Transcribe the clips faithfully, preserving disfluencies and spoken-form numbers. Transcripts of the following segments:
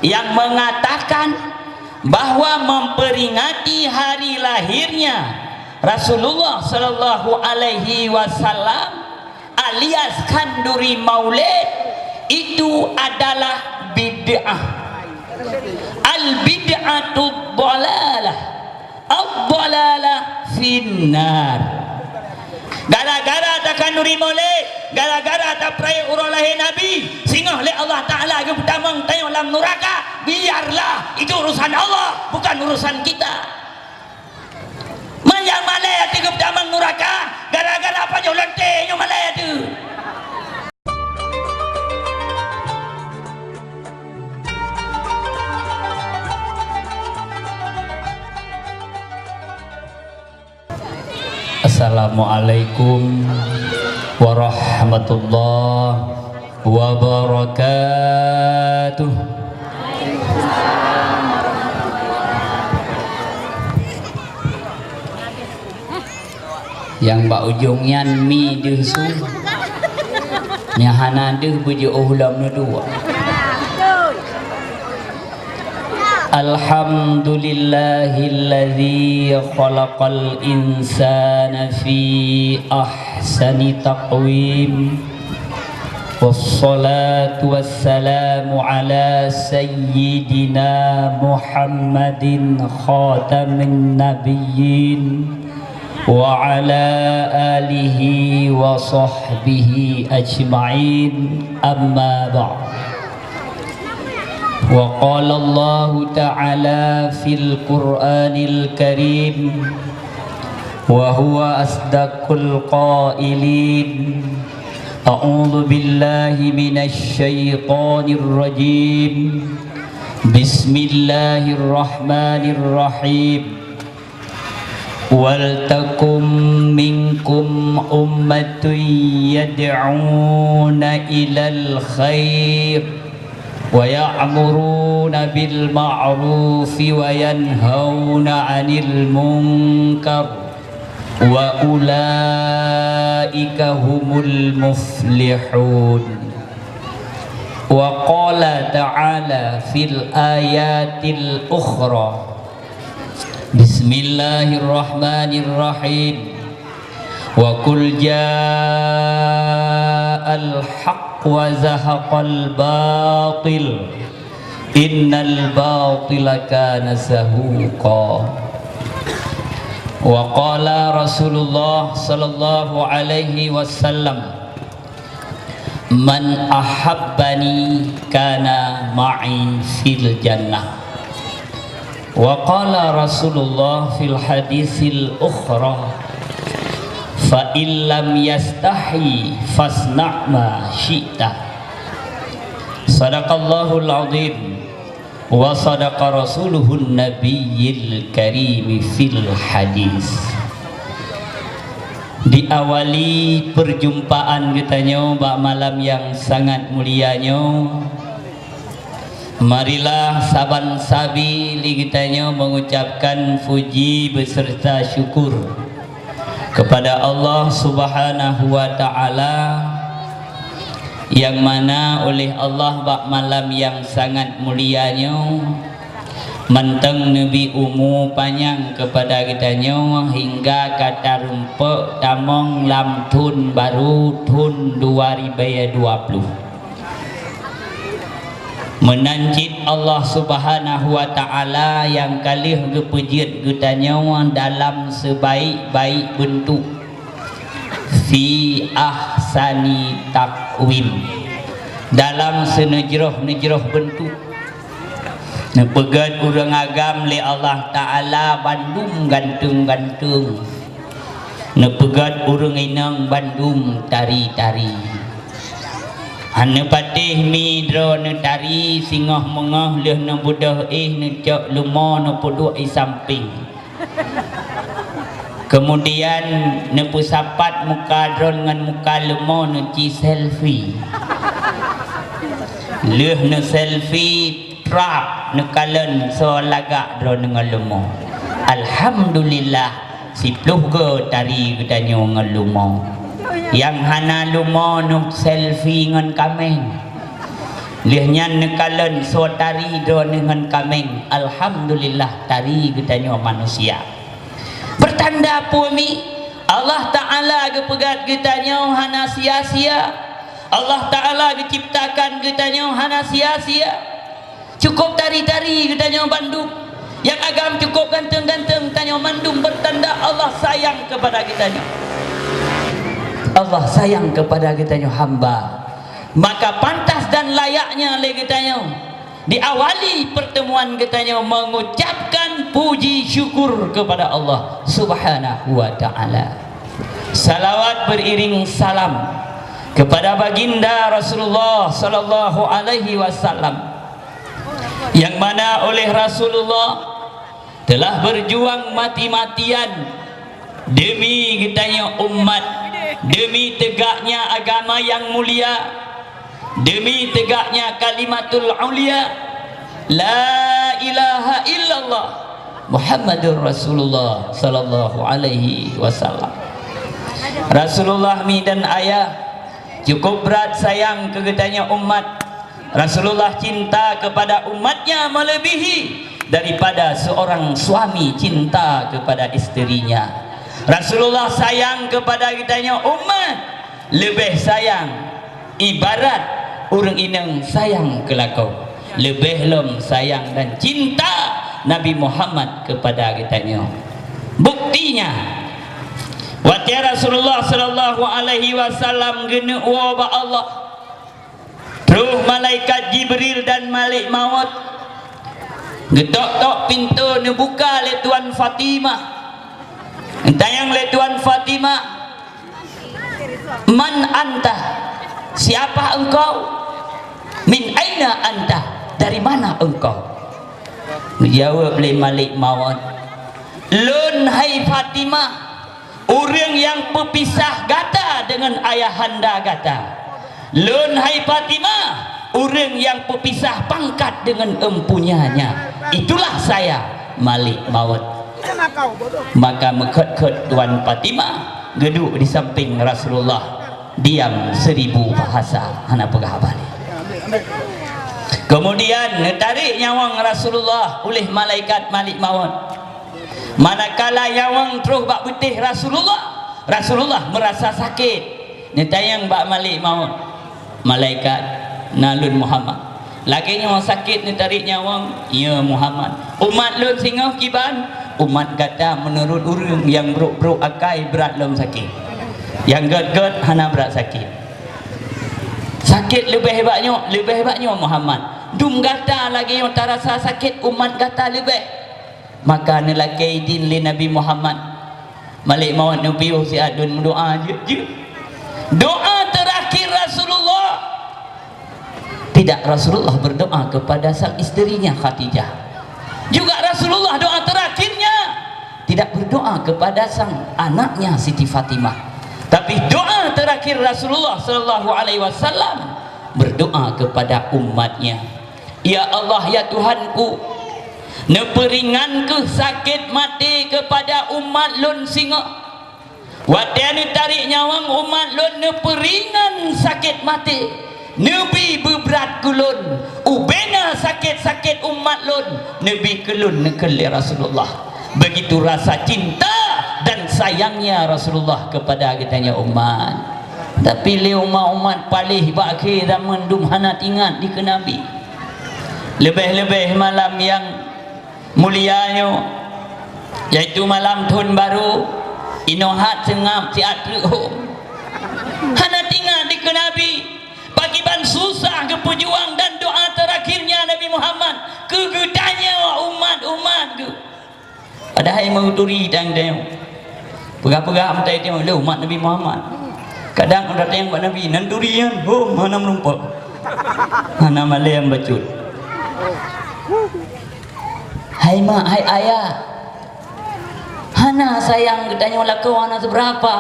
yang mengatakan bahwa memperingati hari lahirnya Rasulullah sallallahu alaihi wasallam alias khanduri maulid itu adalah bid'ah. Al bid'atu dhalalah. Ad-dhalalah finnar. Gara-gara takhanduri maulid, gara-gara tapeurayeuk uroe lahé Nabi, singoh lé Allah Taala geupeutamong tanyoe lam nuraka. Biarlah, itu urusan Allah, bukan urusan kita. Meunyo malèe ateueh geupeutamong nuraka, gara-gara pajoh lonte nyoe malèe ateueh. Assalamualaikum warahmatullahi wabarakatuh. Nyang bak ujong nyan mi deuh su. Nyang hana deuh beujiôh lom neuduek. Alhamdulillahilladzi khalaqal insana fi ahsani taqwim. Wassalatu wassalamu ala sayyidina Muhammadin khatamin nabiyyin wa ala alihi wa sahbihi ajma'in, amma ba'd. Wa qala Allahu ta'ala fil Qur'anil Karim, wa huwa asdaqul qailin. A'udzu billahi minasy syaithanir rajim. Bismillahirrahmanirrahim. Wal takum minkum ummatun yad'una ilal khair wa ya'muruna bil ma'rufi wa yanhauna 'anil munkar wa ulaika humul muflihun. Wa qala ta'ala fil ayatil ukhra. Bismillahirrahmanirrahim. Wa qul ja'al haqq wa zahaqal batil. Innal batila kana zahuqa. Wa qala Rasulullah sallallahu alaihi wasallam, "Man ahabbani kana ma'i fil jannah." Wa qala Rasulullah fil hadisil ukhra, "Fa in lam yastahi fasna' ma syi'ta." Sadaqallahul azim. Wa sadaqa rasuluhun nabiyyil karim fil hadis. Diawali perjumpaan geutanyoe bak malam nyang sangat mulia nyoe, marilah saban sabi lé geutanyoe mengucapkan puji beserta syukur kepada Allah Subhanahu wa Ta'ala, nyang mana oleh Allah bak malam nyang sangat mulia nyoe mantong neubri umu panyang kepada geutanyoe hingga ka tarumpok tamong lam thon baru, thon dua ribèe dua ploh. Meunan cit Allah Subhanahu wa Ta'ala nyang ka lheueh geupeujeuet geutanyoe dalam seubaik-baik beuntuk, fi ahsani taqwim, dalam seuneujroh-neujroh beuntuk. Neupeugèt ureueng agam lé Allah Ta'ala bandum ganteng-ganteng. Neupeugèt ureueng inong bandum tari-tari. Hana patéh mi droe neutari singoh meungoh lheueh neubeudôh éh neucok leumo neupeuduek di sampéng. Keumudian neupeusapat muka droe ngon muka leumo neuci selfie. Lheueh neuselfie, trap neukalon soe lagak droe ngon leumo. Alhamdulillah, siploh go tari geutanyoe ngon leumo. Nyang hana leumo neuselfie ngon kaméng. Lheueh nyan neukalon soe tari droeneuh ngon kaméng, alhamdulillah tari geutanyoe manusia. Peurtanda peue mi? Allah Ta'ala geupeugét geutanyoe hana sia-sia. Allah Ta'ala geuciptakan geutanyoe hana sia-sia. Cukup tari-tari geutanyoe bandum. Nyang agam cukup ganteng-ganteng tanyoe mandum peurtanda Allah sayang keupada geutanyoe. Allah sayang keupada geutanyoe hamba. Maka pantas dan layaknya lé geutanyoe diawali pertemuan geutanyoe mengucapkan puji syukur kepada Allah Subhanahu wa Ta'ala. Salawat beriring salam kepada Baginda Rasulullah sallallahu alaihi wasallam, yang mana oleh Rasulullah telah berjuang mati-matian demi geutanyoe umat, demi tegaknya agama yang mulia, demi tegaknya kalimatul ulia, la ilaha illallah Muhammadur Rasulullah sallallahu alaihi wasallam. Rasulullah mi dan ayah cukup brat sayang keu geutanyoe umat. Rasulullah cinta kepada umatnya melebihi daripada seorang suami cinta kepada isterinya. Rasulullah sayang kepada geutanyoe umat, leubeh sayang ibarat ureuëng inong sayang keu lakoe. Leubeh lom sayang dan cinta Nabi Muhammad kepada geutanyoe. Buktinya, watée Rasulullah sallallahu alaihi wasallam geuneuk woe bak Allah, troh malaikat Jibril dan Malik Maut geutok-tok pintoe neubuka lé Tuan Fatimah. Geutanyong lé Tuan Fatimah, "Man anta? Siapa engkau? Min aina anta? Dari mana engkau?" Geujaweueb lé Malik Maut, "Lôn, hai Fatimah, ureuëng nyang peupisah gata deungon ayahanda gata. Lôn, hai Fatimah, ureuëng nyang peupisah pangkat deungon empunyanya. Itulah saya, Malik Maut." Maka meukhot-khot Tuan Fatimah geuduek di samping Rasulullah, diam seribu bahasa, hana peugah haba lé. Kemudian neutarek nyawöng Rasulullah uléh malaikat Malik Maut. Manakala nyawöng troh bak beutéh Rasulullah, Rasulullah meurasa sakét. Neutanyong bak Malik Maut, "Malaikat, na lôn Muhammad. Lagée nyoe sakét neutarek nyawöng?" "Iya, Muhammad." "Umat lôn singoh kiban?" "Umat gata meunurot ureuëng nyang brok-brok akai brat lom sakét. Nyang gét-gét hana brat sakét." "Sakét leubeh bak nyoe?" "Leubeh bak nyoe, Muhammad. Dum gata lagée nyoe tarasa sakét, umat gata leubeh." Maka neulakée idin lé Nabi Muhammad. Malik Maut neupiôh siat dum meudoá jeuet-jeuet. Doa terakhir Rasulullah. Tidak Rasulullah berdoa kepada sang istrinya Khadijah. Juga Rasulullah doa terakhirnya tidak berdoa kepada sang anaknya Siti Fatimah. Tapi doa terakhir Rasulullah sallallahu alaihi wasallam berdoa kepada umatnya. "Ya Allah, ya Tuhanku, neupeuringan kheueh sakét maté keupada umat lôn singoh. Watée neutarek nyawöng umat lôn neupeuringan sakét maté, neubi beubrat keu lôn, ubena sakét-sakét umat lôn neubi keu lôn," neukheun lé Rasulullah. Begitu rasa cinta dan sayangnya Rasulullah kepada geutanyoe umat. Tapi lé umat-umat paléh bak akhé zaman dum hana teuingat dikeue Nabi. Leubeh-leubeh malam nyang mulia nyoe, yaitu malam thon barô, inoe hat seungab siat treuk hom. Hana teuingat dikeue Nabi, pakriban susah geupeujuang dan doa terakhirnya Nabi Muhammad keu geutanyoe umat-umat geuh. Padahai meuturi dan teuh. Peugah-peugah meutai teuh lé umat Nabi Muhammad. Kadang udah teuh bak Nabi, nan turi nyan, hom, hana meureumpok. Hana malém bacut. Hai mak, hai ayah. Hana sayang geutanyoe lakoe hana seubeurapa.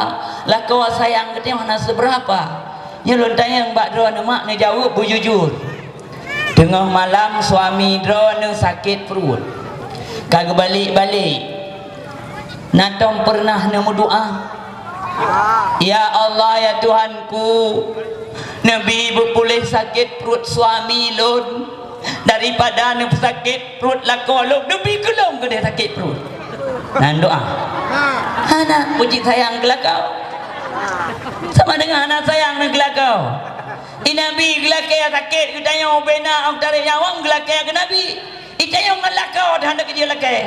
Lakoe sayang geutanyoe hana seubeurapa. Nyoe lôn tanyong bak droeneuh mak, neujaweueb beujujur. Teungoh malam suami droeneuh sakét pruet. Ka geubalek-balek. Na tom peureunah neumeudoá, "Ya Allah, ya Tuhanku, Neubi beupuléh sakét pruet suami lôn daripada neupeusakét pruet lakoe lôn. Neubi keu lôn keudéh sakét pruet. Nan doa. Hana, puji sayang keu lakoe. Sama dengan hana sayang ngon keu lakoe. Di Nabi geulakée sakét geutanyoe ubena ong tarek nyawöng geulakée keu Nabi. Di tanyoe ngon lakoe dah hana keujeuet lakée.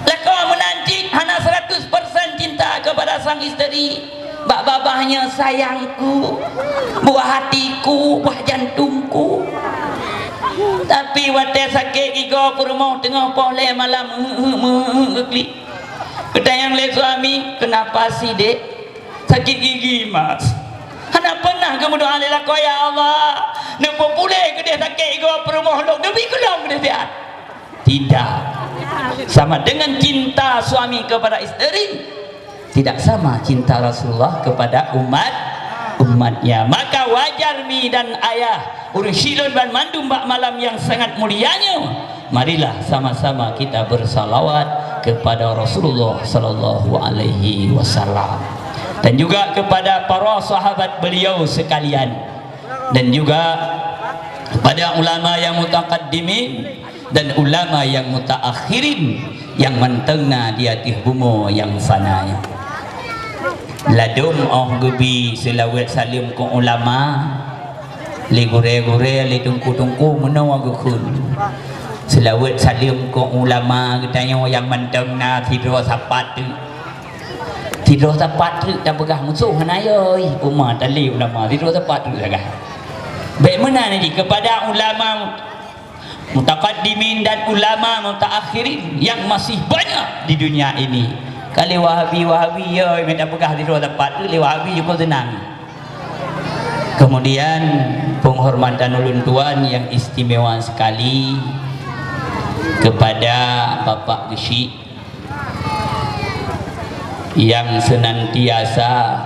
Lakoe meunan cit hana seratus persen cinta kepada sang isteri. Bak babah nyoe sayangku, buah hatiku, buah jantungku. Tapi watée sakét gigoe peurumoh teungoh poh lhée malam, geuklik. Geutanyong lé suami, "Kenapa sih, Dek?" "Sakit gigi, Mas." Hana peunah geumeudoa lé lakoe, "Ya Allah, neupeupuléh keudéh sakét gigoe peurumoh lôn, neubi keu lôn keudéh siat." Tidak. Sama dengan cinta suami kepada isteri, tidak sama cinta Rasulullah kepada umat, umatnya. Maka wajar mi dan ayah, ureuëng syiek lôn banmandum bak malam yang sangat mulia nyoe, marilah sama-sama kita bersalawat kepada Rasulullah sallallahu alaihi wasallam, dan juga kepada para sahabat beliau sekalian, dan juga kepada ulama yang mutaqaddimin dan ulama yang mutaakhirin yang mantong na di ateueh bumoe nyang fana nyoe. Ladôm óh geubi seulaweuet saleuem keu ulama, lé gurée-gurée, lé teungku-teungku meunoe geukheun. Seulaweuet saleuem keu ulama geutanyoe nyang mantong na sidroe sapat teuk. Sidroe sapat teuk tapeugah musoh hana yoi, uma talé ulama sidroe sapat teuk sagai. Bék meunan jih kepada ulama mutaqaddimin dan ulama mutaakhirin yang masih banyak di dunia ini. Ka lé Wahabi-Wahabi, ya, mita peugah sidroe sapat tu lé Wahabi juga senang. Kemudian, penghormatan ulun tuan yang istimewa sekali kepada Bapak Geuchik yang senantiasa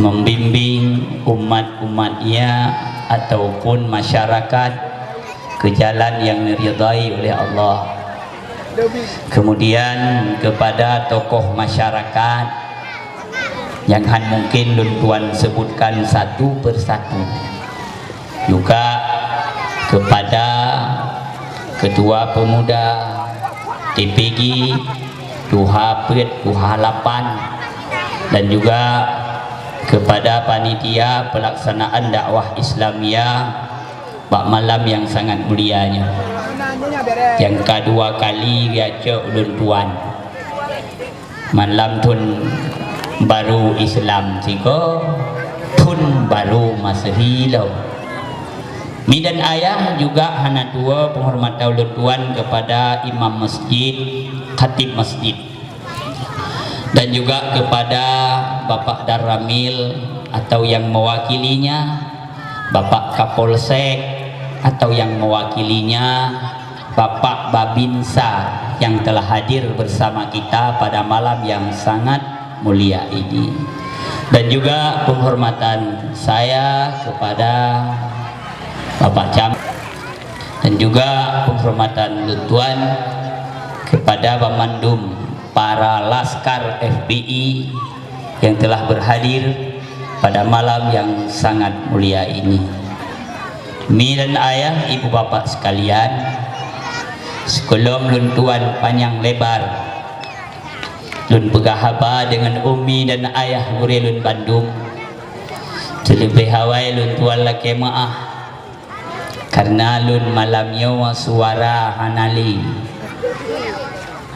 membimbing umat-umatnya ataupun masyarakat ke jalan yang diridai oleh Allah. Kemudian kepada tokoh masyarakat yang han mungkin lôn tuan sebutkan satu persatu. Juga kepada Ketua Pemuda T P G, tuha peuet, tuha lapan, dan juga kepada panitia pelaksanaan dakwah Islamiyah bak malam yang sangat mulia nyoe. Nyang kedua kali geucok ulôn tuan. Malam thon barô Islam sigoe, thon barô Masehi lom. Mi dan ayah juga hana tuwoe penghormatan ulôn tuan kepada imam masjid, khatib masjid, dan juga kepada Bapak Danramil atau yang mewakilinya, Bapak Kapolsek atau yang mewakilinya, Bapak Babinsa yang telah hadir bersama kita pada malam yang sangat mulia ini. Dan juga penghormatan saya kepada Bapak Cam, dan juga penghormatan lôn tuan kepada banmandum para laskar F P I yang telah berhadir pada malam yang sangat mulia ini. Mi dan ayah, ibu bapak sekalian, sebelum lôn tuan panjang lebar, lôn peugah haba dengan umi dan ayah gurée lôn bandum. Seuleubeh awai lôn tuan lakée meuáh. Karena lôn malam nyoe suara hana lé.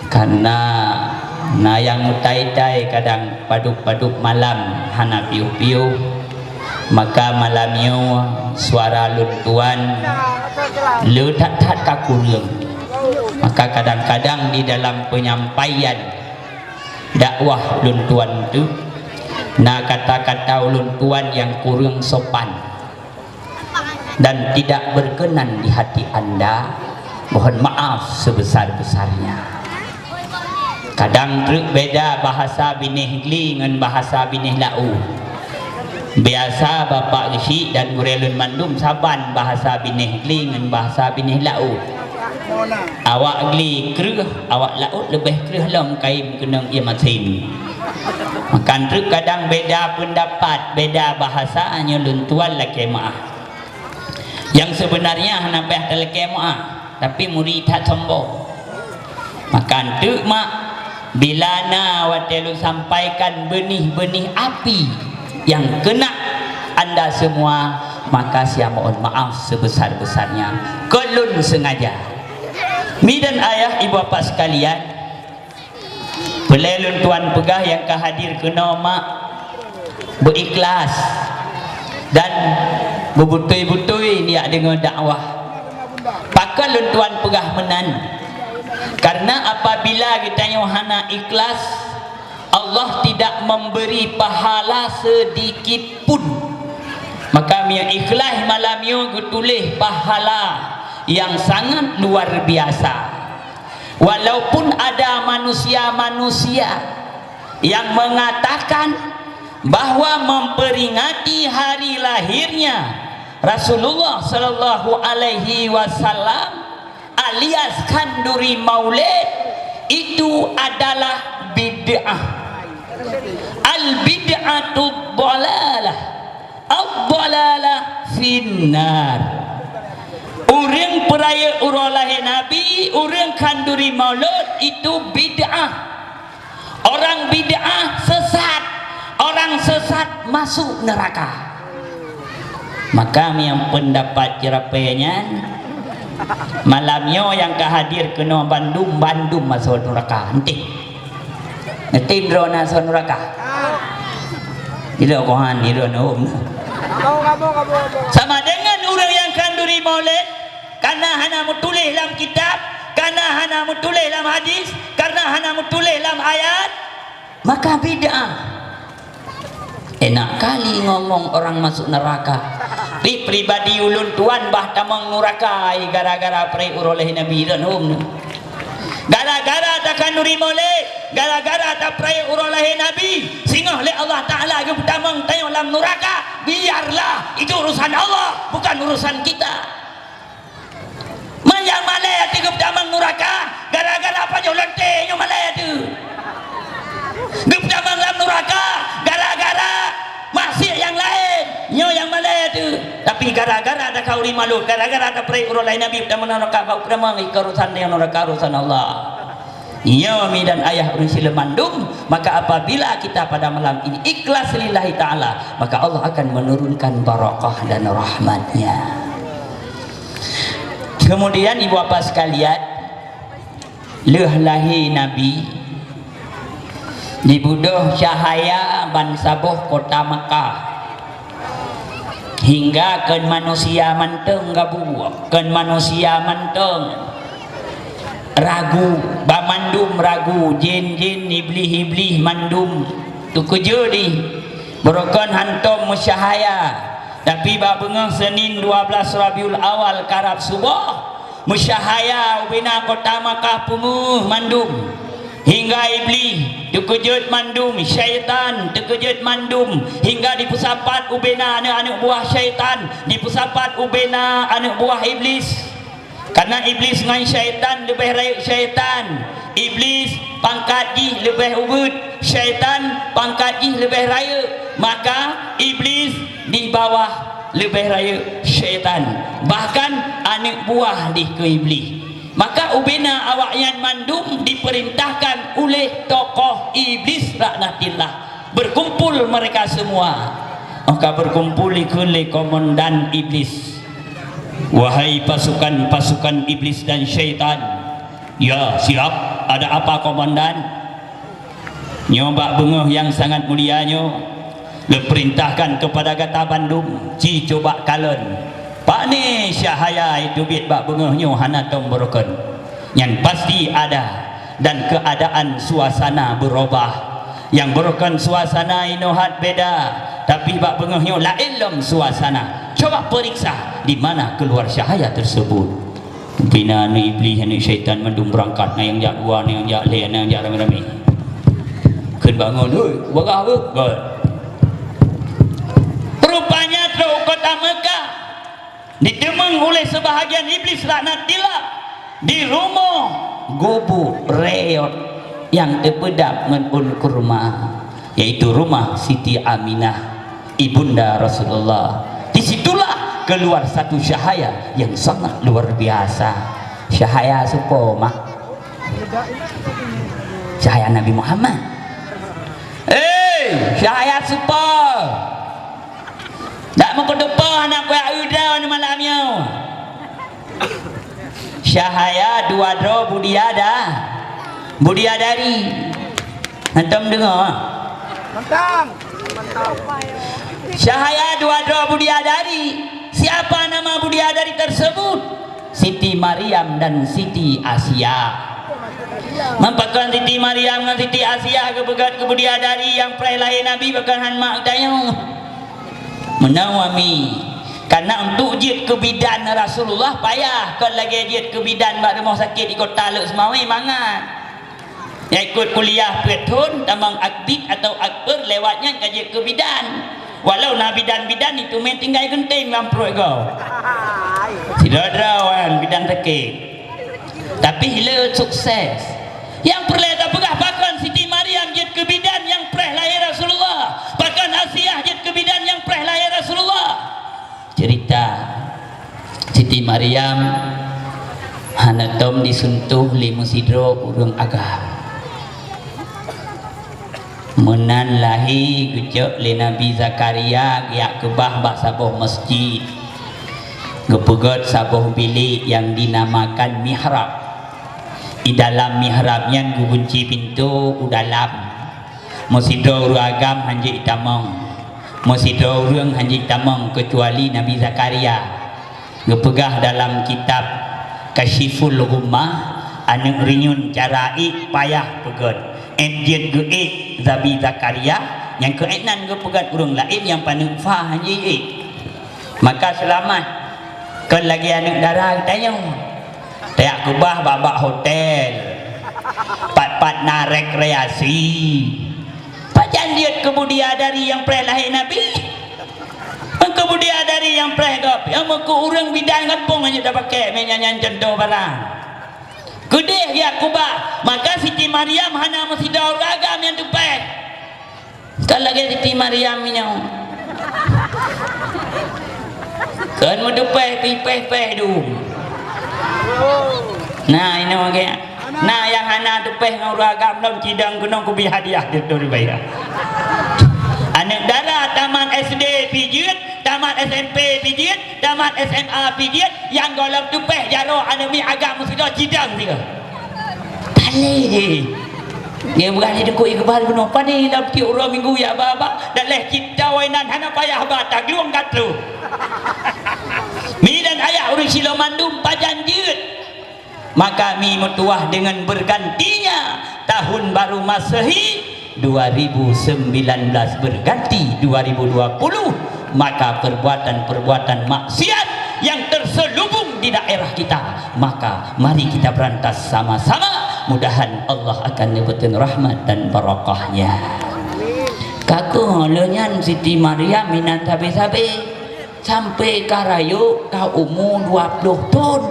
Karena na nyang meutai-tai kadang padub-padub malam hana piôh-piôh, maka malam nyoe suara lôn tuan le that-that ka kureueng. Maka kadang-kadang di dalam penyampaian dakwah lôn tuan tu, na kata-kata ulôn tuan nyang kureueng sopan dan tidak berkenan di hati anda, mohon maaf sebesar-besarnya. Kadang treuk beda bahasa binéh Gli ngon bahasa binéh Laôt. Biasa Bapak Geuchik dan gurée lôn mandum saban bahasa binéh Gli ngon bahasa binéh Laôt. Awak Gli kreueh, awak Laôt leubeh kreueh lom kayém keunong ié masin. Maka treuk kadang beda peundapat, beda bahasa, nyoe lôn tuan lakée meuáh. Nyang seubeunarnya hana payah talakée meuáh, tapi muri that sombong. Maka treuk mak, bila na watée lôn sampaikan beunih-beunih api nyang keunak anda semua, maka saya mohon maaf sebesar-besarnya. Kon lôn sengaja. Mi dan ayah, ibu bapa sekalian, peulée lôn tuan peugah nyang ka hadir keunoe mak, beu-ikhlas dan beubeutôi-beutôi neujak deungoe dakwah. Pakon lôn tuan peugah meunan? Karena apabila geutanyoe hana ikhlas, Allah tidak memberi pahala sedikit pun. Maka meunyoe ikhlas malam nyoe geutuléh pahala nyang sangat luar biasa. Walaupun ada manusia-manusia yang mengatakan bahwa memperingati hari lahirnya Rasulullah sallallahu alaihi wasallam alias khanduri maulid itu adalah bid'ah. Al bid'atu dhalalah, ad-dhalalah finnar. Ureuëng peurayeuk uroe lahé Nabi, ureuëng khanduri maulud itu bid'ah. Orang bid'ah sesat, orang sesat masuk neraka. Maka nyang peundapat ceurapée nyan, malam nyoe nyang ka hadir keunoe bandum, bandum masuk neraka. Entéh. Neutem droe na son nuraka. Ilok kohan, ilok nahom. Sama dengan ureuëng nyang khanduri maulid, karena hana meutuléh lam kitab, karena hana meutuléh lam hadis, karena hana meutuléh lam ayat, maka bid'ah. Enak kali ngomong orang masuk neraka. Tapi pribadi ulôn tuan bah tamong nuraka ai gara-gara pré uroe lahé Nabi lôn hom. Gara-gara takhanduri maulid, gara-gara tapré uroe lahé Nabi, singoh lé Allah Taala geupeutamong tanyoe lam nuraka. Biarlah, itu urusan Allah, bukan urusan kita. Man nyang malée ateueh geupeutamong nuraka, gara-gara apa nyoe lonte nyoe malée ateueh. Geupeutamong lam nuraka, gara-gara maksiat nyang laén, nyoe nyang malée ateueh. Tapi gara-gara takhanduri maulid, gara-gara tapré uroe lahé Nabi, peutamong nuraka, bak peutamong ika urusan nyang nuraka, urusan Allah. Nyoe mi dan ayah ureuëng sileuem mandum, maka apabila kita pada malam ini ikhlas lillahi ta'ala, maka Allah akan menurunkan barakah dan rahmat-Nya. Kemudian, ibu bapa sekalian, lheueh lahé Nabi, dibudôh cahaya bansaboh kota Makkah, hingga kon manusia mantong gabuek, kon manusia mantong ragu, banmandum ragu, jin-jin, iblih-iblih mandum teukeujot jih. Beurukon hantom meucahaya, tapi bak beungoh Seunin dua belas Rabiul Awal karab suboh, meucahaya ubena kota Makkah peungeuh mandum. Hingga iblih teukeujot mandum, syaitan teukeujot mandum, hingga jipeusapat ubena aneuëk-aneuëk buah syaitan, jipeusapat ubena aneuëk buah Iblis. Karena Iblis ngon syaitan leubeh rayeuk syaitan. Iblis pangkat jih leubeh ubit, syaitan pangkat jih leubeh rayeuk. Maka Iblis di bawah leubeh rayeuk syaitan. Bahkan aneuëk buah dih keu Iblis. Maka ubena awaknyan mandum dipeurintahkan uléh tokoh Iblis laknatillah. Berkumpul mereka semua. Maka berkumpul ikheun lé komandan Iblis. Wahai pasukan-pasukan Iblis dan syaitan, ya, siap. Ada apa, komandan? Nyoe bak beungoh nyang sangat mulia nyoe, lôn peurintahkan keupada gata bandum, ci cuba kalon. Pane cahaya teubiet bak beungoh nyoe hana tom beurukon. Nyan pasti ada, dan keuadaan suasana beurubah. Nyang beurukon suasana inoe hat beda, tapi bak beungoh nyoe laén lom suasana. Cuba peuriksa di mana keuluar cahaya teusebut. Pina aneuëk iblih, aneuëk syaitan mandum beurangkat, na nyang jak dua, na nyang jak lhée, na nyang jak ramé-ramé. Kheun bangon, "Hoi, bagah beuh?" Kon. Rupanya trok u kota Meukah, diteumeung uléh seubahagian Iblis laknatillah di rumoh gubuk rayot nyang teupeudab ngon ôn kurma. yaitu rumah Siti Aminah, ibunda Rasulullah. Di situlah keluar satu cahaya yang sangat luar biasa. Cahaya soe, Mak? Cahaya Nabi Muhammad. Eh, cahaya soe? Dak meukeudeupa aneuk kueh uda malam nyoe. Cahaya dua droe budiada-, budiadari. Hantom deungoe? Mantap. Cahaya dua droe budiadari. Siapa nama budiadari tersebut? Siti Maryam dan Siti Asia. Meupakon Siti Maryam ngon Siti Asia geupeugét keu budiadari nyang preh lahé Nabi, pakon han mak geutanyoe? Meunan wami. Karena untuk jeuet keu bidan Rasulullah payah, kon lagée jeuet keu bidan bak rumoh sakét di kota Lhokseumawe mangat. Nyang ikot kuliah peuet thon, tamong akbid atau akper, lewat nyan ka jeuet keu bidan. Walau na bidan-bidan itu meutinggai geunteng lam pruet gob. Sidroe-droe wan bidan sakét. Tapi le sukses. Nyang peureulée tapeugah pakon Siti Maryam jeuet keu bidan nyang preh lahé Rasulullah, pakon Asiah jeuet keu bidan nyang preh lahé Rasulullah. Cerita Siti Maryam hana tom disuntoh lé meusidroe ureuëng agam. Meunan lahé geucok lé Nabi Zakaria geujak keubah bak saboh masjid. Geupeugét saboh bilék nyang dinamakan mihrab. Di dalam mihrab nyan geugunci pintoe u dalam. Meusidroe ureuëng agam hana jeuet tamong. Meusidroe ureuëng hana jeuet tamong keucuali Nabi Zakaria. Geupeugah dalam kitab Kasyiful Ghummah, aneuëk rinyun cara ék payah peugét. Ét jeuet geuék Nabi Zakaria, nyang keu ék nan geupeugét ureuëng laén nyang paneuk fa hana jeuet ék. Maka seulamat. Kon lagée aneuëk dara geutanyoe. Tajak keubah bak-bak hotel. Pat-pat na rekreasi. Pajan jeuet keu budiadari nyang preh lahé Nabi? Keu budiadari nyang preh gob, nyang meukeu ureuëng bidan gampông hana tapakée, meunan nyan contoh barang. Keudeh geujak keubah, maka Siti Maryam hana meusidroe ureuëng agam nyang teupeh. Kon lagée Siti Maryam nyoe. Kon meuteupeh pih peh-peh dum. Nah, inoe gét. Nah, nyang hana teupeh ngon ureuëng agam lom cidong keunoe kubi hadiah di tu ribaya. Aneuëk dara tamat S D pih jeuet, tamat S M P pih jeuet, tamat S M A pih jeuet, nyang gohlom teupeh jaroe aneuëk miet agam meusidroe cidong sigoe. Paléh. Nyang beurani deuku iqbal bunoe pané lam tiep uroe minggu ya baba, dan leh cit tawai nan hana payah ba taglueng ka troh. Mi dan ayah ureuëng Siloam mandum pajan jeuet. Maka mi meutuwah dengan bergantinya tahun baru Masehi dua ribu sembilan belas berganti dua ribu dua puluh, maka perbuatan-perbuatan maksiat yang terselubung di daerah kita, maka mari kita berantas sama-sama. Mudahan Allah akan neubeuteun rahmat dan barakahnya. Ka keuh lheueh nyan Siti Maryam inan sabe-sabe. Sampai ka rayeuk ka umu dua ploh thon,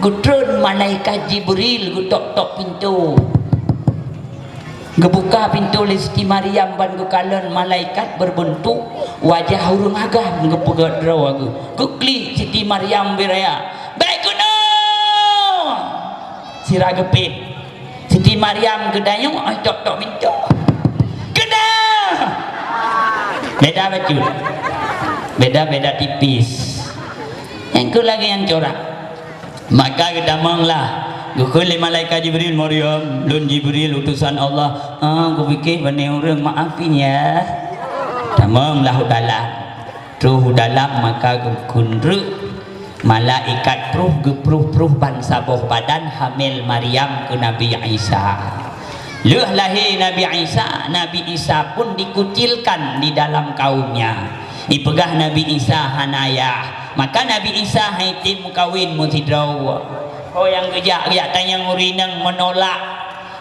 geutreun malaikat Jibril geutok-tok pintoe. Geubuka pintoe lé Siti Maryam ban geukalon malaikat berbentuk wajah ureuëng agam geupeugét droe geuh. Geuklik Siti Maryam beuraya, "Bék keunoe!" Sira geupéh. Siti Maryam geudayong, ai tok-tok pintoe. Keunoe! Beda bacut. Beda-beda tipis. Nyang keu lagée nyang corak. Maka geutamong lah. Geukheun lé malaikat Jibril, "Maryam, lôn Jibril, utosan Allah." "Ah, kupike bani ureuëng, maafin ya." Tamong lah u dalam. Troh u dalam maka geukheun treuk malaikat pruh geupruh-pruh ban saboh badan hamil Maryam keu Nabi Isa. Lheueh lahé Nabi Isa, Nabi Isa pun dikucilkan di dalam kaumnya. Ipeugah Nabi Isa hana ayah. Maka Nabi Isa han item meukawen meusidroe. Ho nyang geujak, geujak tanyong ureuëng inong meunolak.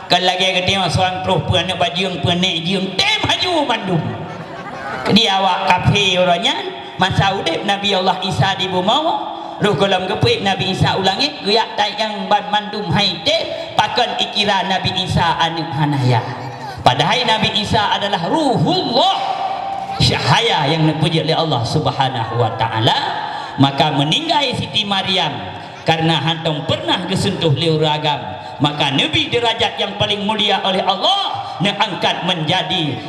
Kon lagée geutanyoe seurang troh peuaneuk bajeueng, peuaneuk jeueng, tem haju mandum. Di awak kafé uroe nyan, masa udeb Nabi Allah Isa di bumoe, roh gohlom geupeuék Nabi Isa u langét, geujak tanyong ban mandum hai tem, pakon ikira Nabi Isa aneuk hana ayah. Padahai Nabi Isa adalah Ruhullah, cahaya nyang neupeujeuet lé Allah Subhanahu wa Ta'ala. Maka meuninggai Siti Maryam karena hantom pernah geuseuntuh lé ureuëng agam, maka neubi deurajat nyang paleng mulia oleh Allah, neuangkat menjadi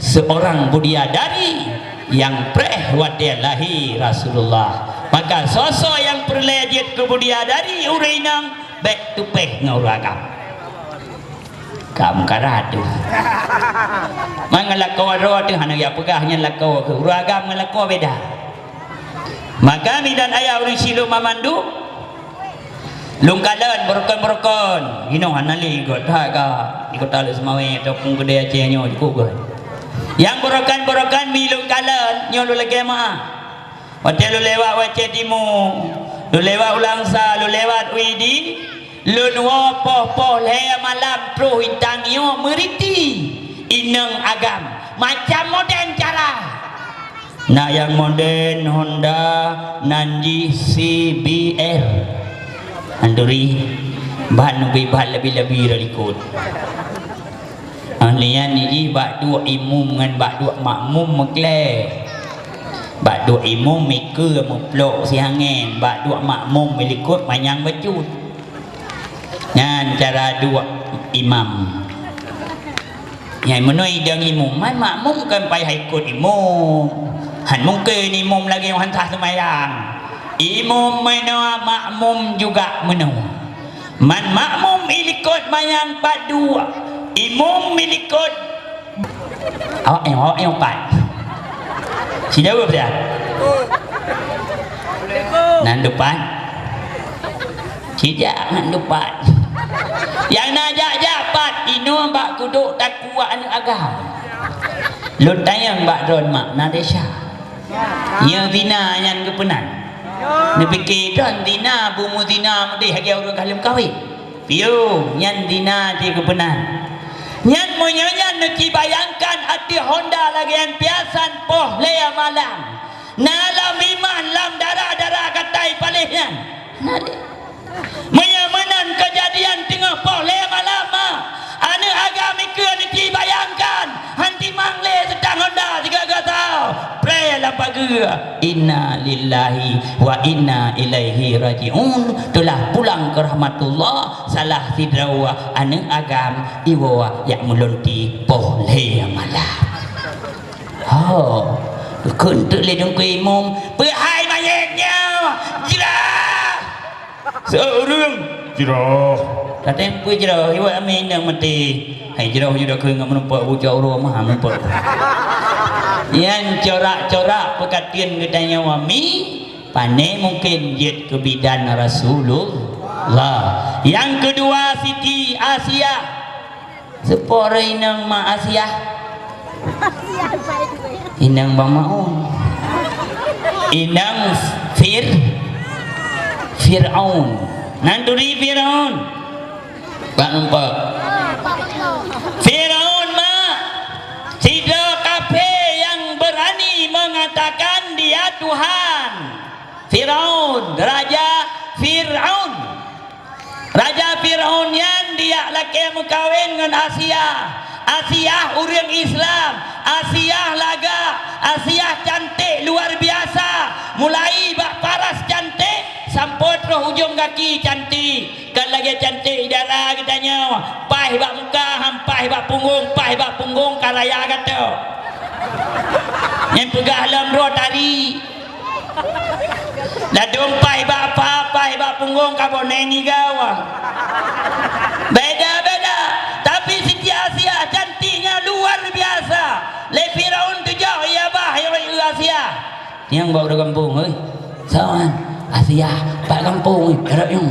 seorang budiadari nyang preh watée lahé Rasulullah. Maka soe-soe nyang peureulée jeuet keu budiadari ureuëng inong, bék teupéh ngon ureuëng agam. Ka meukarat tu. Man ngon lakoe droe teuh hana jak peugah nyan lakoe keu ureuëng agam ngon lakoe beda. Maka midan ayah ureuëng Siloam mandum, lôn kalon beurokon-beurokon. Inoe hana lé göt that ka di Kota Lhokseumawe ataupun keudè Aceh nyoe cukôp göt. Nyang beurokon-beurokon mi lôn kalon nyoe lôn lagée meuah. Watée lôn lewat u Aceh Timu, lôn lewat u Langsa, lôn lewat u Idi, lôn woe poh-poh lhée malam troh i tangyoe meuriti inong agam macam moden cara. Na nyang moden Honda nan jih C B R. Anduri ban ubé ban lebi-lebi dari likot. Ah, nyan jih bak duek imum ngon bak duek makmum meuklée. Bak duek imum mikeue muplok siangén, bak duek makmum milikot manyang bacut. Nyan cara duek imam. Nyang meunoe idong imum, man makmum kan payah ikot imum. Han mungken imum lagée han sah seumayang. Imum meunoe, makmum juga meunoe. Man makmum ilikot manyang pat duek, imum ilikot. Awak nyoe, awak nyoe pat. Sidaweueb dah. Nan dupat. Sijak nan dupat. Nyang na jak-jak pat inoe bak kudok takue aneuëk agam. Lôn tanyong bak droen mak na desya. Nyoe zina nyan geupeunan. Neupike droen zina, beumuzina meudeh lagée ureuëng ka lheueh kawén. Piôh, nyan zina cit geupeunan. Nyan meunyoe nyan neucibayangkan ateueh honda lagée nyan piasan poh lhée malam. Na lam iman, lam darah-darah katai paléh nyan. Na deh. Meunyoe meunan keujadian teungoh poh lhée malam, ma, aneuëk agam ikeue neucibayangkan, han timang lé seutang honda sigoe-goe saho, preh lam pageue. Inna lillahi wa inna ilaihi raji'un. Telah pulang ke rahmatullah salah sidroe aneuëk agam iwoe jak meulunti poh lhée malam. Ho, kheun teuk lé teungku imum, peuhai manyét nyoe, jrah! Seureuëng, jrah! Katem peue jrah, iwak amé inong maté. Hai jrah, jrah keu ngon meureumpok bucok uroe mah meureumpok. Nyan corak-corak peukateueng geutanyoe wami, pane mungken jeuet keu bidan Rasulullah. Nyang keudua Siti Asiah. Seupôt inong Mak Asiah? Inong Bang Maun. Inong Fir-, Fir'aun. Nan turi Fir'aun. Bak numpok. Fir'aun, mak. Sidroe kafé nyang beurani meungatakan dia Tuhan. Fir'aun, Raja Fir'aun. Raja Fir'aun nyan dijak lakée meukawen ngon Asiah. Asiah ureuëng Islam. Asiah lagak. Asiah cantik luar biasa. Mulai bak paras cantik sampoe troh ujong gaki cantik. Kan lagée cantik idara geutanyoe. Paih bak muka, han paih bak punggong, paih bak punggong ka raya gato. Nyang peugah lom droe tari. Ladôm paih bak apa, paih bak punggong ka boneng igau. Beda-beda. Tapi Siti Asiah cantiknya luar biasa. Lé Firaun tujoh ia bah, hai Asiah. Nyang bak uroe gampông, hei. Sawan, Asiah, bak gampông, hei, rot nyang.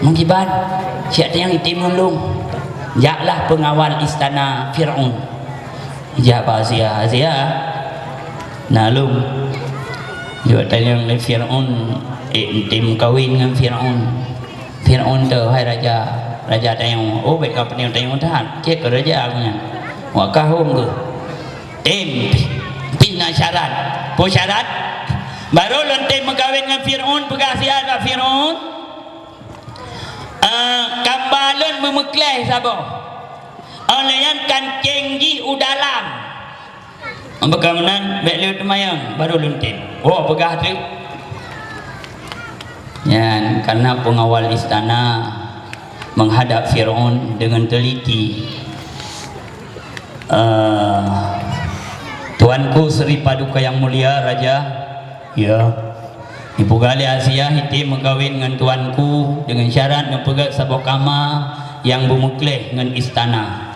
Meukiban, siat nyang item ngon lôn. Jaklah pengawal istana Firaun. Jak bak Asiah, Asiah, na lôn. Jok tanyong lé Firaun, eh, tem kawen ngon Firaun. Firaun tu, hai raja, raja tanyong, oh, bék ka peunyoe tanyong that, cek keu raja aku nyan. Wak kahom keuh. Tem, pih na syarat. Peue syarat? Barô lôn tem meukawen ngon Firaun, peugah Asiah bak Firaun. Eh, kamba lôn meumeukleh saboh. Awai nyan kancéng jih u dalam. Bukon meunan, bék lé teumayang, baru lôn tem. Oh, peugah teuk. Nyan, karena pengawal istana menghadap Firaun dengan teliti. Eh, Tuanku Sri Paduka yang mulia, Raja, ya, dipeugah lé Asiah item meukawen ngon tuanku dengan syarat neupeugét saboh kama nyang beumeukleh ngon istana.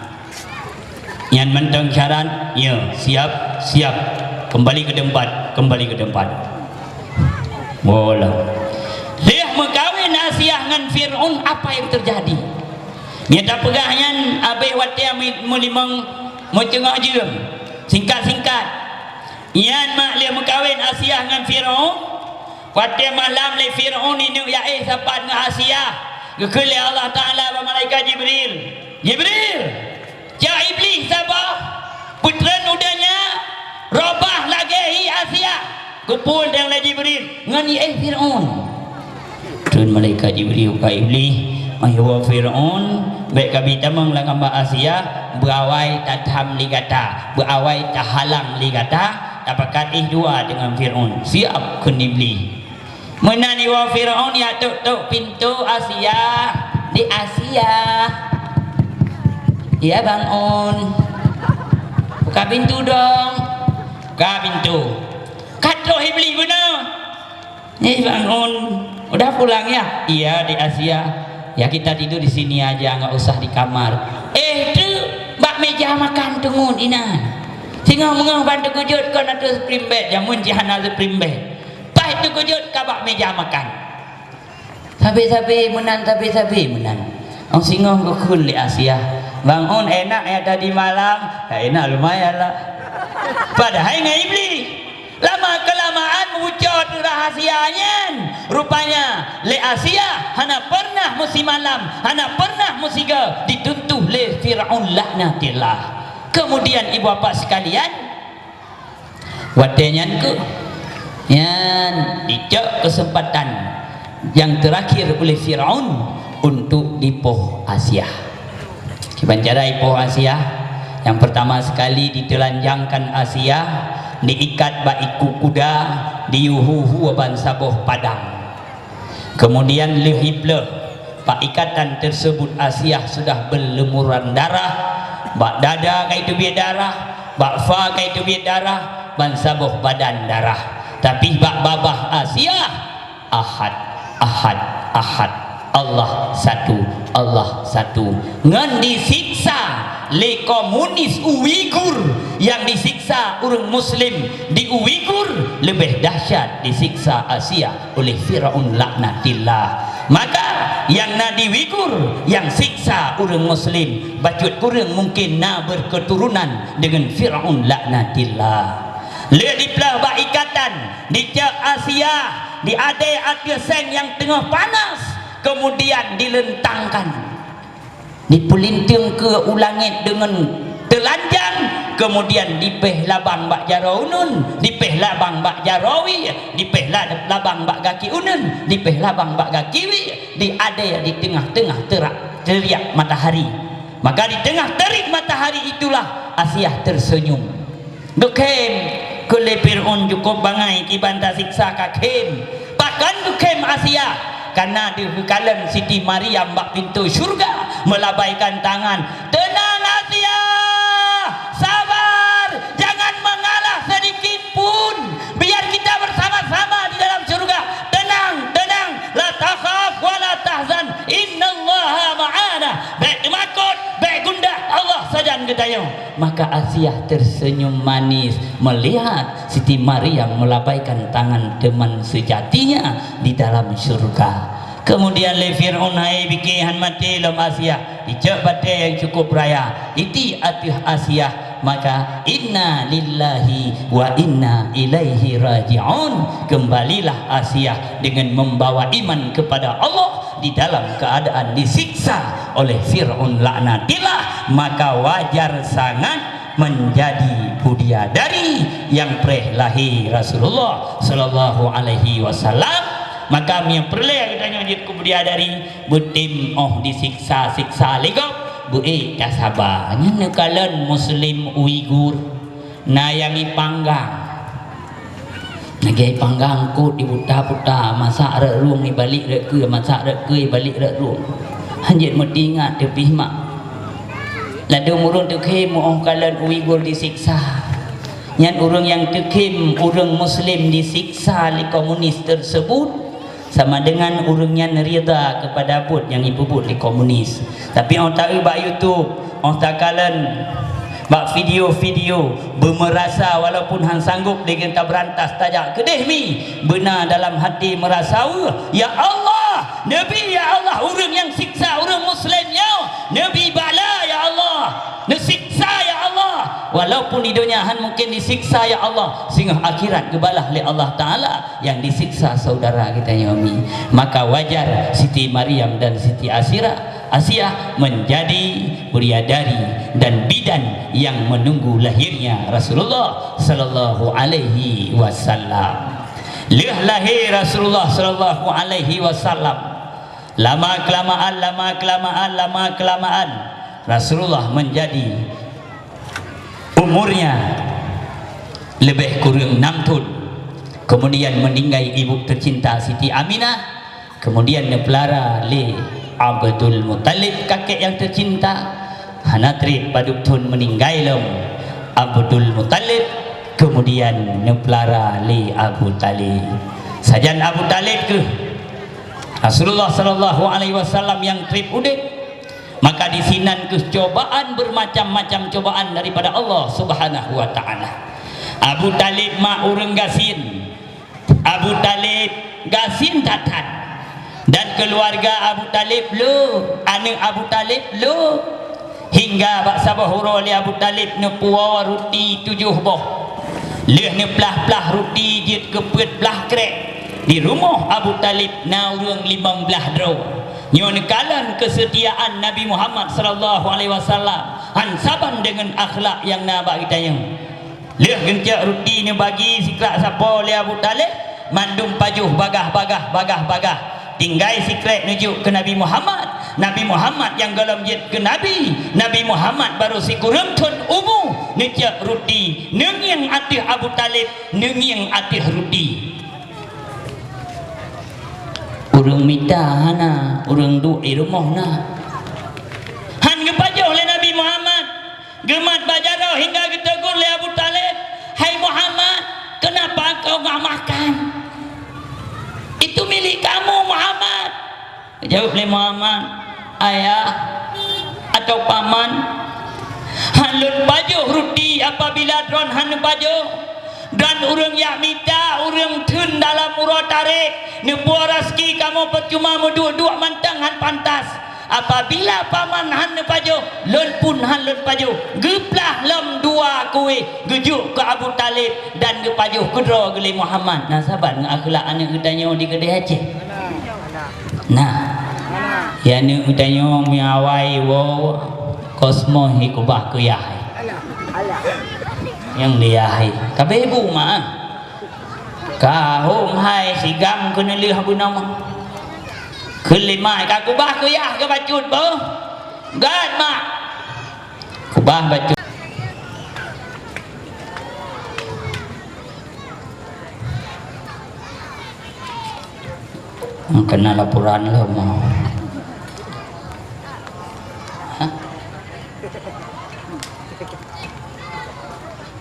Nyan mantong syarat, ya, siap, siap. Kembali ke tempat, kembali ke tempat. Bola. Lheueh meukawen Asiah ngon Firaun, apa yang terjadi? Nyang tapeugah nyan abéh watée meulimong meuteungoh jeuem. Singkat-singkat, nyan mak lheueh meukawen Asiah ngon Firaun. Watée malam lé Firaun ineuk yaéh sapat ngon Asiah, geukheun lé Allah Taala bak malaikat Jibril, "Jibril, jak Iblih saboh, peutreun u donya, robah lagée hi Asiah." Geupeubuet lé Jibril ngon iéh Firaun. Treun malaikat Jibril keu Iblih, "Hai Firaun, bék kabi tamong lam kama Asiah, beuawai tatham lé gata, beuawai tahalang lé gata, tapakat éh dua deungon Firaun." "Siap," kheun Iblih. Meunan iwoe Firaun jak tok-tok pintoe Asiah. "Dek Asiah." "Ya, Bang Un." "Buka pintu dong." Buka pintu. Ka troh Iblih bunoe. "Eh, Bang Un, udah pulang ya?" "Iya, Dek Asiah." "Ya, kita tidur di sini aja, nggak usah di kamar." "Eh, tu bak meja makan teungeut inan. Singoh meungoh ban teukeujot kon ateueh spring bed, jameun jih hana spring bed. Paih teukeujot ka bak meja makan." Sabe-sabe meunan, sabe-sabe meunan. Ong singoh geukheun lé Asiah, "Bang Un, enak ya tadi malam?" "Ya, enak lumayan lah." Padahai ngon Iblih. Lama kelamaan meubuco rahasia nyan. Rupanya lé Asiah hana pernah meusimalam, hana pernah meusigoe dituntuh lé Firaun laknatillah. Kemudian ibu bapak sekalian, watée nyan keuh, nyan dicok keuseumpatan nyang teurakhir uleh Firaun untuk dipoh Asiah. Kiban cara ipoh Asiah, nyang peurtama sekali diteulanjangkan Asiah, diikat bak iku kuda, diyue hu-hu ban saboh padang. Kemudian lheueh ibleuh, bak ikatan tersebut Asiah sudah berlumuran darah, bak dada ka iteubiet darah, bak fa ka iteubiet darah, ban saboh badan darah. Tapi bak babah Asiah, Ahad, Ahad, Ahad, Allah satu, Allah satu. Ngon disiksa lé komunis Uighur, nyang disiksa ureuëng Muslim di Uighur leubeh dahsyat disiksa Asiah uleh Firaun laknatillah. Maka nyang na di Uighur nyang siksa ureuëng Muslim, bacut kureueng mungken na berketurunan dengan Firaun laknatillah. Lheueh dipleuh bak ikatan, dicok Asiah, diadée ateueh seng nyang teungoh panas, kemudian dileuntangkan. Dipeulinteung keu u langét deungon teulanjang, kemudian dipéh labang bak jaroe uneuen, dipéh labang bak jaroe wie, dipéh la-, labang bak gaki uneuen, dipéh labang bak gaki wie, diadée di teungoh-teungoh teurak, teuriak matahari. Maka di teungoh terik matahari itulah Asiah tersenyum. Geukhem keu lé Fir'aun, cukup bangai kiban tasiksa ka khem. Pakon geukhem Asiah? Kana geukheun kalon Siti Maryam bak pintoe syeuruga meulabaikan tangan, "Tenang Asiah, sabar, jangan mengalah sedikit pun. Biar kita bersama-sama di dalam syeuruga. Tenang, tenang, la takhaf wa la tahzan, innallaha ma'ana." Bék teumakot, bék gundah, Allah sajan geutanyoe. Maka Asiah tersenyum manis melihat Siti Maryam melambaikan tangan teman sejatinya di dalam syurga. Kemudian lé Fir'aun hai bike han maté lom Asiah, icok batée nyang cukup raya, iti ateueh Asiah, maka inna lillahi wa inna ilaihi raji'un. Kembalilah Asiah dengan membawa iman kepada Allah di dalam keadaan disiksa oleh Fir'aun laknatillah, maka wajar sangat menjadi budiadari nyang preh lahé Rasulullah sallallahu alaihi wasallam. Maka meunyoe peureulée geutanyoe jeuet keu budiadari, beutem óh disiksa-siksa lé gob, Beuék tasaba, nyan neukalon Muslim Uighur, na nyang ipanggang. Lagèe ipanggang kot diputa-puta, masak rot rhueng ibalek rot keue, masak rot keue ibalek rot rhueng. Hanjeuet meuteuingat teupih mak. Ladôm ureueng teukhém óh kalon Uighur disiksa. Nyan ureueng nyang teukhém ureueng Muslim disiksa lé komunis tersebut, sama dengan ureueng nyan ridha kepada buet nyang jipeubuet lé komunis. Tapi óh taeu bak YouTube, óh takalon bak video-video, beumeurasa walaupun han sanggob lé geuh tabeurantas tajak keudeh mi, beuna dalam hati meurasa weueh, "Ya Allah, neubi, ya Allah, ureueng nyang siksa ureueng Muslim nyoe, neubi bala, ya Allah, neusiksa, ya Allah." Walaupun di donya han mungken disiksa, ya Allah, singoh akhirat geubalah lé Allah Taala nyang disiksa saudara geutanyoe mi. Maka wajar Siti Maryam dan Siti Asira, Asiah menjadi bidadari dan bidan yang menunggu lahirnya Rasulullah sallallahu alaihi wasallam. Lheueh lahé Rasulullah sallallahu alaihi wasallam, lama kelamaan, lama kelamaan, lama kelamaan, Rasulullah menjadi umurnya lebih kurang enam thon. Kemudian meninggai ibu tercinta Siti Aminah. Kemudian neupeulara lé Abdul Muttalib, kakek nyang teucinta. Hana trép padub thon meuninggai lom Abdul Muttalib, kemudian neupeulara lé Abu Thalib. Sajan Abu Thalib keuh Rasulullah sallallahu alaihi wasallam nyang trép udép, maka disinan keuh cobaan, bermacam-macam cobaan daripada Allah Subhanahu wa Ta'ala. Abu Thalib mak ureuëng gasien, Abu Thalib gasien that-that, dan keuluwarga Abu Thalib le, aneuëk Abu Thalib le, hingga bak saboh uroe lé Abu Thalib neupuwoe ruti tujoh boh. Lheueh neuplah-plah ruti jeuet keu peuet blah krek, di rumoh Abu Thalib na ureuëng limong blah droe. Nyoe neukalon keusetiaan Nabi Muhammad sallallahu alaihi wasallam, han saban deungon akhlak nyang na bak geutanyoe. Lheueh geuncok ruti neubagi sikrak sapo lé Abu Thalib, mandum pajoh bagah-bagah, bagah-bagah. Tinggai sikrek neujok keu Nabi Muhammad. Nabi Muhammad nyang gohlom jeuet keu nabi. Nabi Muhammad barô sikureueng thon umu, neucok ruti, neungieng ateueh Abu Thalib, neungieng ateueh ruti. Ureuëng mita hana, ureuëng duek di rumoh na. Han geupajoh lé Nabi Muhammad. Geumat bak jaroe hingga geutegur lé Abu Thalib, "Hai Muhammad, kenapa engkau nggak makan? Itu milik kamu, Muhammad." Jaweueb lé Muhammad, "Ayah atau paman, han lôn pajoh ruti apabila droen han neupajoh. Droen ureuëng jak mita, ureuëng theun dalam uroe tarek, neupuwoe raseuki kamoe peucuma meuduek-duek mantong han pantas. Apabila paman han neupajoh, lôn pun han lôn pajoh." Geuplah lom dua kueh, geujok keu Abu Thalib dan geupajoh keudroe geuh lé Muhammad. Na saban ngon akhlak aneuëk geutanyoe di keudeh Aceh? Nah, ya aneuëk geutanyoe meuawai woe kosmo hi kubah keu yah. Nyang lé yah, ka beubu ma. Ka hom hai sigam keuneulheueh bunoe. Keuleumah ka kubah keu yah keu bacut boh. Gat mak. Kubah bacut. Kena laporan lah mau. Hah?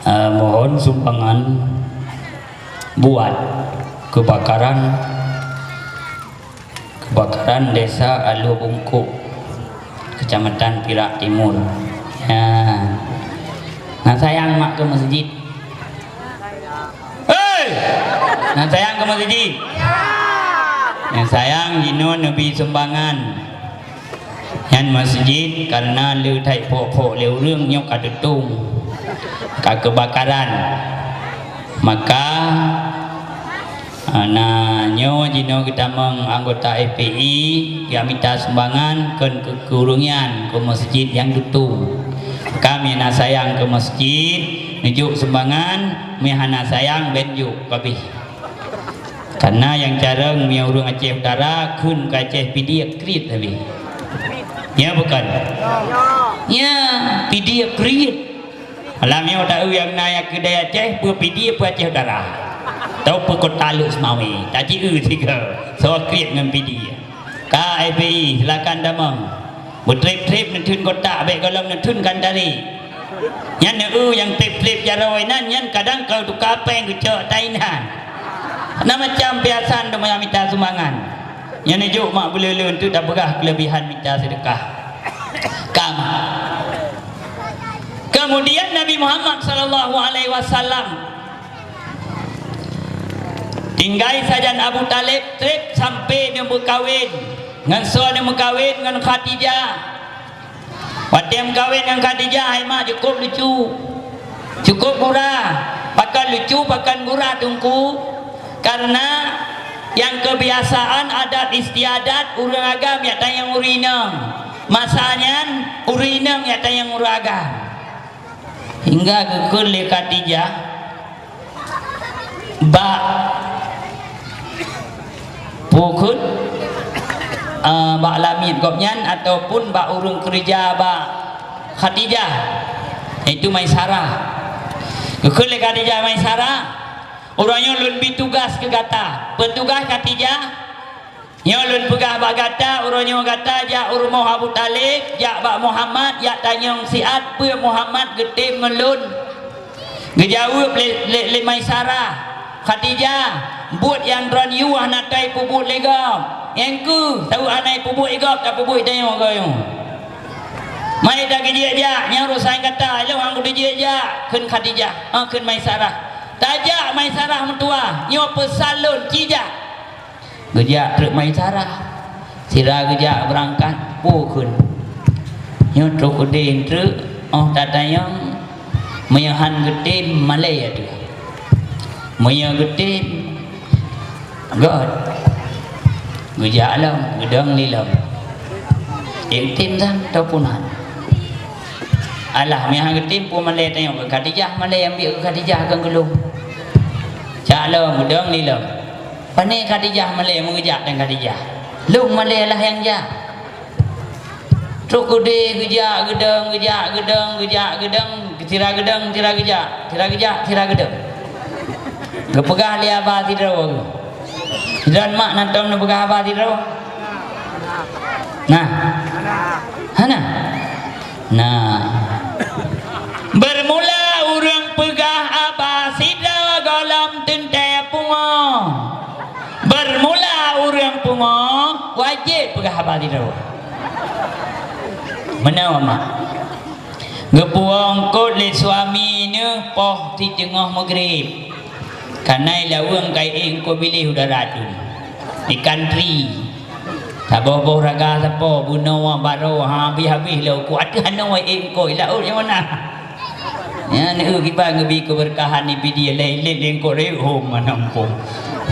Eh, mohon sumbangan buat kebakaran, kebakaran Desa Alue Bungkok, Kecamatan Pirak Timur. Ya. Nah, sayang mak ke masjid. Hei! Nah, sayang ke masjid. Nah, sayang jinoe neubi sumbangan. Nyan masjid karena le that phok-phok lé ureuëng nyoe ka tutong, ka keubakaran. Maka, ah, na nyoe jinoe geutamong anggota F P I geumita sumbangan keu, keu, keu ureuëng nyan, keu masjid nyang tutong. Ka meunan sayang keu masjid, neujok sumbangan, meuhana sayang ben jok kabeh. Karena nyang carông meunyoe ureuëng Aceh Utara kheun keu Aceh Pidie kriet habéh. Nya bukan. Nya, Pidie kriet. Lam nyoe taeu nyang na nyang keudai Aceh, peue Pidie, peue Aceh Utara. Tau peue kota Lhokseumawe, taci eu sigoe. Soe kriet ngon Pidie. Ka F P I, silakan tamong. Beutreb-treb neutheun kotak, bék gohlom neutheun kantari. Nyan neu nyang treb-treb jaroe nan, nyan kadang ka tuka péng geucok tai nan. Na macam piasan teuma mita sumbangan. Nyan neujok mak buleuen tu tapeugah keulebihan mita seudeukah. Kama. Kemudian Nabi Muhammad sallallahu alaihi wasallam tinggai sajan Abu Thalib treb sampai neumeukawen ngon soe, neumeukawen ngon Khadijah. Watée meukawen ngon Khadijah, hai mak, cukup lucu. Cukup gura. Pakon lucu, pakon gura, Teungku? Karena nyang kebiasaan adat istiadat ureuëng agam yak tanyong ureuëng inong. Masa nyan ureuëng inong yak tanyong ureuëng agam. Hingga geukheun lé Khadijah, bak peue kheun, eh, bak lamiet gobnyan ataupun bak ureuëng keureuja bak Khadijah, yaitu Maisarah. Geukheun lé Khadijah, Maisarah, uroe nyoe lôn bi tugaih keu gata. Peue tugaih Khadijah? Nyoe lôn peugah bak gata, uroe nyoe gata jak u rumoh Abu Thalib, jak bak Muhammad, jak tanyong siat peue Muhammad geutem ngon lôn. Geujaweueb lé, lé, lé Maisarah, "Khadijah, buet nyang droeneuh hana teupeue buet lé gob. Nyang keuh, saboh hana teupeue buet lé gob, tapeubuet tanyoe goe nyoe." "Mai dah geujak jak, nyang urusan gata, ilong han kuteujak jak," kheun Khadijah, eh, kheun Maisarah. "Tajak Maisarah meutuwah, nyoe peusan lôn, ci jak." Geujak treuk Maisarah. Sira geujak beurangkat, peue kheun. Nyoe trok udeb treuk, óh tatanyong, meunyoe han geutem, malée ateueh. Meunyoe geutem, göt. Geujak lom, geudong lé lom. Ék geutem sang, tau pun han. Alah, meunyoe han geutem, peue malée tanyoe keu Khadijah, malée ambiek keu Khadijah keu geulong. Jak lom, geudong lé lom. Pane Khadijah malée, meugeujak dan Khadijah. Lôn malée lah nyang jak. Trok udeb geujak geudong, geujak geudong, geujak geudong, sira geudong, sira geujak, sira geujak, sira geudong. Geupeugah lé haba sidroe geuh. Sidroe mak na tom neupeugah haba sidroe? Nah. Hana? Nah. Bermula ureuëng peugah haba sidroe gohlom teuntée pungoh. Bermula ureuëng pungoh, wajéb peugah haba sidroe. Meunoe, mak. Geupuwoe eungkôt lé suami neuh poh siteungoh meugreb. Kana i laweueng ka i ék eungkôt biléh u darat tu. Ikan teri. Saboh-boh raga sapo, bunoe, baroe, ha, habéh-habéh lé eungkôt. Ateueh hana i ék eungkôt, i laôt nyang mana? Nyan eu kiban geubi keubeurkahan di Pidie, lé, lé, lé eungkôt rayeuk hom mana muphom.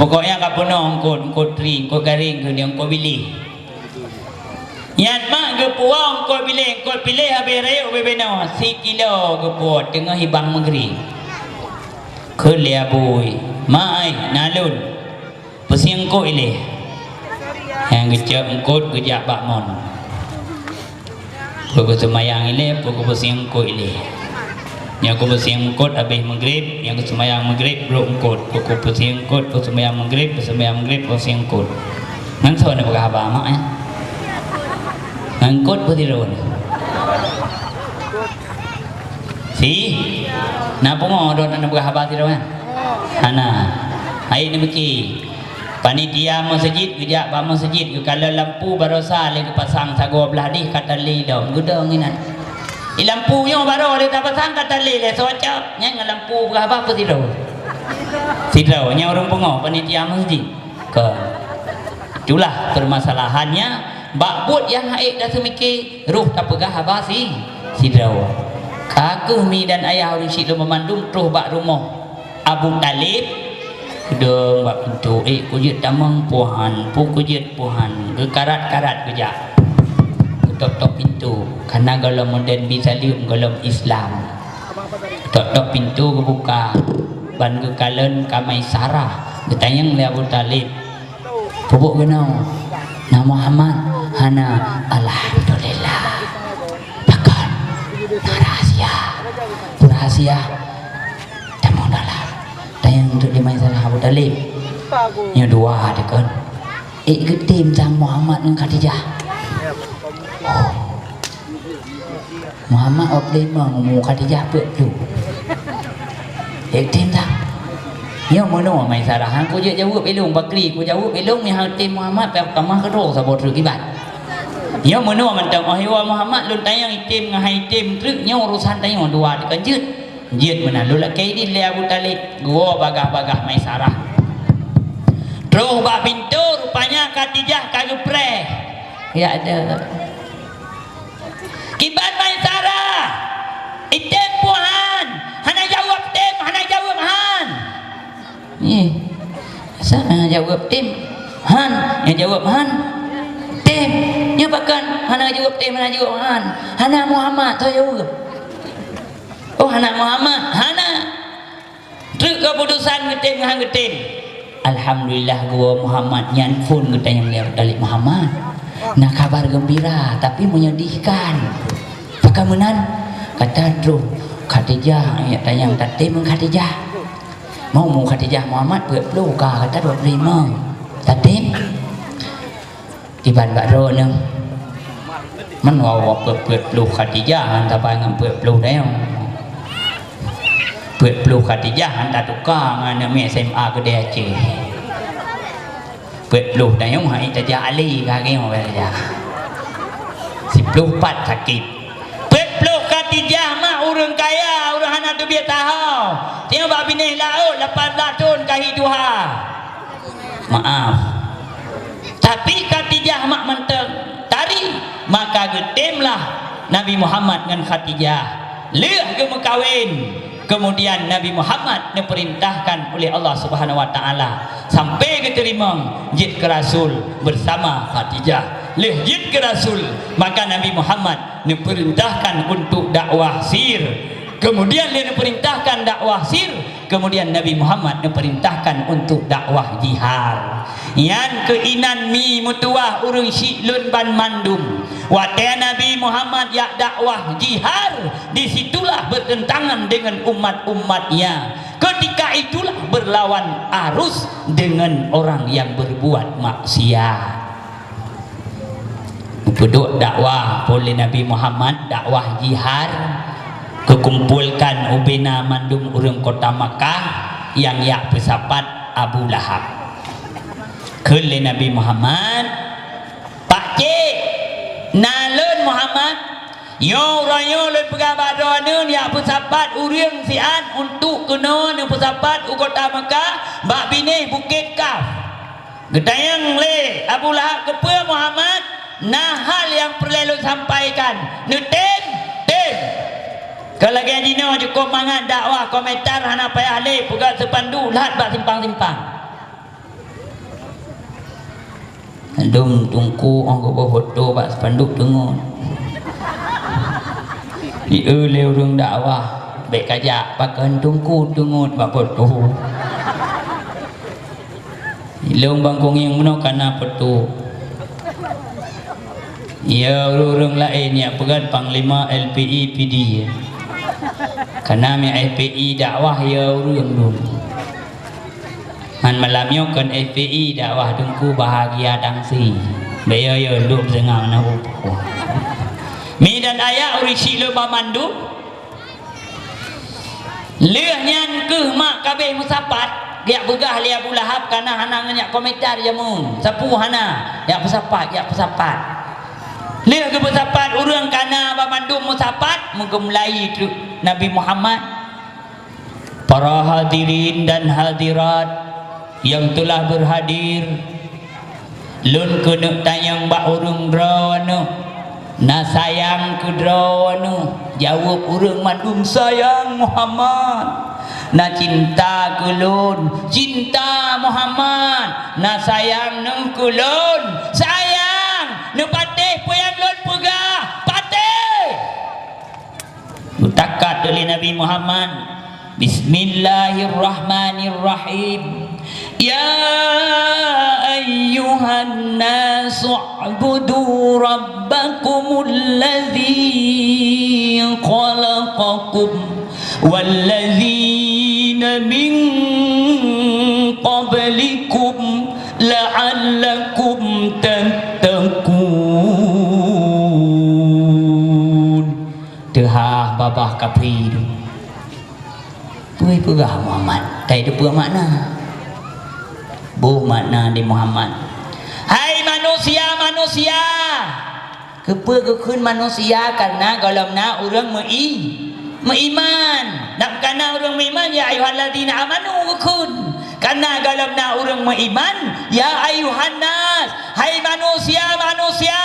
Pokoknya ka peunoh eungkôt, eungkôt teri, eungkôt garéng, keu eungkôt biléh. Nyan mak geupuwoe eungkôt biléh, eungkôt biléh habéh rayeuk ubé-ubé noe, sikilo geupuwoe teungoh i bang meugreb. Kheun lé abui, "Mak ai, na lôn." Peusieng eungkôt ilée. Nyang geucok eungkôt geujak bak mon. Peue geuseumayang ilée, peue geupeusieng eungkôt ilée. Nyoe geupeusieng eungkôt habéh meugreb, nyoe geuseumayang meugreb brok eungkôt. Peue geupeusieng eungkôt, geuseumayang meugreb, geuseumayang meugreb, peusieng eungkôt. Ngon soe neupeugah haba mak, eh? Ngon eungkôt peue sidroe nyoe? Si? Na pungo droe neupeugah haba sidroe nyan? Hana. Hai neupike. Panitia meuseujid geujak bak meuseujid geukalon lampu baroesa lé geupasang sagoe blah dih ka talé dong, geudong inan. Di lampu nyoe baroe lé tapasang ka talé lé soe cok, nyan ngon lampu peugah haba peue sidroe? Sidroe, nyan ureuëng pungo panitia meuseujid. Kon. Itulah permasalahannya, bak buet nyang hana ék taseumiké, roh tapeugah haba si, sidroe. Ka kheueh mi dan ayah ureuëng syiek lôn banmandum troh bak rumoh Abu Thalib, geudong bak pintoe, "Ék kujeuet tamong peue han, peue kujeuet peue han," geukarat-karat geujak. Geutôp-tôp pintoe, kana gohlom modern bi saleuem gohlom Islam. Geutôp-tôp pintoe geubuka, ban geukalon ka Maisarah, geutanyong lé Abu Thalib, "Peubuet keunoe?" Na Muhammad? Hana. Alhamdulillah. Pakon? Na rahasia. Peue rahasia? Tamong dalam. Tanyong teuk di Maisaroh Abu Thalib. Nyoe dua dikon. Ék geutem sang Muhammad ngon Khadijah. Oh. Muhammad dua ploh limong, umu Khadijah peuet ploh. Ék tem dah. Nyoe meunoe Maisaroh, han kujak jaweueb ilong, Bakri kujaweueb ilong, nyang tem Muhammad pih tamah keudroe saboh treuk iban. Nyoe meunoe mantong, oh iwa Muhammad lôn tanyong item ngon han item treuk, nyoe urusan tanyoe dua dikon jeuet. Jeuet meunan lôn lakée idin lé Abu Thalib, geuwoe bagaih-bagaih Maisaroh. Troh bak pintoe rupanya Khadijah ka geupreh. Ya ada. Kiban Maisaroh, item peue han, hana jaweueb tem, hana jaweueb han. Nyoe, asai hana jaweueb tem, han, nyang jaweueb han. Tem, nyoe pakon hana jaweueb tem, hana jaweueb han. Hana Muhammad, soe jaweueb? Oh, hana Muhammad, hana. Treuk keuputosan geutem ngon han geutem. Alhamdulillah, geuwoe Muhammad nyan phon geutanyong lé Abu Thalib, "Muhammad, na kabar geumbira, tapi menyedihkan." Pakon meunan? Gata troh Khadijah, ya tanyong tatem ngon Khadijah. Meu umu Khadijah Muhammad peuet ploh, ka gata dua ploh limong. Tatem? Kiban bak droeneuh. Man wawa peuet-peuet ploh Khadijah han tabai ngon peuet ploh dayong. Peuet ploh Khadijah han tatuka ngon aneuk miet S M A keudeh Aceh. Peuet ploh dayong han tajak alé ka geuh bela. Siploh pat sakét. Peuet ploh Khadijah mak ureuëng kaya, ureuëng hana teubiet taho. Tieng bak binéh laôt lapan blah thon ka hi tuha. Maaf. Tapi Khadijah mak mantong tari, maka geutemlah Nabi Muhammad ngon Khadijah. Lheueh geumeukawen, kemudian Nabi Muhammad neupeurintahkan uleh Allah Subhanahu wa Taala sampai geuteurimong jeuet keu rasul beusama Khadijah. Lheueh jeuet keu rasul, maka Nabi Muhammad neupeurintahkan untuk dakwah sir. Kemudian lheueh neupeurintahkan dakwah sir, kemudian Nabi Muhammad neupeurintahkan untuk dakwah jihar. Nyan keuh inan mi meutuwah ureuëng syiek lôn banmandum. Watée Nabi Muhammad jak dakwah jihar, di situlah bertentangan dengan umat-umatnya. Ketika itulah berlawan arus dengan orang yang berbuat maksiat. Geupeuduek dakwah phon lé Nabi Muhammad, dakwah jihar, geukumpolkan ubena mandum ureuëng kota Makkah nyang jak peusapat Abu Lahab. Kheun lé Nabi Muhammad, "Pakcik, na lôn Muhammad, nyoe uroe nyoe lôn peugah bak droeneuh jak peusapat ureuëng siat untuk keunoe neupeusapat u kota Makkah bak binéh Bukét Kaf." Geutanyong lé Abu Lahab, "Keupeue Muhammad? Na hal nyang peureulée lôn sampaikan. Neutem?" "Tem." Ka lagée jinoe cukôp mangat dakwah, komentar hana payah lé, peugét seupanduk lhat bak simpang-simpang. Dum tungku ong geuboh foto bak seupanduk teungeut. Di eu lé ureuëng dakwah, bék kajak pakon tungku teungeut bak foto. Ilong bangkong nyang meunoe kana peutu. Ya ureuëng laén nyang peugét panglima L P I P D. Kana mi F P I dakwah ya ureuëng dum. Han malam nyoe kon F P I dakwah teungku bahagia tangsi. Bék ya ya dum seungab na upo. Mi dan ayah ureuëng syiek lôn banmandum. Lheueh nyan keuh mak kabeh meusapat, jak peugah lé Abu Lahab kana hana ngon nyak komentar jameun, sapeue hana, jak peusapat, jak peusapat. Lheueh geupeusapat ureuëng kana banmandum meusapat, meugeumulai treuk Nabi Muhammad. Para hadirin dan hadirat yang telah berhadir, lôn keuneuk tanyong bak ureuëng droeneuh, na sayang keu droeneuh? Jaweueb ureuëng mandum, "Sayang Muhammad." "Na cinta keu lôn?" "Cinta Muhammad." "Na sayang neuh keu lôn?" "Sayang." "Neupatéh peue nyang lôn peugah?" "Patéh." Geutakat lé Nabi Muhammad, "Bismillahirrahmanirrahim. Ya ayyu أيها الناس اعبدوا ربكم الذي خلقكم والذين من قبلكم لعلكم تتقون. Teuhah babah kafé. Peue peugah Muhammad? Ka teupeue makna? Boh makna di Muhammad. Hai manusia-manusia! Keupeue geukheun manusia? Kareuna gohlom na ureuëng meu-i-, meuiman. Nak kana ureuëng meuiman, ya ayyuhalladzina amanu geukheun. Kareuna gohlom na ureuëng meuiman, ya ayyuhan nas, hai manusia-manusia,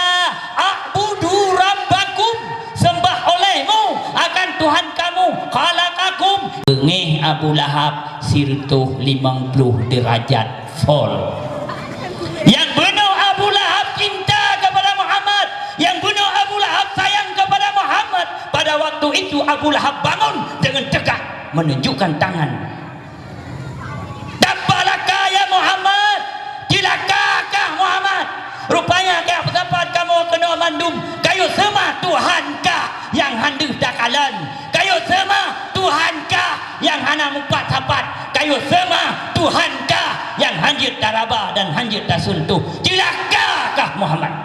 a'budu rabbakum, sembah olehmu akan Tuhan kamu, khalaqakum. Beungéh Abu Lahab sireutoh limong ploh deurajat fall. Nyang bunoe Abu Lahab cinta kepada Muhammad, nyang bunoe Abu Lahab sayang kepada Muhammad. Pada waktu itu Abu Lahab bangun dengan tegak menunjukkan tangan. Tabbalaka ya Muhammad, cilaka kah Muhammad. Rupanya kah peusapat kamoe keunoe mandum, kayue seumah Tuhan kah nyang han deuh takalon, kayue seumah Tuhan kah nyang hana mupat sapat, kayue seumah Tuhan kah nyang hanjeuet taraba dan hanjeuet tasuntoh. Cilaka kah Muhammad.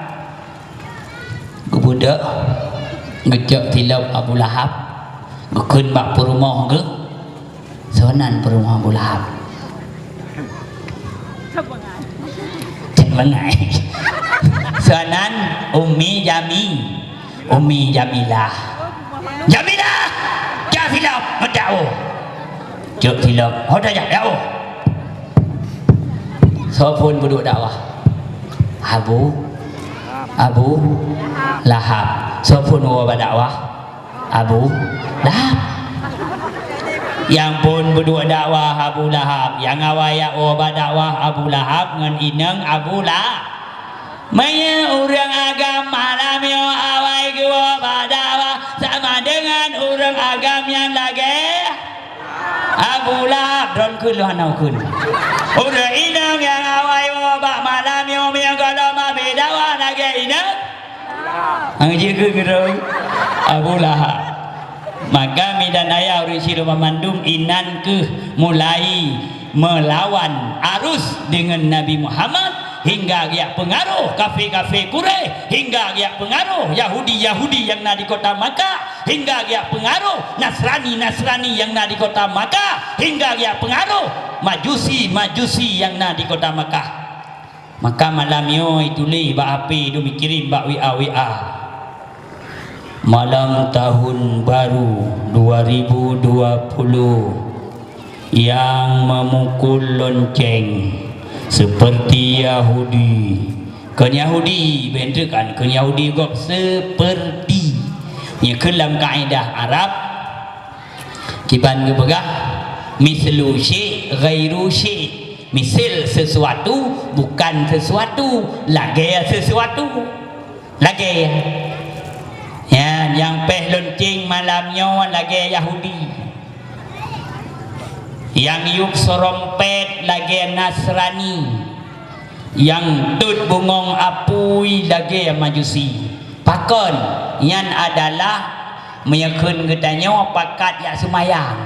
Geubeudôh, geucok tilop Abu Lahab, geukheun bak peurumoh geuh. Soe nan peurumoh Abu Lahab? Cek bangai. Soe nan? Ummi Jami-, Ummi Jamilah. Jamilah! Jak silop, meudakwah. Cok silop, ho tajak dakwah. Soe phon peuduek dakwah? Abu, Abu Lahab. Soe phon woe bak dakwah? Abu Lahab. Nyang phon peuduek dakwah Abu Lahab. Nyang awai jak woe bak dakwah Abu Lahab ngon inong Abu Lahab. Meunyoe ureuëng agam malam nyoe awai geuwoe bak dakwah sama deungon ureuëng agam nyang lagée Abu Lahab, droe kheun lôn hana kheun. Ureuëng inong nyang awai woe bak malam nyoe meunyoe gohlom abéh dakwah lagée inong. Hana jikheun keudroe Abu Lahab. Maka mi dan ayah ureuëng Siloam mandum inan kheueh mulai meulawan arus deungon Nabi Muhammad, hingga geujak peungaroh kafé-kafé Quraisy, hingga geujak peungaroh Yahudi-Yahudi nyang na di kota Makkah, hingga geujak peungaroh Nasrani-Nasrani nyang na di kota Makkah, hingga geujak peungaroh Majusi-Majusi nyang na di kota Makkah. Maka malam nyoe tuléh bak H P dum ikirém bak W A, W A. Malam tahun baru dua ribu dua puluh yang memukul lonceng seperti Yahudi. Kon Yahudi, bèk treuk kan, kon Yahudi gob seperti. Nyoe kheun lam kaedah Arab, kiban geupeugah, mislu syai', ghairu syai'. Misil sesuatu, bukan sesuatu, lagèe sesuatu. Lagèe. Ya, nyang pèh lonceng malam nyoe lagèe Yahudi. Nyang yup seurompet lagèe Nasrani. Nyang tot bungong apui lagèe Majusi. Pakon? Nyan adalah meunyoe kheun geutanyoe pakat jak seumayang.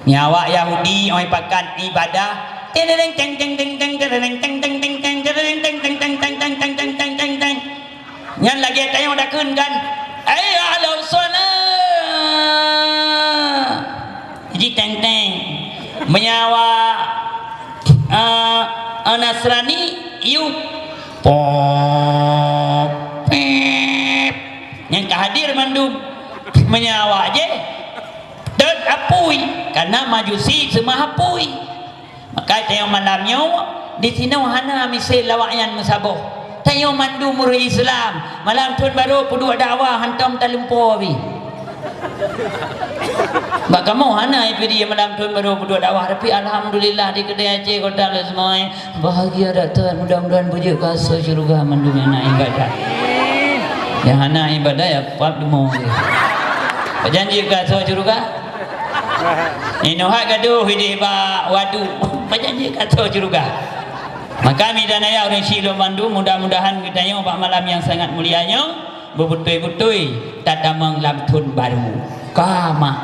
Nyan awak Yahudi 'oh pakat ibadah, teng teng teng, teng teng teng, teng teng teng, teng teng teng. Nyan lagèe tanyoe takheun kan, "Hayya 'alas shalah!" Jiteng-teng. Meunyoe awak, eh, eh, Nasrani, yub, pop, pep. Nyan ka hadir mandum. Meunyoe awak jih, tot apui, karena Majusi seumah apui. Maka tanyoe malam nyoe, disinoe hana misil awaknyan meusaboh. Tanyoe mandum ureueng Islam, malam thon barô peuduek dakwah hantom talumpoe pih. Bak kamoe hana ipeudiek malam thon barô peuduek dakwah, tapi alhamdulillah di keudè Aceh kota Lesmai, bahagia that-that, mudah-mudahan beujeuet keu asoe syeuruga mandum nyang na ibadah. Nyang hana ibadah ya pap dumo. Pajan jeuet keu asoe syeuruga? Inoe hat gadoh idéh bak waduk, pajan jeuet keu asoe syeuruga? Maka, midan ayah ureuëng syiek lôn bandum, mudah-mudahan geutanyoe bak malam nyang sangat mulia nyoe beubeutôi-beutôi tatamong lam thon barô. Ka mak.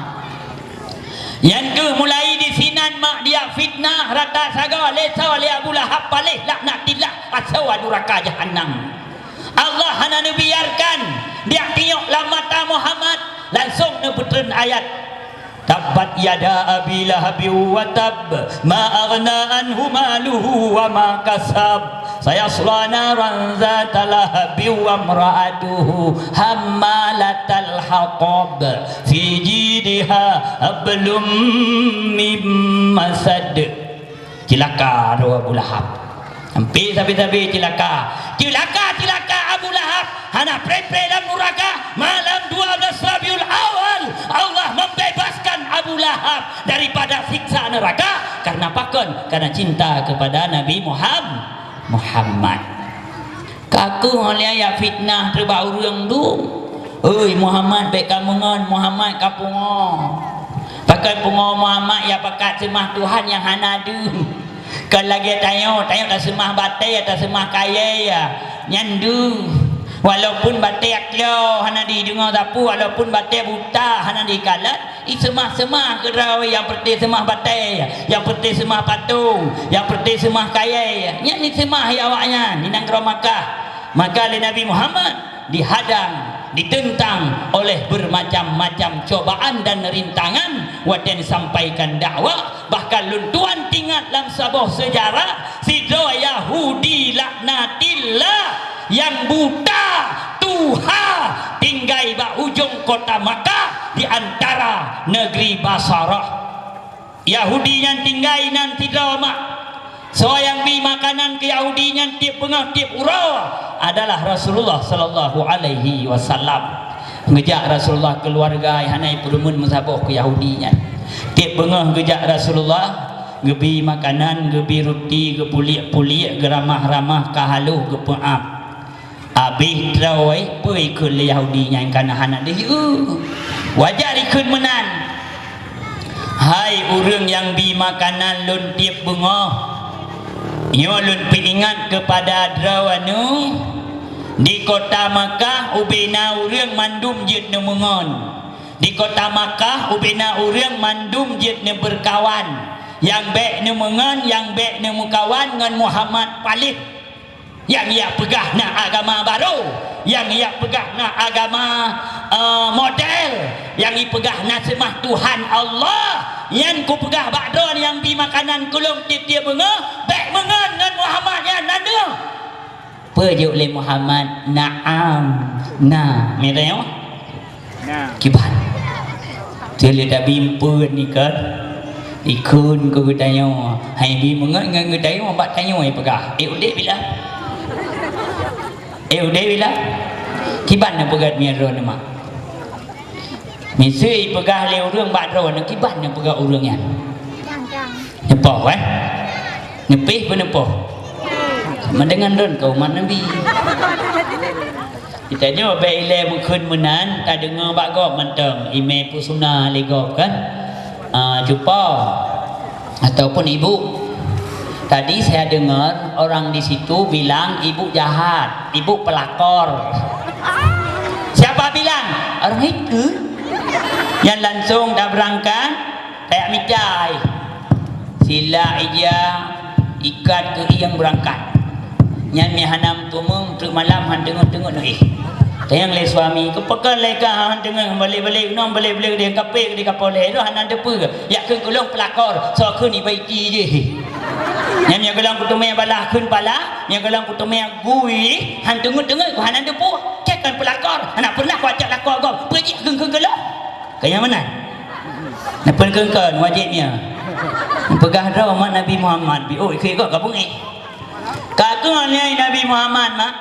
Nyan keuh mulai disinan mak dijak fitnah rata sagoe lé soe lé Abu Lahab paléh laknatillah asoe duraka jahannam. Allah hana neubiarkan dijak tinyok lam mata Muhammad, langsong neupeutreun ayat, "Tabbat yada Abi Lahabin wa tab, ma aghna anhu maluhu wa ma kasab, sayasla naran zata lahabin wa imra'atuhu hammalatal hatab, fi jidiha hablum mim masad." Cilaka droe Abu Lahab. Sampai sabe-sabe cilaka. Cilaka, cilaka Abu Lahab. Hana preh-preh lam nuraka. Malam dua belas Rabiul Awal, Allah membebaskan Abu Lahab daripada siksa neraka. Karena pakon? Karena cinta kepada Nabi Muham-, Muhammad. Ka keuh lé ayah fitnah teubak ureuëng dum. "Oi Muhammad, bék ka meungon, Muhammad ka pungoh." Pakon pungoh Muhammad, ya pakat seumah Tuhan nyang hana deuh. Kon lagée tanyoe, tanyoe taseumah batée, taseumah kayée, ya. Nyan deuh. Walaupun batée klo hana dideungoe sapeue, walaupun batée buta hana dikalon, iseumah-seumah keudroe, nyang peureté seumah batée, nyang peureté seumah patong, nyang peureté seumah kayée. Nyan iseumah lé awaknyan di nanggroe Makkah. Maka lé Nabi Muhammad dihadang, ditentang oleh bermacam-macam cobaan dan rintangan watée sampaikan dakwah. Bahkan lôn tuan teuingat lam saboh seujarah, sidroe Yahudi laknatillah nyang buta, tuha, tinggai bak ujong kota Makkah di antara negeri Basarah. Yahudi nyan tinggai nan sidroe mak. Soe nyang bi makanan keu Yahudi nyan tieb beungoh tieb uroe adalah Rasulullah sallallahu alaihi wasallam. Geujak Rasulullah keuluwarga hana ipeureumeun meusaboh keu Yahudi nyan. Tieb beungoh geujak Rasulullah, geubi makanan, geubi ruti, geupuliek-puliek, geuramah-ramah, ka haloh geupeuab. Abéh droe, peue ikheun lé Yahudi nyan ka na hana deuh? Wajar ikheun meunan. Hai ureuëng nyang bi makanan lôn tieb beungoh, nyoe lôn peuingat keupada droeneuh, di kota Makkah ubé na ureuëng mandum jeuet neumeungon. Di kota Makkah ubé na ureuëng mandum jeuet neubeurkawan. Nyang bék neumeungon, nyang bék neumeukawan ngon Muhammad paléh. Nyang jak peugah na agama barô, nyang jak peugah na agama, eh, model, nyang jipeugah na seumah Tuhan Allah. Nyan kupeugah bak droe nyang bi makanan keu lôn tieb-tieb beungoh, bék meungon ngon Muhammad nyan, na deuh. Peue jaweueb lé Muhammad, "Na'am, na." Mireuh. Nah. Kiban. Teuleuh tabi eumpeuen ikot. Ikheun keu geutanyoe. Hai bi meungon ngon geutanyoe bak tanyoe ipeugah, "Eh, udeb bila? Eh, udeb bila?" Kiban neupeugah mireuh neumak. Miseue ipeugah lé ureuëng bak droeneuh, kiban neupeugah ureuëng nyan. Neupoh, eh? Neupih peuneupôh? Sama dengan lôn keu umat Nabi. Geutanyoe bék ilée meukheun meunan, tadeungoe bak gob mantong, imé peusuna lé gob kan? Ah, cupo ataupun ibu. Tadi saya dengar orang di situ bilang ibu jahat, ibu pelakor. Siapa bilang? Orang itu. Yang langsung dah berangkat, kayak micai. Sila ija ikat keu ieng beurangkat. Nyan mi hana meuteumé, treuk malam han teungeut-teungeut neuéh. Tanyong lé suami, "Keu pakon lé ka han teungeut balek-balek nong balek-balek di kape di kapoleh roh hana teupeue? Jak kheun keu lôn peulakor, soe kheun iba iti jih." Nyan mi gohlom kuteumé balah kheun pala, mi gohlom kuteumé gui, han teungeut-teungeut ku hana teupeue. Cek kan peulakor, hana pernah kuajak lakor gob. Peue jih kheun-kheun keu lôn? Keu nyang meunan. Neupeukheun-kheun wajéb nyan. Peugah droe umat Nabi Muhammad, bi ôk ikheun gob ka beungéh. Ka keuh nyan Nabi Muhammad mak,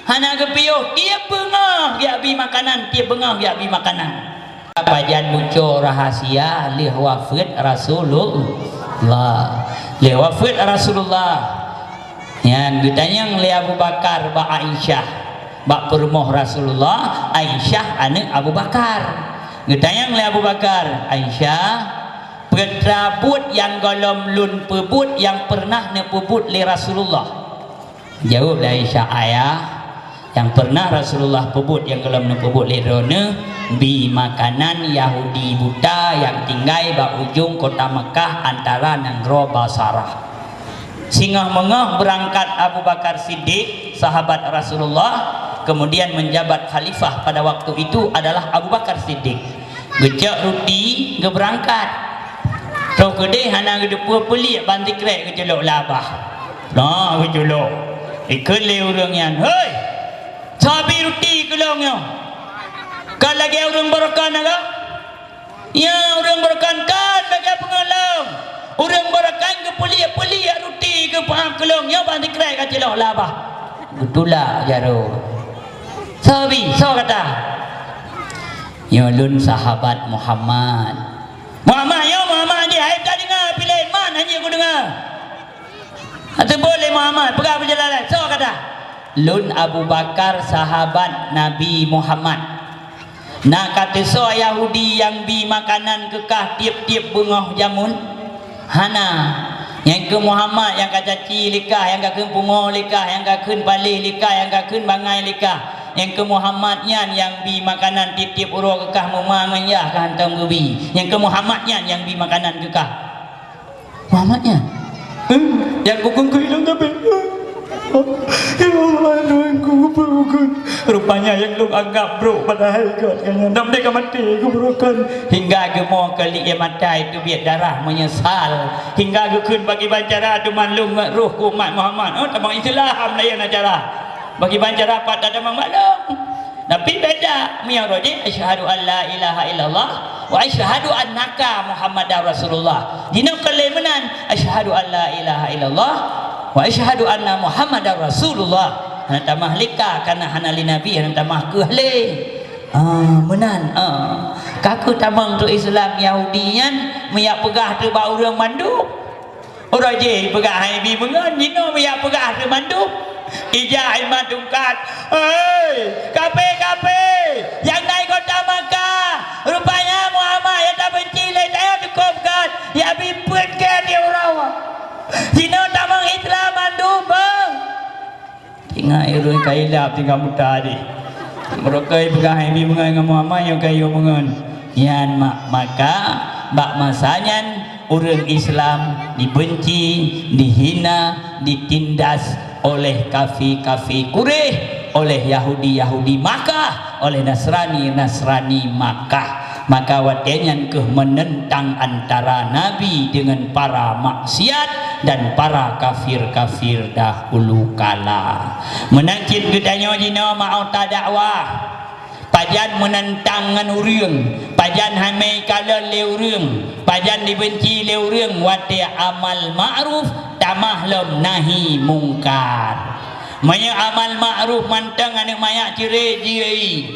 hana geupiôh, tieb beungoh geujak bi makanan, tieb beungoh geujak bi makanan. Pajan buco rahasia lheueh wafeuet Rasulullah. Lheueh wafeuet Rasulullah, nyan geutanyong lé Abu Bakar bak Aisyah, bak peurumoh Rasulullah, Aisyah aneuk Abu Bakar. Geutanyong lé Abu Bakar, "Aisyah, Peue teuma buet nyang gohlom lôn peubuet nyang peureunah neupeubuet lé Rasulullah? Jaweueb lé Aisyah, "Ayah, nyang peureunah Rasulullah peubuet nyang gohlom neupeubuet lé droeneuh, bi makanan Yahudi buta nyang tinggai bak ujong kota Makkah antara nanggroe Basarah." Singoh meungoh beurangkat Abu Bakar Siddiq, sahabat Rasulullah, kemudian menjabat khalifah pada waktu itu adalah Abu Bakar Siddiq. Geucok ruti, geubeurangkat. Troh keudeh hana geuteupeue peuliek ban sikrek geuculok lam babah. Nah, geuculok. Ikheun lé ureuëng nyan, "Hei! Soe bi ruti keu lôn nyoe? Ka lagée ureuëng baroekon agam?" "Ya, ureuëng baroekon kon lagée peungeut lôn. Ureuëng baroekon geupeuliek-peuliek ruti geupeuham keu lôn nyoe ban sikrek geuculok lam babah." Geutulak jaroe. "Soe bi, soe gata?" "Nyoe lôn sahabat Muhammad." "Muhammad nyoe, Muhammad nyoe, hai tadeungoe, piléh man hana kudeungoe." "Ateueh boleh Muhammad, peugah beujalan laén, soe gata?" "Lôn Abu Bakar, sahabat Nabi Muhammad." "Na ka teusoe Yahudi nyang bi makanan keu kah tieb-tieb beungoh jameun?" "Hana." "Nyang keu Muhammad nyang ka caci lé kah, nyang ka kheun pungo lé kah, nyang ka kheun paléh lé kah, nyang ka kheun bangai lé kah. Nyang keu Muhammad nyan nyang bi makanan tieb-tieb uroe keu kah meuma ngon yah ka hantom geubi. Nyang keu Muhammad nyan nyang bi makanan keu kah." "Muhammad nyan?" "Eh, nyang kukheun keu ilôn tapi." "Ya Allah, Tuhanku, kupeue kukheun?" "Rupanya nyang lôn anggab brok padahai gét nyan. Dam deh ka maté, kuburokan." Hingga geumoe keuliek mata itu biet darah meunyeusal. Hingga geukheun bagi bancara teuma lôn ngon roh keu umat Muhammad. Oh, tamong Islam laén acara. Bagi bancara pat tamong maklum. Tapi beda, meunyoe roh jih, "Asyhadu an la ilaha illallah wa asyhadu annaka Muhammadar Rasulullah." Jinoe keu lé meunan, "Asyhadu an la ilaha illallah wa asyhadu anna Muhammadar Rasulullah." Hana tamah lé ka, kana hana lé Nabi, hana tamah keuh lé. Ah, meunan, ah. Ka keuh tamong teuk Islam Yahudi nyan, meujak peugah teuk bak ureuëng mandum. Uroe jih peugah hai bi meungon, jinoe meujak peugah teuk mandum. Ijak iman tungkat, "Hei, kafé-kafé nyang na i kota Makkah, rupanya Muhammad nyang tabenci lé tanyoe cukôp gét, jak bi peuet gét di uroe." Jinoe tamong Islam mandum, beuh. Ingat ureuëng ka ilab tinggai muta jih. Meurokoi peugah hai bi meungon ngon Muhammad nyoe kayue meungon. Nyan mak, maka bak masa nyan ureuëng Islam dibenci, dihina, ditindas oleh kafé-kafé Quraisy, oleh Yahudi-Yahudi Makkah, oleh Nasrani-Nasrani Makkah. Maka watée nyan keuh meunentang antara Nabi deungon para maksiat dan para kafir-kafir dahulu kala. Meunan cit geutanyoe jinoe meu'oh tadakwah. Pajan meunentang ngon ureuëng, pajan hamé kalon lé ureuëng, pajan dibenci lé ureuëng watée amal ma'ruf tamah lom nahi mungkar. Meunyoe amal ma'ruf mantong aneuëk manyak cirét jih,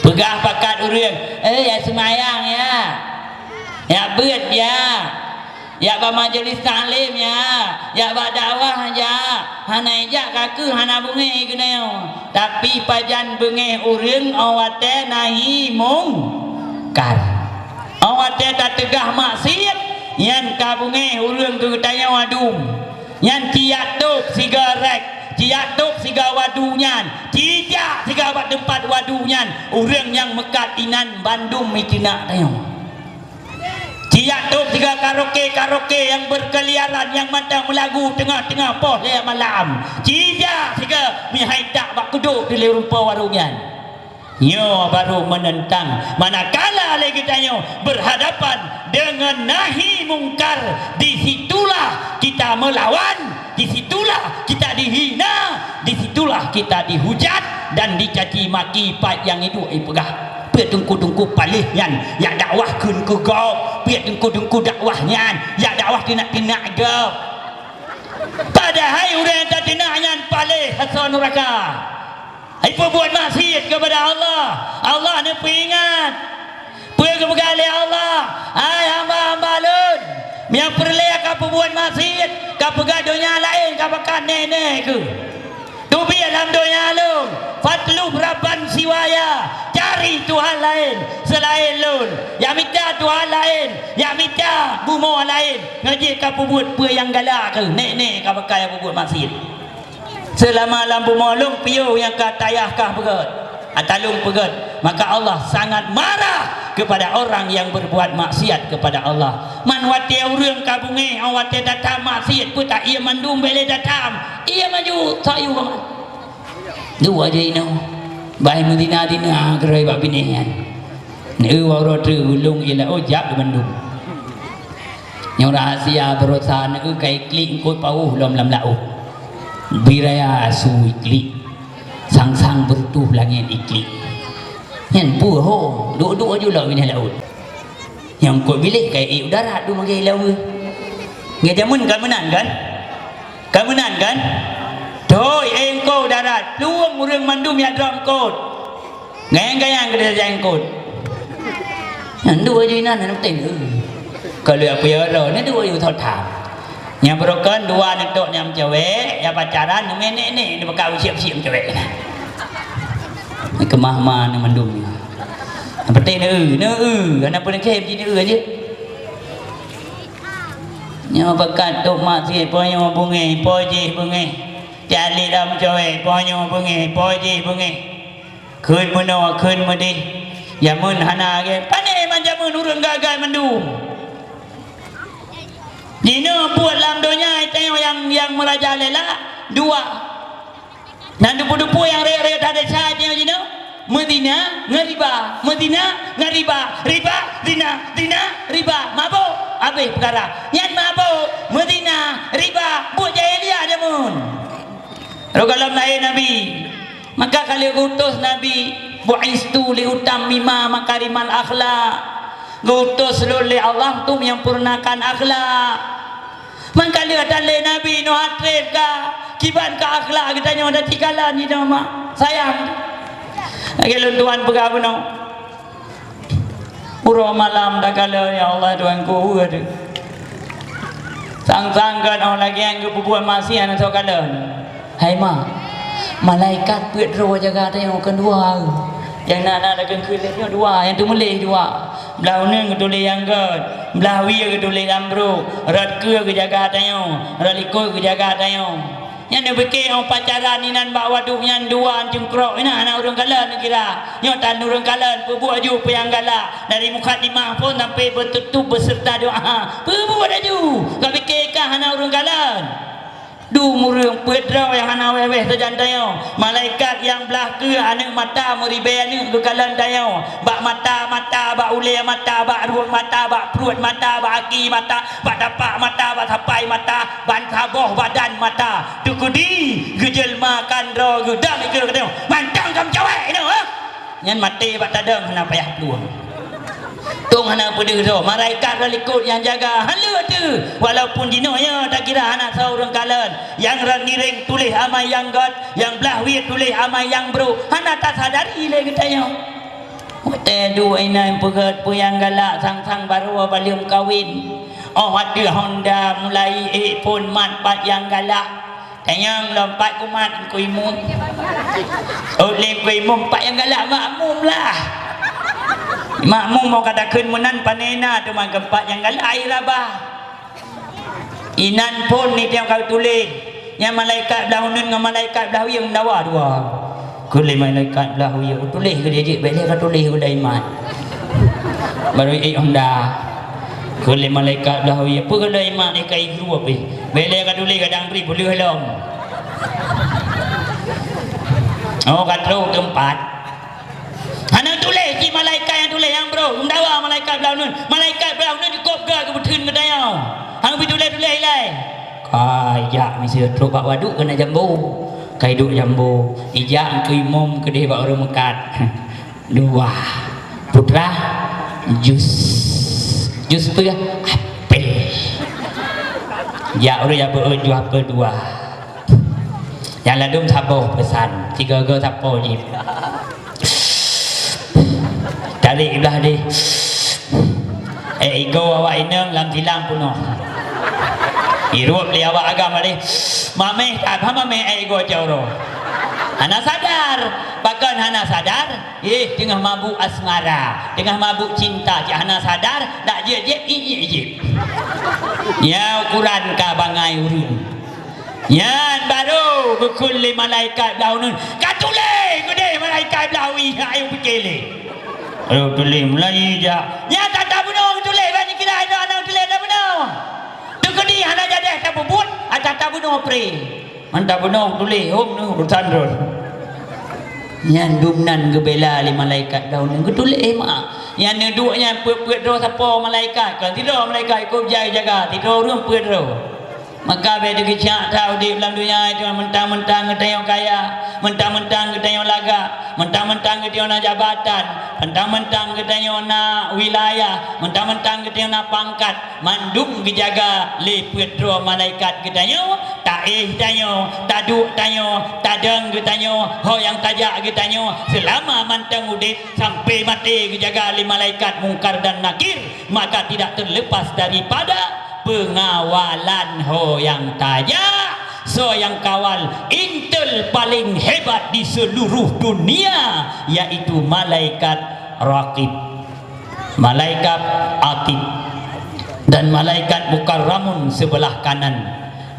peugah pakat ureuëng, "Eh, jak seumayang, ya. Jak beuet, ya. Jak bak majelis taklim, ya. Jak bak dakwah, ya." Hana ijak ka keuh, hana beungéh keunoe. Tapi pajan beungéh ureuëng 'oh watée nahi mungkar. 'Oh watée tateugah maksiat, nyan ka beungéh ureuëng keu geutanyoe adum. Nyan ci jak tôb sigoe rék, ci jak tôb sigoe wadu nyan, ci jak sigoe bak teumpat wadu nyan, ureuëng nyang meukat inan bandum miteunak tanyoe. Ci jak tôb sigoe karaoke-karaoke nyang beukeuliaran nyang mantong meulagu teungoh-teungoh poh lhée malam, ci jak sigoe meuhai dak bak kudôk di lé rumpok warong nyan. Nyoe barô meunentang, manakala lé geutanyoe beurhadapan deungon nahi mungkar, di situlah kita meulawan, di situlah kita dihina, di situlah kita dihujat dan dicaci maki. Pat nyang iduek ipeugah, "Piet teungku-teungku paléh nyan, jak dakwah kheun keu gob, piet teungku-teungku dakwah nyan, jak dakwah tinak-tinak gob." Padahai ureuëng nyang tateunak nyan paléh asoe nuraka. Ipeubuet maksiat keupada Allah, Allah neupeuingat. Peue geupeugah lé Allah, "Hai hamba-hamba Lôn, nyang peureulée ka peubuet maksiat, ka peugah donya laén, ka pakat neh-neh keuh. Teubiet lam donya Lôn, fatlub rabban siwaya, cari tuhan laén seulaén lôn, jak mita tuhan laén, jak mita bumoe laén, ngon jih ka peubuet peue nyang galak keuh, nèk-nèk ka bekai peubuet maksiet. Seulama lam bumoe lôn piôh nyang ka tayah kah peugöt, ata lôn peugöt, maka Allah sangat marah kepada orang yang berbuat maksiat kepada Allah. Man watèe ureueng ka beungéh, 'oh watèe tatam maksiet, peue ta ié mandum bèk lé tatam, ié maju, sayue ka man. Dua je inoe. Bah meudina-dina keurôi bak binéh nyan. Neu uroe teuk ulông ilak ojak bandum. Nyoe rahasia baroesa neu kai klik eungkôt paoh lom lam laôt. Biraya su iklik. Sang-sang beureutoh langét iklik. Nyan peue ho, duek-duek aju lom binéh laôt. Nyang eungkôt biléh kai ék u darat du manggai laweue. Ngon jameun ka meunan kan? Ka meunan kan? Thoi, éh, eungkôt darat, plueng ureueng mandum nyang droe eungkôt. Gayang-gayang keu desya eungkôt. Nyan dua ju inan, nyan penting. Ka lheueh peue droe, nyan dua ju thot tham. Nyang beurokon dua neutôk nyang meucewek, nyang pacaran, neumenek-nek, neubeuka usiek-usiek meucewek. Keumah-mah nyan mandum nyan. Nyang penting neu, neu, hana peue neukem ji neu aja. Nyoe beukat tok maksiet, po nyoe beungéh, po jih beungéh. Cali lam cowek, po nyoe beungéh, po jih beungéh. Kheun meunoe, kheun meudéh. Jameun hana lagèe. Pané man jameun ureueng gagai mandum. Jinoe buet lam donya tanyoe nyang, nyang meurajalela dua. Nyan dupeue-dupeue nyang rayeuk-rayeuk that desya jinoe, meuzina ngon riba, meuzina ngon riba, riba, zina, zina, riba, mabök, habéh peukara. Nyan mabök, meuzina, riba, buet jahiliyah jameun. Rot gohlom lahé Nabi, maka ka lheueh geuutus Nabi, "Bu'istu liutammima makarimal akhlak." Geuutus lôn lé Allah untuk menyempurnakan akhlak. Mangka lheueh that lé Nabi Nuh trép ka, kiban ka akhlak geutanyoe dan sikalon jinoe mak. Sayang. Lagèe lôn tuan peugah bunoe. Uroe malam takalon, ya Allah Tuhanku, ueh teuh. Sang-sang kon 'oh lagèe nyang geupeubuet maksiat nyan soe kalon. Hai mak, malaikat peuet droe jaga tanyoe keu dua. Nyang na-na dageng keu lhèe nyoe dua, nyang teumuléh dua. Blah uneun geutuléh nyang gèt, blah wie geutuléh lam brôk, rot keue geujaga tanyoe, rot likôt geujaga tanyoe. Nyan neupike 'oh pacaran inan bak waduk nyan dua cungkrok inan hana ureueng kalon neukira. Nyoe tan ureueng kalon peubuet ju peue nyang galak dari mukadimah phon sampai beututup beserta doa. Peubuet laju, ka pike kah hana ureueng kalon. Dum ureueng peuet droe nyang hana wéh-wéh sajan tanyoe. Malaikat nyang blah keue aneuk mata meuribèe aneuk geukalon tanyoe. Bak mata-mata, bak ulèe mata, bak rueng mata, bak pruet mata, bak aki mata, bak tapak mata, bak sapai mata, ban saboh badan mata. Teukudi geujeulmakan droe geuh dam ikeue geutanyoe. Mantong ka meucawèk inoe, ha? Nyan maté bak tadong hana payah plueng. Tong hana peudeuh droe, malaikat rot likôt nyang jaga, han leuet teuh. Walaupun jinoe nyoe takira hana soe ureueng kalon, nyang rot ngiréng tuléh amai nyang gèt, nyang blah wie tuléh amai nyang brôk, hana tasadari lé geutanyoe. Watèe duek inan peugèt peue nyang galak sang-sang barô baleuem kawen. 'Oh ateueh honda mulai ék phôn mat pat nyang galak. Tanyong lom pat kumat Teungku Imum. Ôt lé Teungku Imum pat nyang galak makmum lah. Makmum 'oh ka takheun meunan pané na teuma geupat nyang galak ai rabah. Inan phôn ni tiang ka tuléh. Nyan malaikat blah uneun ngon malaikat blah wie meudawa dua. Kheun lé malaikat blah wie, "Tuléh keu lé jeuet, bèk lé ka tuléh keu Daiman." Barô ék honda. Kheun lé malaikat blah wie, "Peue keu Daiman ka igrup éh? Bèk lé ka tuléh gadang bri peuleueh lom." Oh, ka trôk teumpat. Hana tuléh cit malaikat nyang tuléh nyang brôk, meudawa malaikat blah uneun. Malaikat blah uneun cukôp gèt geubeuteun geutanyoe. Hana pih tuléh-tuléh ilèe. Ka ijak miseue trôk bak waduk keunan jambo. Ka iduek jambo, ijak Teungku Imum keudeh bak ureueng meukat. Dua. Putra, jus. Jus peue? Apel. Jak ureueng jak beuet jus apel dua. Nyang ladôm saboh peusan, sigoe-goe sapo jih. Tarék blah deh. Eh, igoe awak inong lam silang peunoh. Irup lé awak agam deh. Mameh, apa mameh, eh, igoe cawro. Hana sadar, pakon Hana sadar, eh, teungoh mabuk asmara, teungoh mabuk cinta, cit hana sadar, dak jeuet-jeuet, ijik-ijik. Nyan ukuran ka bangai ureuëng. Nyan barô geukheun lé malaikat blah uneuen, "Ka tuléh keudeh malaikat blah wie, ayue pike lé." Ayo tuléh mulai jak. Nyan that tabunoe tuléh, ban kira inoe hana tuléh tabunoe. Teukeudi hana jadeh tapubuet, atah tabunoe pre. Mantap bunoe tuléh hom nyoe urusan droe. Nyan dum nan geubela lé malaikat daun nyan geutuléh mak. Nyan neuduek nyan peuet-peuet droe sapo malaikat. Kon sidroe malaikat ikot jai jaga, sidroe ureuëng peuet droe. Maka bèk teugeucak that udép lam donya nyoe, mentang-mentang geutanyoe kaya, mentang-mentang geutanyoe lagak, mentang-mentang geutanyoe na jabatan, mentang-mentang geutanyoe na wilayah, mentang-mentang geutanyoe na pangkat. Mandum geujaga lé peuet droe malaikat geutanyoe, taéh tanyoe, taduek tanyoe, tadong geutanyoe, ho nyang tajak geutanyoe, seulama mantong udép sampai maté geujaga lé malaikat Mungkar dan Nakir, maka tidak terlepas daripada pengawalan ho nyang tajak. Soe nyang kawal? Intel paling hebat di seluruh dunia, yaitu malaikat Rakib. Malaikat Atid dan malaikat Mukarramun sebelah kanan,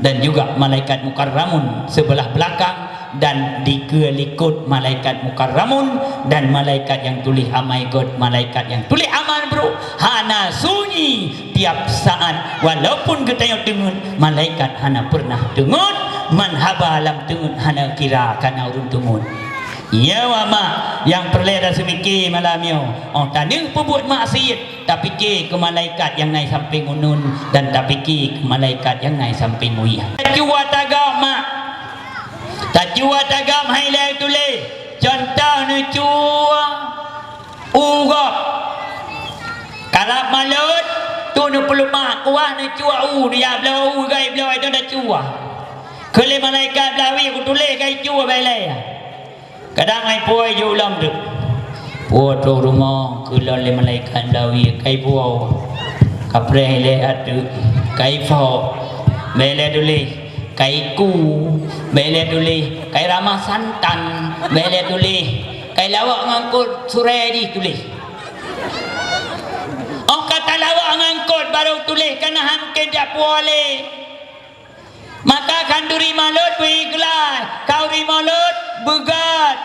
dan juga malaikat Mukarramun sebelah belakang, dan dikeue likot malaikat Mukarramun dan malaikat nyang tuléh amai göt, malaikat nyang tuléh amal brôk hana sunyi tiap saat. Walaupun geutanyoe teungeut, malaikat hana pernah teungeut, man haba lam teungeut hana kira kana ureuëng teungeut. Nyoe mak nyang peureulée taseumike malam nyoe. Oh taneuh peubuet maksiet, tapike keu malaikat nyang na sampéng uneuen dan tapike keu malaikat nyang na sampéng wie. Tacuwa tagam mak. Tacuwa tagam hai lé tuléh. Contoh neucuwa u gob. Karab malot, tu neupeuleumah kuah neucuwa u, neujak bloe u, gai bloe itu tacuwa. Keu lé malaikat blah wie kutuléh gai cuwa bai lé. Kadang ai puwoe jeuet lom teuk. Puwoe trok rumoh, keulon lé malaikat blah wie, kai puwoe. Kapreh lé ateueh, kai pho. Bèk lé tuléh, kai ku. Bèk lé tuléh, kai ramah santan. Bèk lé tuléh, kai lawok ngon kot surée jih tuléh. Óh ka talawok ngon kot barô tuléh, kana han keu jak puwoe lé. Maka khanduri malot beu ikhlas, khanduri malot beu göt.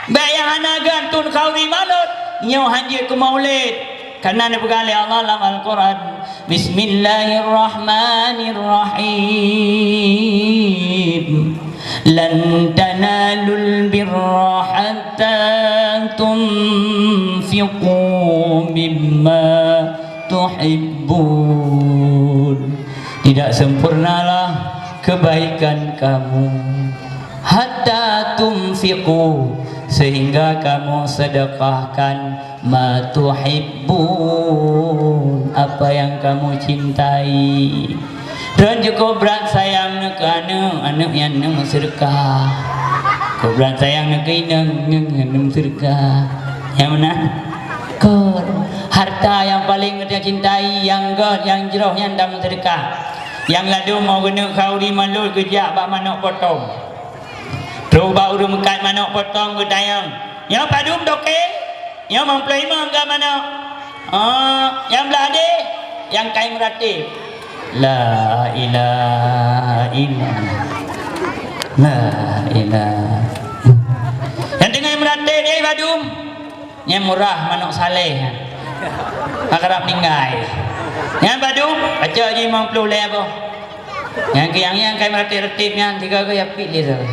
Bèk nyang hana göt tun khanduri malot, nyoe han jeuet keu maulid. Karena neupeugah lé Allah lam Al-Quran, "Bismillahirrahmanirrahim. Lan tanalul birra hatta tunfiqu mimma tuhibbun." Tidak sempurnalah kebaikan kamu hatta tunfiqu, sehingga kamu sedekahkan ma tuhibbun, apa yang kamu cintai. Droen jeuet kobrat sayang neuh keu aneuk, aneuk nyan neuh meuseudeukah. Kobrat sayang neuh keu inong, inong nyan neuh meuseudeukah. Nyang meunan. Kon harta nyang paleng geutanyoe cintai, nyang göt, nyang jroh nyan tameuseudeukah. Nyang ladôm mau geuneuk khanduri malot geujak bak manok potong. Trok bak ureuëng meukat manok potong geutanyong, "Nyoe padum toke? Nyoe limong ploh limong ka manok? Oh, nyang blah deh, nyang kai meuratéb." La ilaha illallah. La ilaha. Nyang teungoh meuratéb, "Eh, padum?" Nyan murah manok saleh nyan. Ka karab ninggai. Nyan padum, pacok jih limong ploh lhèe boh. Nyang keu nyang, nyang kai meuratéb-ratéb nyan, tiga go yapit lé saboh.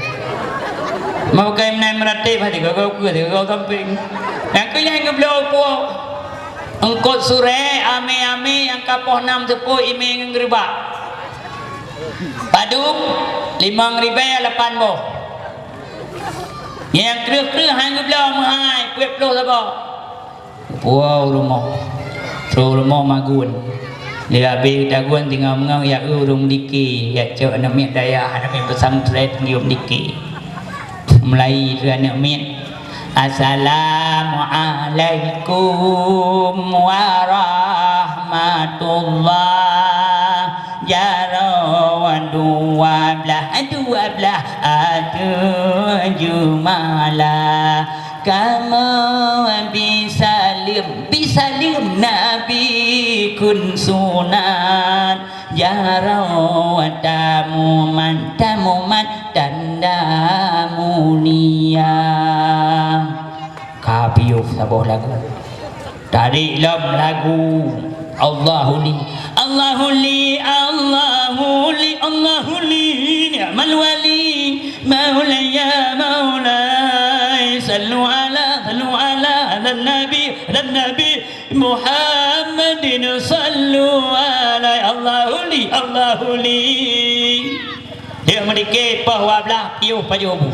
Meukai meunan meuratéb, tiga go ukeue, tiga go sampéng. Nyang keu nyang geubloe puwoe. Eungkot surée, amé-amé nyang ka poh nam seupôt imé ngon geureubak. Padum, limong ribèe lapan boh. Nyang kreueh-kreueh han geubloe meuhai, peuet ploh saboh. Puwoe u rumoh. Trok u rumoh magun. Lé abéh tagun teungoh meungoh jak eu ureuëng dike, jak cok aneuk miet dayah, aneuk miet pesantren ngieng dike. Mulai keu aneuk miet, "Assalamualaikum warahmatullah." Jaroe dua blah, dua blah ateueh Jumala, kamoe bi saleuem, bi saleuem Nabi kheun sunat, jaroe tamumat, tamumat tanda mulia. Ka piôh saboh lagu. Tarék lom lagu Allahu li, Allahu li, Allahu li, Allahu li, ni'mal wali, maulaya, maulai, sallu ala, sallu ala, ala nabi, ala nabi Muhammadin, sallu alai, Allahu li, Allahu li. Dia meudike poh dua belas piôh pajoh bu.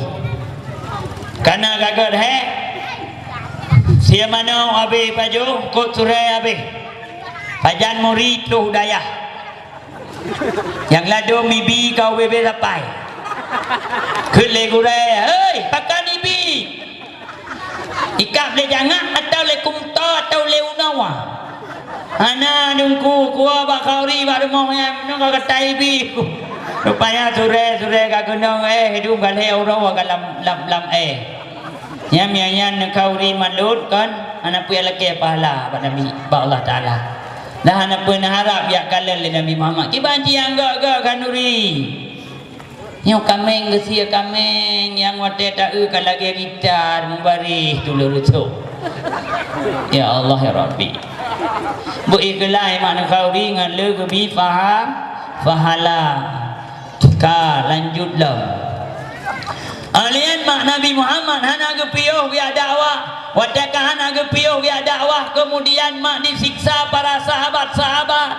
Kana gagat he. Sia manoe habéh pajoh, kot surée habéh. Pajan muri troh dayah. Nyang ladôm ibi ka ubé-bé sapai. Kheun lé gurée, "Hei, pakan ibi?" Ikab lé jangak atawa lé kumto atawa lé unoe? Hana, Teungku, kuwoe bak khauri bak rumoh nyan, nyoe ka gata ibi. Rupanya surée-surée ka keunong, eh, dum ka lhée uroe ka lam, lam, lam, eh. Nyan, nyan, nyan khauri malôt kon, hana peue lakée pahala bak Nabi, bak Allah Taala. Dah hana peue neuharab jak kalon lé Nabi Muhammad. Kiban jih nyang gok-gok khanuri. Nyoe kaméng geusie kaméng nyang watée ta-eu ka lagée gitar mubareh tuleueng reusôk. Ya Allah, ya Rabbi. Beu ikhlai makna khauri ngon lé geubi paha-, pahala. Ka lanjut lom. Alien mak Nabi Muhammad hana geupiôh geujak dakwah. Watée ka hana geupiôh geujak dakwah, keumudian mak disiksa para sahabat-sahabat.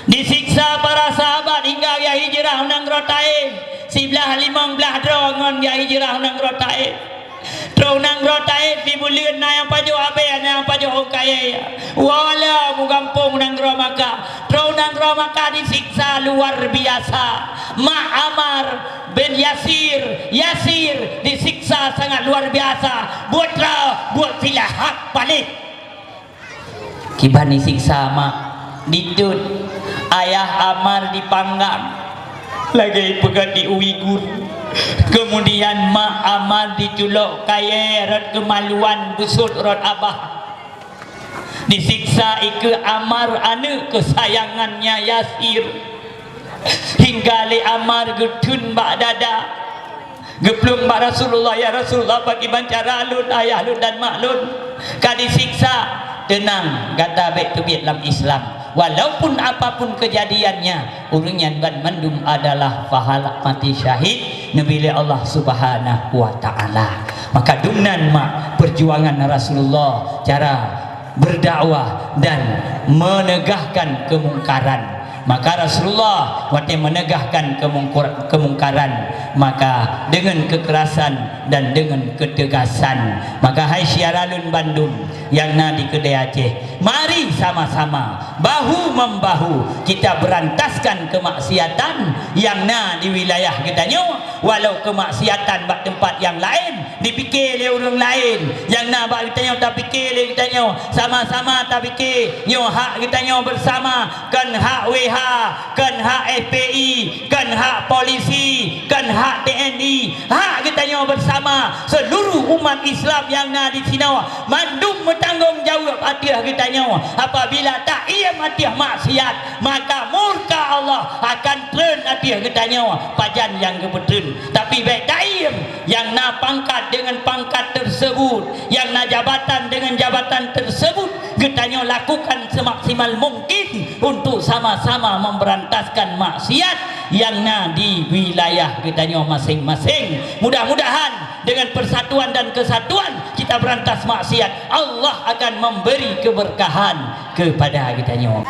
Disiksa para sahabat hingga geujak hijrah u nanggroe Taif. Siblaih limong blaih droe ngon geujak hijrah u nanggroe Taif. Troh u nanggroe Taif sibuleuen na nyang pajoh abée, na nyang pajoh ôn kayée. Woe lom u gampông u nanggroe Makkah. Troh u nanggroe Makkah disiksa luar biasa. Mak Ammar bin Yasir, Yasir disiksa sangat luar biasa. Buet droe, buet silahap paléh. Kiban disiksa mak, ditot, ayah Ammar dipanggang lagée peugah di Uighur. Keumudian mak Ammar diculok kayée rot keumaluan beusôt rot abah. Disiksa ikeue Ammar aneuëk keusayangannya Yasir. Hingga lé Ammar geutheun bak dada. Geuplueng bak Rasulullah, "Ya Rasulullah, pakriban cara lôn, ayah lôn dan mak lôn ka disiksa?" "Teunang, gata bék teubiet lam Islam. Walaupun apapun kejadiannya, ureuëng nyan banmandum adalah pahala mati syahid neubri lé Allah Subhanahu wa Ta'ala." Maka dumnan mak perjuangan Rasulullah cara berdakwah dan menegahkan kemungkaran. Maka Rasulullah watée menegahkan kemungkur-, kemungkaran, maka dengan kekerasan dan dengan ketegasan. Maka hai syedara lôn bandum nyang na di keudée Aceh, mari sama-sama, bahu-membahu, kita berantaskan kemaksiatan nyang na di wilayah geutanyoe. Walau kemaksiatan bak teumpat nyang laén, dipike lé ureuëng laén. Nyang na bak geutanyoe tapike lé geutanyoe, sama-sama tapike nyoe hak geutanyoe bersama, kon hak W H, kon hak F P I, kon hak polisi, kon hak T N I. Hak geutanyoe bersama, seluruh umat Islam nyang na di sinoe, mandum meutanggong jaweueb ateueh geutanyoe. Apabila taiem ateueh maksiat, maka murka Allah akan treun ateueh geutanyoe pajan nyang geupeutrön. Tapi bék taiem nyang na pangkat dengan pangkat tersebut, nyang na jabatan dengan jabatan tersebut, geutanyoe lakukan semaksimal mungkin untuk sama-sama memberantaskan maksiat nyang na di wilayah geutanyoe masing-masing. Mudah-mudahan dengan persatuan dan kesatuan kita berantas maksiat, Allah akan memberi keberkahan kepada geutanyoe.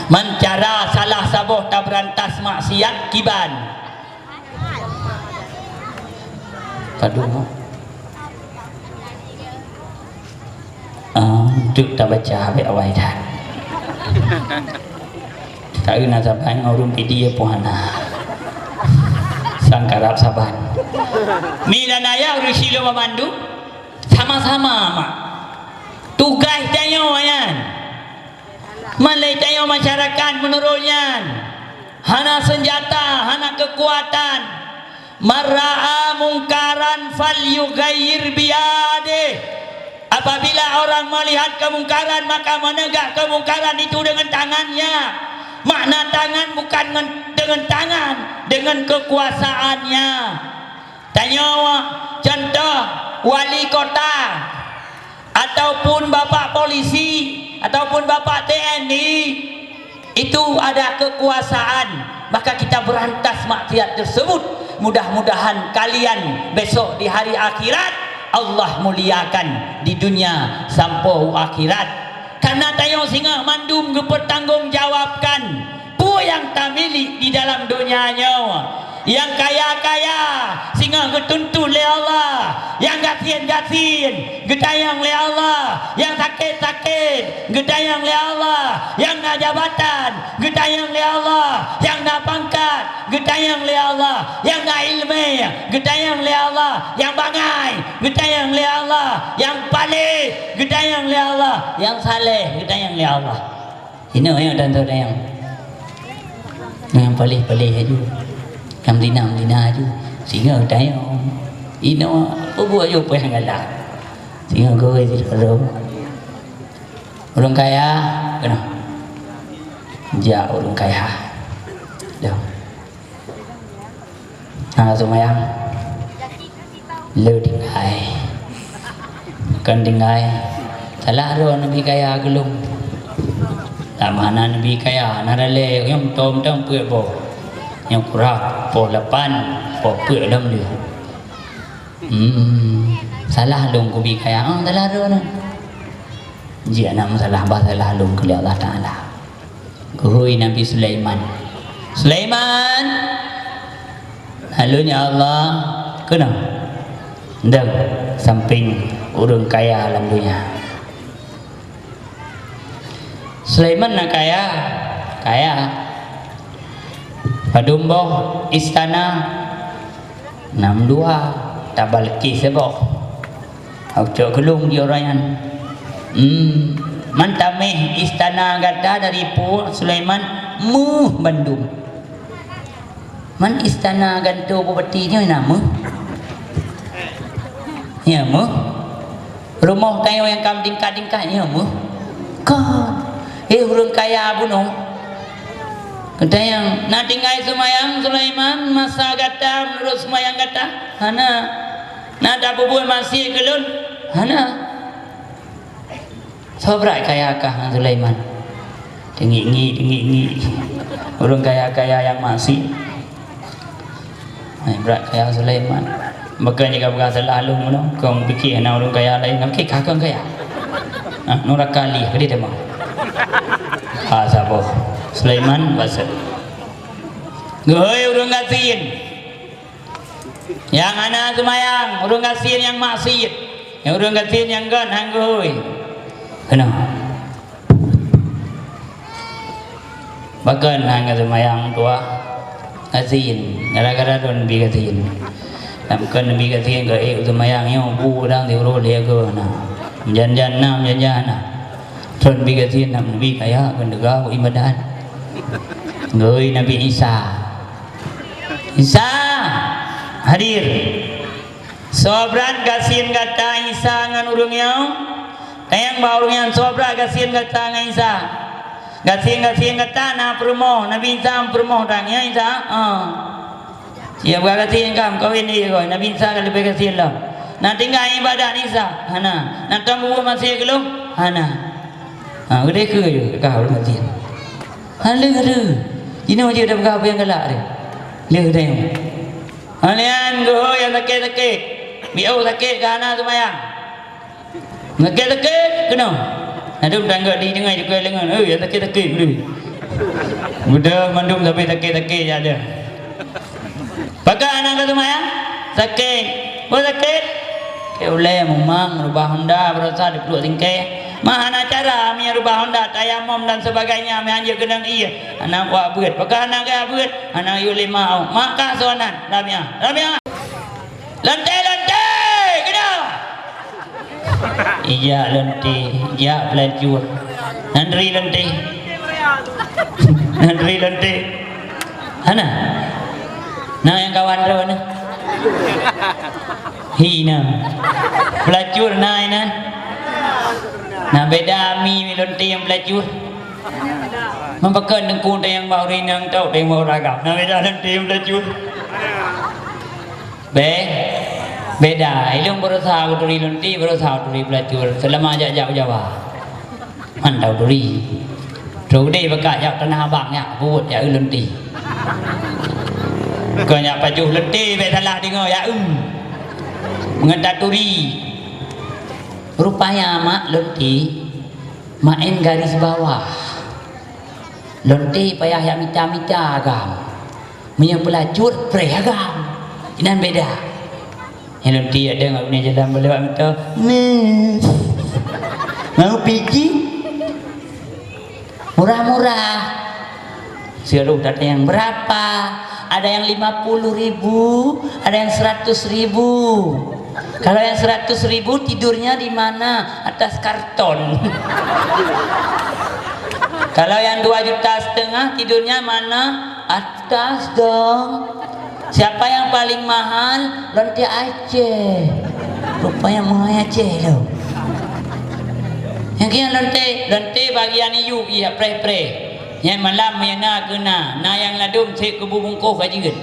Man cara salah saboh taberantas maksiat kiban? Padum. Ah, untuk tabaca habéh awai dah. Taeu na saban ngon ureuëng Pidie pun hana. Sang karab saban. Mi dan ayah ureuëng Silo Mamandu sama-sama mak. Tugaih tanyoe nyan. Malée tanyoe masyarakat meunurot nyan hana seunjata, hana keukuatan. "Man ra'a mungkaran falyughayyir biyadih." Apabila orang melihat kemungkaran, maka menegak kemungkaran itu dengan tangannya. Makna tangan bukan ngen-, dengan tangan, dengan kekuasaannya. Tanyoe contoh wali kota, ataupun bapak polisi, ataupun bapak T N I, itu ada kekuasaan, maka kita berantas maksiat tersebut. Mudah-mudahan kalian besok di hari akhirat Allah muliakan di dunia sampoe u akhirat. Karena tanyoe singoh mandum geupeutanggongjawabkan peue nyang tamilik di dalam donya nyoe. Nyang kaya-kaya singoh geutuntut lé Allah, nyang gasien-gasien geutanyong lé Allah, nyang sakét-sakét geutanyong lé Allah, nyang na jabatan geutanyong lé Allah, nyang na pangkat geutanyong lé Allah, nyang na iéleumé geutanyong lé Allah, nyang bangai geutanyong lé Allah, nyang paléh geutanyong lé Allah, nyang saleh geutanyong lé Allah. Inoe nyang tantang nyang, nyang paléh-paléh aju, nyang zina-zina aju, singoh tanyong. Inoe peue buet aju péng galak. Singoh gurée sidroe. Ureuëng kaya, keunoe. Jak ureuëng kaya. Dah. Hana seumayang. Le tinggai. Kon tinggai. Salah droe neubi kaya keu lôn. Lam hana neubi kaya, na dalé nyang tom-tom peuet boh. Nyang kurang poh lapan, poh peuet lom lheueh. Hmm, salah lôn kubi kaya. Oh, salah droe nyan. Jih na meusalah, bah salah lôn keu lé Allah Taala. Geuhôi Nabi Sulaiman, "Sulaiman, halo ya Allah, keunoe, deuh sampéng ureuëng kaya lam donya." Sulaiman na kaya, kaya. Padum boh istana, nam dua, tabal kih saboh. Hok cok keulung di orang nyan. Hmm, man taméh istana gata dari pue Sulaiman, meuh bandum. Man istana gantoe bupati nyoe na meuh? Ya meuh. Rumoh tanyoe nyang ka tingkat-tingkat nyoe meuh? Kon. Eh, ureuëng kaya bunoe. Geutanyong, na tinggai seumayang Sulaiman masa gata meunurot seumayang gata? Hana. Na tapeubuet maksiat keu lôn? Hana. Soe brat kaya kah ngon Sulaiman? Teungiek-ngiek, teungiek-ngiek. Ureuëng kaya-kaya nyang maksiat. Hai brat kaya Sulaiman. Maka jika peugah salah lôn nyoe, kong pikir na ureuëng kaya laén, oke, ka kong kaya. Nah, nuraka lih, pedih teuma. Ha, saboh. Sulaiman baset. Geuhôi ureuëng gasien. Nyang hana seumayang, ureuëng gasien nyang maksiat. Nyang ureuëng gasien nyang gon han geuhôi. Keunoe. Pakon hana seumayang tuha? Gasien, gara-gara droen bi gasien. Lam kon bi gasien keu ék seumayang nyoe bu dang siuroe lhée goe na. Jan-jan na, jan-jan na. Droen bi gasien na bi kaya kon teuga ibadat. Geuhôi Nabi Isa. Isa, hadir. Soe brat gasien gata Isa ngon ureuëng nyoe? Tanyong bak ureuëng nyan, soe brat gasien gata ngon Isa? Gasien-gasien gata na peurumoh, Nabi Isa peurumoh tan, ya Isa? Ah. Siap gasien ka meukawen lé goe, Nabi Isa ka leubeh gasien lom. Na tinggai ibadat Isa? Hana. Na tom bubuet maksiat keu lôn? Hana. Ha, udeh keu je ka ureuëng gasien. Ha, lheueh, lheueh. Jinoe jeuet tapeugah peue nyang galak teuh. Lheueh tanyong. Nyan geuhôi nyang sakét-sakét. Biôh sakét ka hana seumayang. Sakét-sakét keunoe. Nadum tanggôt di deungon jukôi leungon. Hei, nyang sakét-sakét beudôh. Beudôh mandum sabe sakét-sakét jak deuh. Pakon hana ka seumayang? Sakét. Peue sakét? Keu ulée mumang, reubah honda, baroesa dipluek singkée. Ma hana cara, meunyoe reubah honda, tayamom dan sebagainya, meuhan jeuet keunong ié. Hana kuat beuet. Pakon hana kuat beuet? Hana yue lima awak. Maka soe nan? Rabiah. Rabiah. Lonte, lonte! Keunoe! Ijak lonte, ijak peulancur. Nandri lonte. Nandri lonte. Hana? Na nyang kawan droe nyoe? Hi na. Peulacur na inan. Na beda mi lonte ngon peulacur. Meupakat teungku tayang bak ureueng inong tau tayang bak ureueng agam. Na beda lonte ngon peulacur. Be, beda. Ilong berusaha kuturi lonte, berusaha kuturi peulacur. Selama jak-jak Jawa. Mantau turi. Trok deh baka jak Tanah Abang nyak buet jak eu lonte. Keu nyak pajoh lonte bek salah deungoe jak eu. Ngon taturi. Rupanya mak lonte main garis bawah. Lonte payah jak mita-mita agam. Meunyoe peulacur preh agam. Inan beda. Nyang lonte ada ngon guna jalan balawat mita. Mes. Mau pijit? Murah-murah. Suruh datang yang berapa? Ada yang lima puluh ribu, ada yang seratus ribu. Kalau yang seratus ribu tidurnya di mana? Atas karton. Kalau yang dua juta setengah tidurnya mana? Atas dong. Siapa yang paling mahal? Lonte Aceh. Rupanya mahal Aceh tu. Yang kira lonte, lonte bagian iyu iya preh-preh. Yang malam yang na kena, na yang ladum cek kubu bungkuh kajian.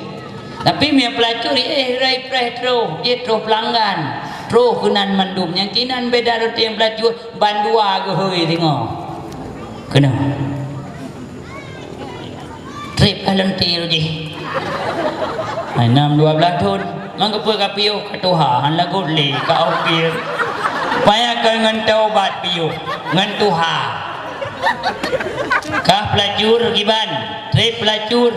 Tapi meunyoe peulacur, eh, rai preh troh, eh, troh peulanggan, troh keunan mandum. Nyang kinan beda roti nyang peulacur, bandua geuhôi singoh. Keunoe. Treb ka leuntée jih. Hai, nam dua blaih thon. Mangkeupeu ka piôh ka tuha, han lagot lé ka ongkir. Payah keu ngon taubat piôh, ngon tuha. Kah peulacur kiban, treb peulacur.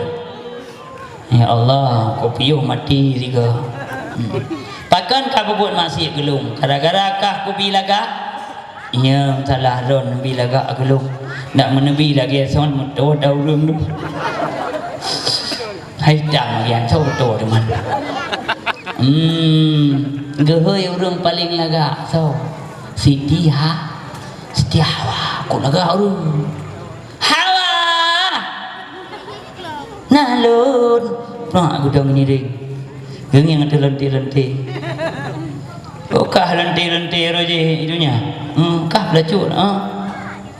Ya Allah, kupiôh maté sigoe. Hmm. Pakon ka peubuet maksiet keu lôn? Gara-gara kah kubi lagak? Nyoe salah lôn neubi lagak keu lôn. Ndak meuneubi lagée son meutuwah da ureuëng tu. Hai dang yan soe beutôi teuma. Hmm, geuhôi ureuëng paleng lagak soe? Siti Ha, Siti Hawa, kok lagak ureuëng? Hawa! Nah lôn, prak gudong ngiring. Geungieng ateueh lonte-lonte. Oh, kah lonte-lonte roh jih i donya. Hmm, kah peulacur, ha?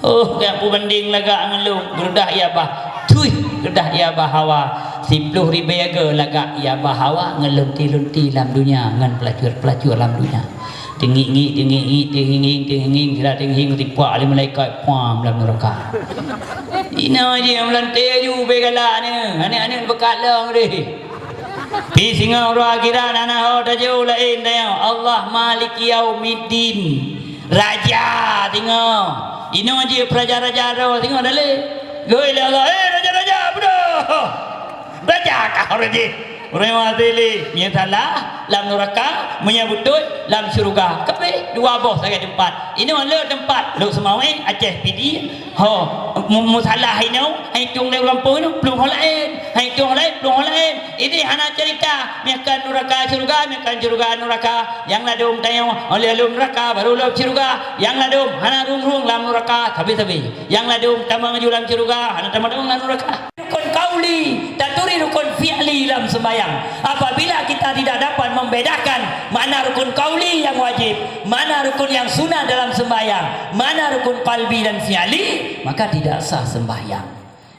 Oh, kah peubandeng lagak ngon lôn, beureudah ia bah. Thui, beureudah ia bah Hawa. Siploh ribée go lagak ia bah Hawa ngon lonte-lonte lam donya, ngon peulacur-peulacur lam donya. Teungiek-ngiek, teungiek-ngiek, teungieng-ngieng, teungieng-ngieng, sira teungieng-ngieng, tipak lé malaikat, puam lam neuraka. Inoe jih nyang meulonte aju bée galak nyoe, aneuk-aneuk beukat lom deh. Pi singoh uroe akhirat hana ho tajok laén tanyoe, Allah Maliki Yaumiddin. Raja singoh. Inoe jih raja-raja droe singoh dalé. Geuhôi lé Allah, "Eh, raja-raja, beudôh!" Raja kah ureuëng jih. Ureuëng nyang hase lé, meunyoe salah, lam neuraka, meunyoe beutôi, lam syeuruga. Kabeh dua boh sagai teumpat. Inoe le teumpat, Lhokseumawe, Aceh Pidie, ho, mu-, meusalah inoe, hai tueng lé ureuëng gampông inoe, plueng ho laén. Hai tueng ho laén, plueng ho laén. Ini hana cerita, meunyoe kon neuraka syeuruga, meunyoe kon syeuruga neuraka. Nyang ladôm tanyoe, oh lheueh lom neuraka, baru lom syeuruga. Nyang ladôm, hana rhueng-rhueng lam neuraka, sabe-sabe. Nyang ladôm tamong aju lam syeuruga, hana tamong-tamong lam neuraka. Rukun qauli, taturi rukun fi'li lam sembahyang. Apabila kita tidak dapat membedakan mana rukun qauli yang wajib, mana rukun yang sunat dalam sembahyang, mana rukun qalbi dan fi'li, maka tidak sah sembahyang.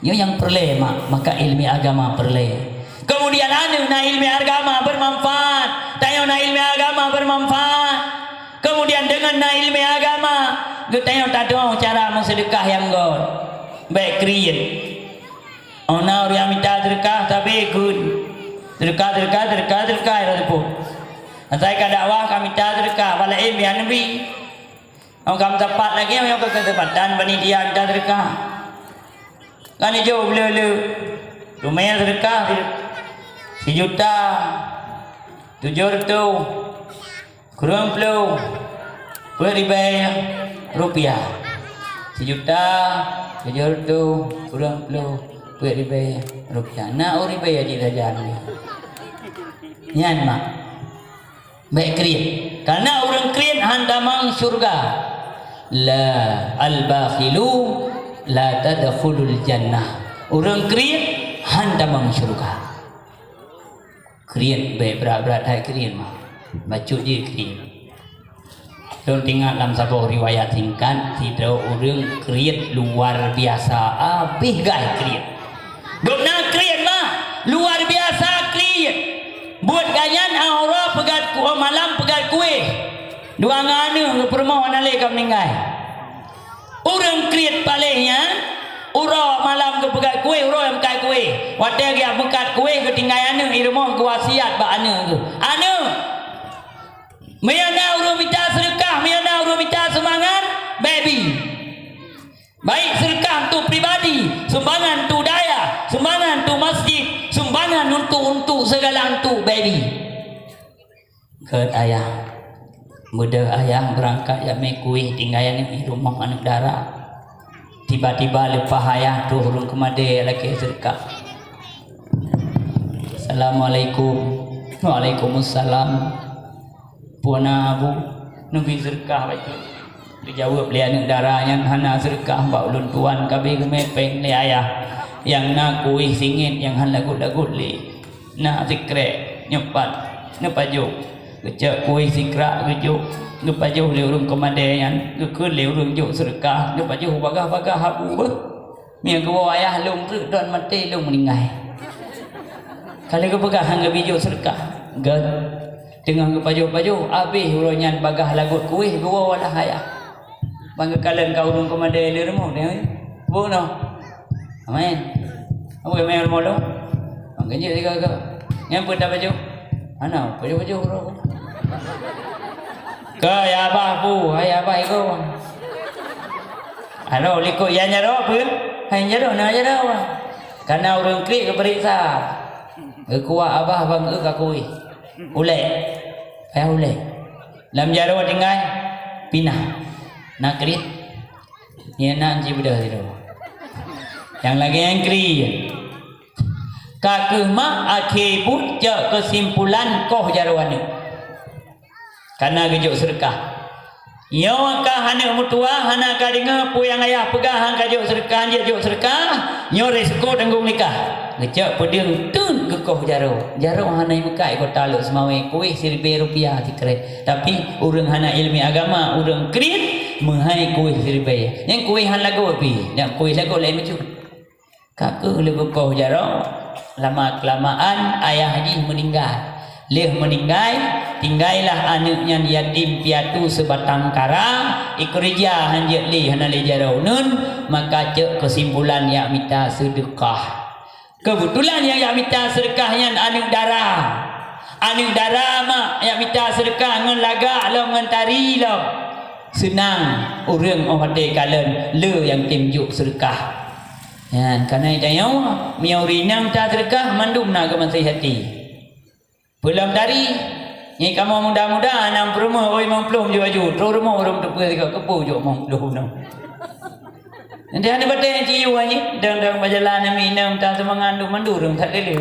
Nyoe nyang peureulée mak, maka ilmu agama peureulée. Kemudian aneuk na ilmu agama bermanfaat, tanyoe na ilmu agama bermanfaat. Kemudian deungon na ilmu agama, geutanyoe tatu'oh cara meuseudeukah nyang göt. Bék kriet. Oh na ureuëng mita seudeukah, tapi gun. Seudeukah, seudeukah, seudeukah, seudeukah, ya Rasul. Asai ka dakwah ka mita seudeukah, balaén bian neubi. Oh ka meusapat lagée, oh ka keusempatan panitia mita seudeukah. Kan ijo bleu-bleu. Teumé seudeukah si-, sijuta, tujoh reutôh. Kureueng ploh peuet ribée rupiah. Sijuta tujoh reutôh kureueng ploh peuet ribée rupiah. Na u ribée jih sajan. Nyan mak. Bék kriet. Karena ureuëng kriet han tamong syeuruga. La al-bakhilu la tadkhulul jannah. Ureuëng kriet han tamong syeuruga. Kriet, bèk brat-brat hai kriet mah. Bacut jih kriet. Lôn teuingat lam saboh riwayat singkat, sidroe ureueng kriet luar biasa, abéh gai kriet. Gobnyan kriet mah, luar biasa kriet. Buet gobnyan uroe peugöt ku-, malam peugöt kuéh. Dua ngon aneuk geuh peurumoh hana lé ka meuninggai. Ureueng kriet paléh nyan, uroe malam geupeugöt kuéh, uroe meukat kuéh. Watèe geujak meukat kuéh, geutinggai aneuk i rumoh, geuwasiat bak aneuk geuh, "Aneuk, meunyoe na ureueng mita seudeukah, meunyoe na ureueng mita sumbangan, bèk bi. Baik seudeukah untuk pribadi, sumbangan untuk dayah, sumbangan untuk masjid, sumbangan untuk, untuk segala untuk, bèk bi." Gèt ayah. Beudôh ayah beurangkat jak mè kuéh, tinggai aneuk i rumoh aneuk dara. Tiba-tiba leupah ayah, troh ureueng keumadé lakèe seudeukah. "Assalamualaikum." "Waalaikumsalam. Peue na, Bu?" "Neubi seudeukah bacut." Geujaweueb lé aneuk dara nyan, "Hana seudeukah bak ulôn tuan, ka abéh geumè pèng lé ayah. Nyang na kuéh singiet nyang hana lagot-lagot lé. Na sikrek, nyoe pat, neupajoh." Geucok kuéh sikrak geujok, geupajoh lé ureueng keumadé nyan, geukheun lé ureueng jok seudeukah, neupajoh bagah-bagah abu beuh. Meunyoe geuwoe ayah lôn treuk, droen maté lôn meuninggai. Ka lheueh geupeugah han geubi jok seudeukah. Gèt. Teungoh geupajoh-pajoh, abéh uroe nyan bagah lagot kuéh geuwoe lah ayah. Ban geukalon ka ureueng keumadé lé rumoh, "Peue noh? Amin. Abu mè rumoh lôn?" "Ban geujok sigoe-goe." "Nyan peue tapajoh?" "Hana, pajoh-pajoh uroe." "Keu abah peue, hai abah igoe." Aroh likot nyang jaroe peue? Hai jaroe na jaroe. Kana ureueng kriet geupeuriksa. Geukuak abah ban geuka kuéh. Ulèe. Payah ulèe. Lam jaroe tinggai, pinah. Na kriet. Nyan na jibeudôh sidroe. Nyang lagèe nyan kriet. Ka keuh mak akhé buet cok keusimpulan koh jaroe aneuk. Kana geujok seudeukah. Nyoe ka aneuk meutuwah hana ka deungö peue nyang ayah peugah, han ka jok seudeukah, han jeuet jok seudeukah, nyoe risiko tanggong nikah. Geucok peudeueng teuk geukoh jaroe. Jaroe hana meukat i Kota Lhokseumawe, kuéh siribèe rupiah sikrek. Tapi ureueng hana ileumèe agama, ureueng kriet meuhai kuéh siribèe. Nyang kuéh han lagot pih, nyang kuéh lagot laén bacut. Ka keuh lheueh geukoh jaroe, lama-keulamaan ayah jih meuninggai. Lheueh meuninggai, tinggailah aneuk nyan yatim piatu seubatang kara, ikeureuja han jeuet lé, hana lé jaroe uneun, maka cok keusimpulan jak mita seudeukah. Keubeutulan nyang jak mita seudeukah nyan aneuk dara. Aneuk dara mak jak mita seudeukah ngon lagak lom, ngon tari lom. Seunang ureueng óh watèe kalon le nyang tem jok seudeukah. Nyan, kana tanyoe, meunyoe ureueng inong mita seudeukah, mandum na geumaséh até. Peulom tari, nyoe kamoe muda-muda, na peurumoh, oi, limong ploh jok baju, troh rumoh ureueng teupeue sigoe, keupeue jok limong ploh nyoe. Nanti hana batèe nyang ciyu nyan, dang-dang bajalan namiet inong mita sumbangan, duek mandum ureueng that lé.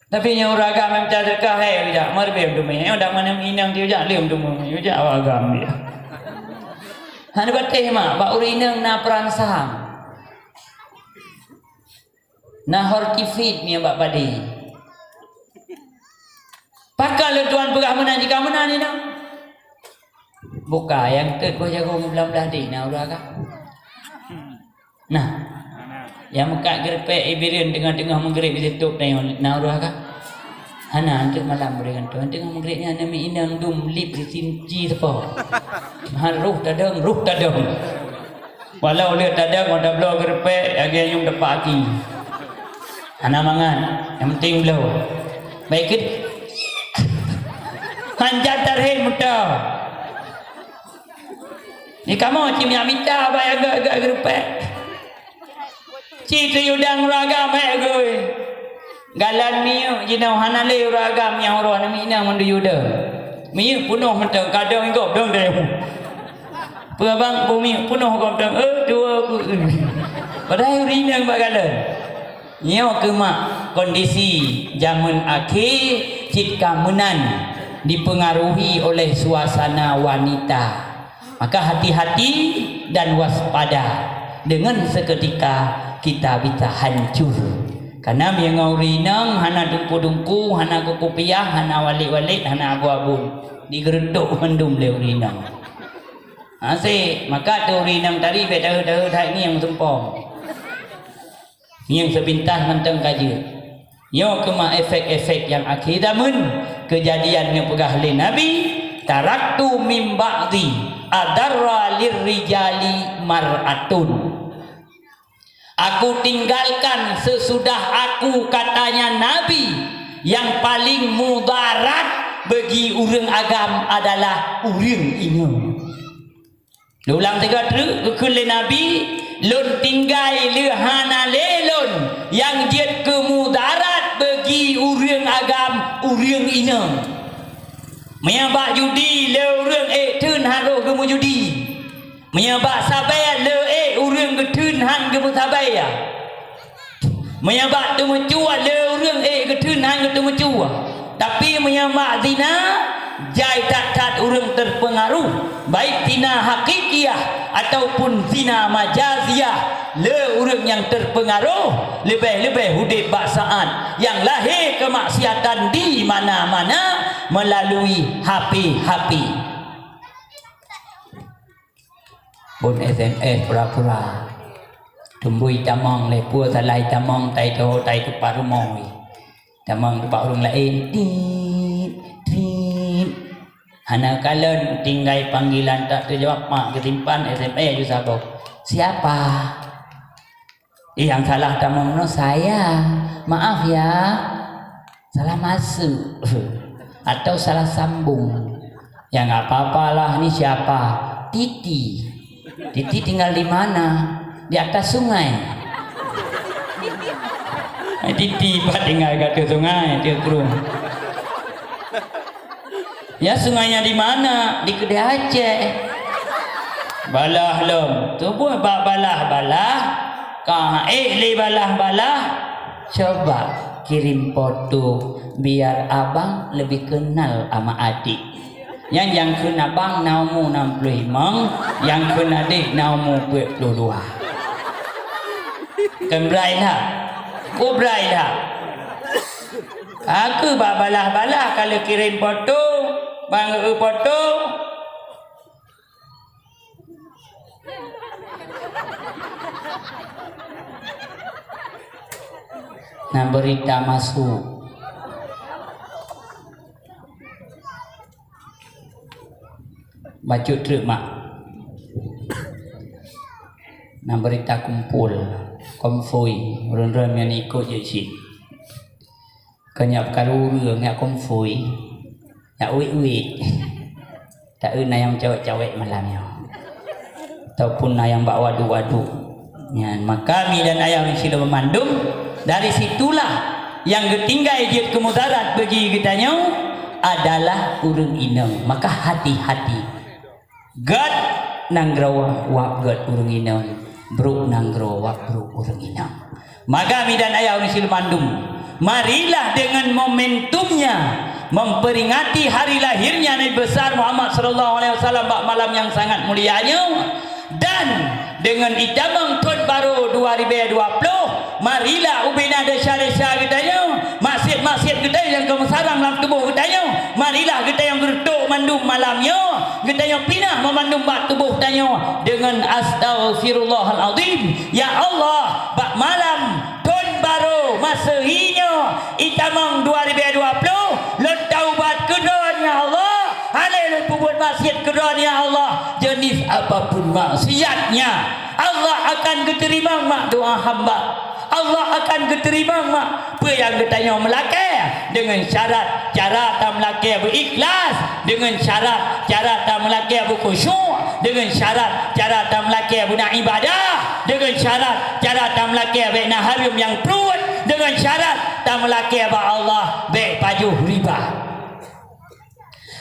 Tapi nyoe ureueng agam mita seudeukah, hai, ujak, meureubèe teumé, nyoe dak manö inong ti ujak, lé teumé, ujak awak agam dia. Hana batèe mak, bak ureueng inong na peransang. Na hortifit nyan bak padé. Pakon lôn tuan peugah meunan, jika meunan inong. Buka nyang teuk boh jaroe meublah-blah di na ureueng agam. Nah, nyang meukat geureupeuk i Bireuen teungoh-teungoh meugreb di Tôb na, na ureueng agam. Hana, enteuk malam ureueng nyan teungoh meugreb nyan, namiet inong dum lip di sinci seupôt. Harôh tadong, roh tadong. Walau lheueh tadong, watèe bloe geureupeuk, lagèe nyum teupaki. Hana mangat, nyang penting bloe. Baik keu hanjan tarhét meuto. Di kamoe cit mita bak agak-agak geureupeuk. Ci teuyue dang ureueng agam, hai gui. Galan miyueb jinoe hana lé ureueng agam nyang uroe namiet inong mandum yue dong. Miyueb peunoh mantong, kadang gob dong deh. Peue abang, bumi peunoh gob dong, eh, dua ku. Padahai ureueng inong bak galan. Nyoe keuh mak kondisi jameun akhé cit ka meunan dipeungaruhi oleh suasana wanita. Maka hati-hati dan waspada, dengan seketika kita bisa hancur. Kana meunyoe ureueng inong hana teungku-teungku, hana kukupiah, hana walét-walét, hana abon-abon, digeureutok mandum lé ureueng inong. Hase, maka teu ureueng inong tadi bèk taheuet-taheuet hai ngieng seumpom. Ngieng seupintas mantong ka jeuet. Nyoe keumah efek-efek nyang akhé zameun, keujadian nyang geupeugah lé Nabi, "Taraktu min ba'di adarra lirrijali mar'atun." Aku tinggalkan sesudah aku, katanya Nabi, yang paling mudarat bagi ureueng agam adalah ureueng inong. Ulang sigoe treuk, geukheun lé Nabi, "Lôn tinggai lé hana lé lôn nyang jeuet keu mudarat bagi ureueng agam, ureueng inong." Meunyoe bak judi lé ureueng ék theun harôh geumeujudi. Meunyoe bak sabé lé ék ureueng geutheun han geumeusabe. Meunyoe bak teumeucue lé ureueng ék geutheun han geuteumeucue. Tapi meunyoe bak zina, jai that-that ureueng teupeungaroh, baik zina hakikiah ataupun zina majaziah, lé ureueng nyang teupeungaroh, leubeh-leubeh udép bak saát nyang lahé keumaksiatan di mana-mana meulalu H P-H P. Phôn S M S pura-pura. Teumbôi tamong lé peue salah tamong tai tho tai teupat rumoh. Tamong teupat ureueng laén, tit, tit. Hana kalon tinggai panggilan tak teujawab mak geusimpan S M S ju saboh. Siapa? Eh, nyang salah tamong nyoe saya. Maaf ya. Salah masuk. Atau salah sambung. Ya nggak apa-apa lah, ini siapa? Titi. Titi tinggal di mana? Di atas sungai. Eh, Titi pat tinggal di atas sungai, dia kru. Ya, sungainya di mana? Di Keudè Aceh. Balah lom. Tuboh bak balah-balah. Ka ék lé balah-balah. Coba kirim foto biar abang lebih kenal sama adik. Nyang, nyang kheun abang na umu nam ploh limong, nyang kheun adék na umu peuet ploh dua. Kan brai that? Ku brai that? Aku bak balah-balah ka lheueh kirém foto, bang eu foto. Na beurita masuk. Bacut treuk mak. Na beurita kumpul, konvoi, ureueng-ureueng nyang ikot jeuet cit. Kon nyak peukaru ureueng, nyak konvoi, nyak wét-wét. Taeu na nyang cawét-cawét malam nyoe. Ataupun na nyang bak waduk-waduk. Nyan, maka mi dan ayah ureueng syedara mandum, dari situlah nyang geutinggai jeuet keu mudarat bagi geutanyoe adalah ureueng inong. Maka hati-hati. Gét nanggroe wak gét ureueng inong, brok nanggroe wak brok ureueng inong. Maka mi dan ayah ureueng syedara mandum, marilah dengan momentumnya memperingati hari lahirnya Nabi besar Muhammad sallallahu alaihi wasallam bak malam nyang sangat mulia nyoe, dan dengan itamong thon barô dua ribèe dua ploh, marilah ubena desya-desya geutanyoe, maksiet-maksiet geutanyoe nyang ka meusarang lam tuboh geutanyoe, marilah geutanyoe geureutôk mandum malam nyoe, geutanyoe pinah meumandum bak tuboh tanyoe deungon astaghfirullahalazim. Ya Allah, bak malam thon barô Masehi nyoe, itamong dua ribèe dua ploh, lôn taubat keu Droeneuh ya Allah. Hana lôn peubuet maksiet keu Droeneuh ya Allah. Jeunèh apapun maksiatnya, Allah akan geuteurimong mak doa hamba. Allah akan geuteurimong mak peue nyang geutanyoe meulakèe deungon syarat cara tameulakèe beuikhlas, deungon syarat cara tameulakèe beukhusyuk, deungon syarat cara tameulakèe beuna ibadah, deungon syarat cara tameulakèe bèk na hareuem nyang pruet, deungon syarat tameulakèe bak Allah bèk pajoh riba.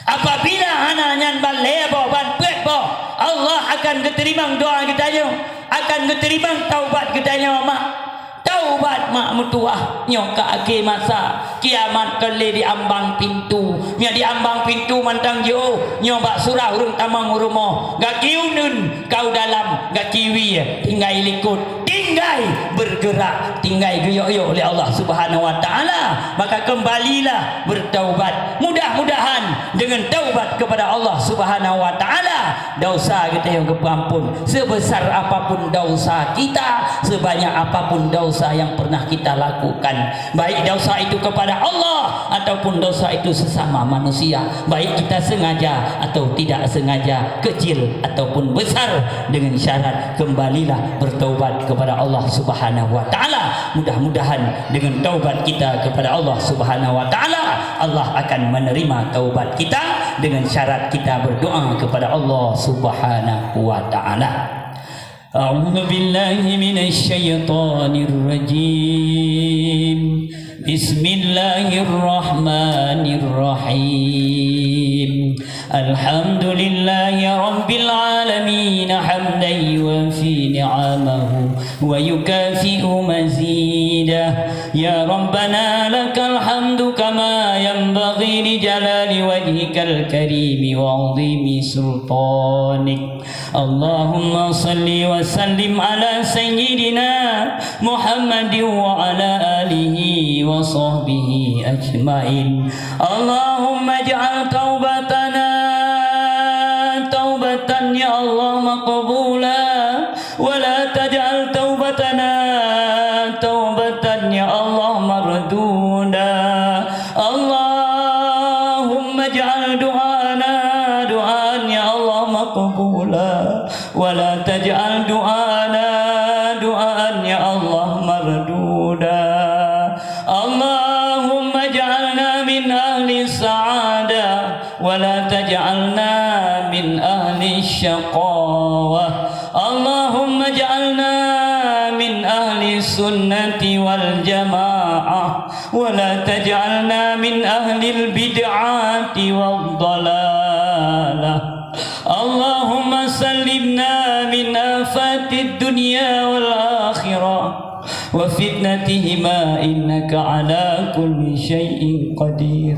Apabila hana nyan ban lhèe boh, ban peuet boh, Allah akan geuteurimong doa geutanyoe, akan geuteurimong taubat geutanyoe mak. Taubat mak meutuwah, nyoe ka akhé masa, kiamat kon lé di ambang pintu. Nyoe di ambang pintu mantong jiôh, nyoe bak surah ureueng tamong u rumoh, gaki uneuen ka u dalam, gaki wie tinggai likot. Ting tinggai bergerak, tinggai geuyok-yok lé Allah Subhanahu wa Taala, maka kembalilah bertaubat. Mudah-mudahan dengan taubat kepada Allah Subhanahu wa Taala, dosa kita yang geupeuampun. Sebesar apapun dosa kita, sebanyak apapun dosa yang pernah kita lakukan, baik dosa itu kepada Allah ataupun dosa itu sesama manusia, baik kita sengaja atau tidak sengaja, kecil ataupun besar, dengan syarat kembalilah bertaubat kepada Allah Subhanahu wa Taala. Mudah-mudahan dengan taubat kita kepada Allah Subhanahu wa Taala, Allah akan menerima taubat kita, dengan syarat kita berdoa kepada Allah Subhanahu wa Taala. أعوذ بالله من الشيطان الرجيم. بسم الله الرحمن الرحيم. الحمد لله رب العالمين، حمدا يوافي نعمه ويكافئ مزيده. يا ربنا لك الحمد كما ينبغي لجلال وجهك الكريم وعظيم سلطانك. اللهم صل وسلم على سيدنا محمد وعلى آله وصحبه أجمعين. اللهم اجعل توبتنا توبة يا الله مقبولة، ولا تجعل توبتنا توبة يا الله مردودة. اللهم اجعل دعاءنا دعاء يا الله مقبولا، ولا تجعل دعاءنا دعاء يا الله مردودا. اللهم اجعلنا من أهل السعادة، ولا تجعلنا من أهل الشقاوة. اللهم اجعلنا من أهل السنة والجماعة، ولا تجعلنا من أهل البدعة والضلالة. اللهم سلمنا من آفات الدنيا والآخرة وفتنتهما إنك على كل شيء قدير.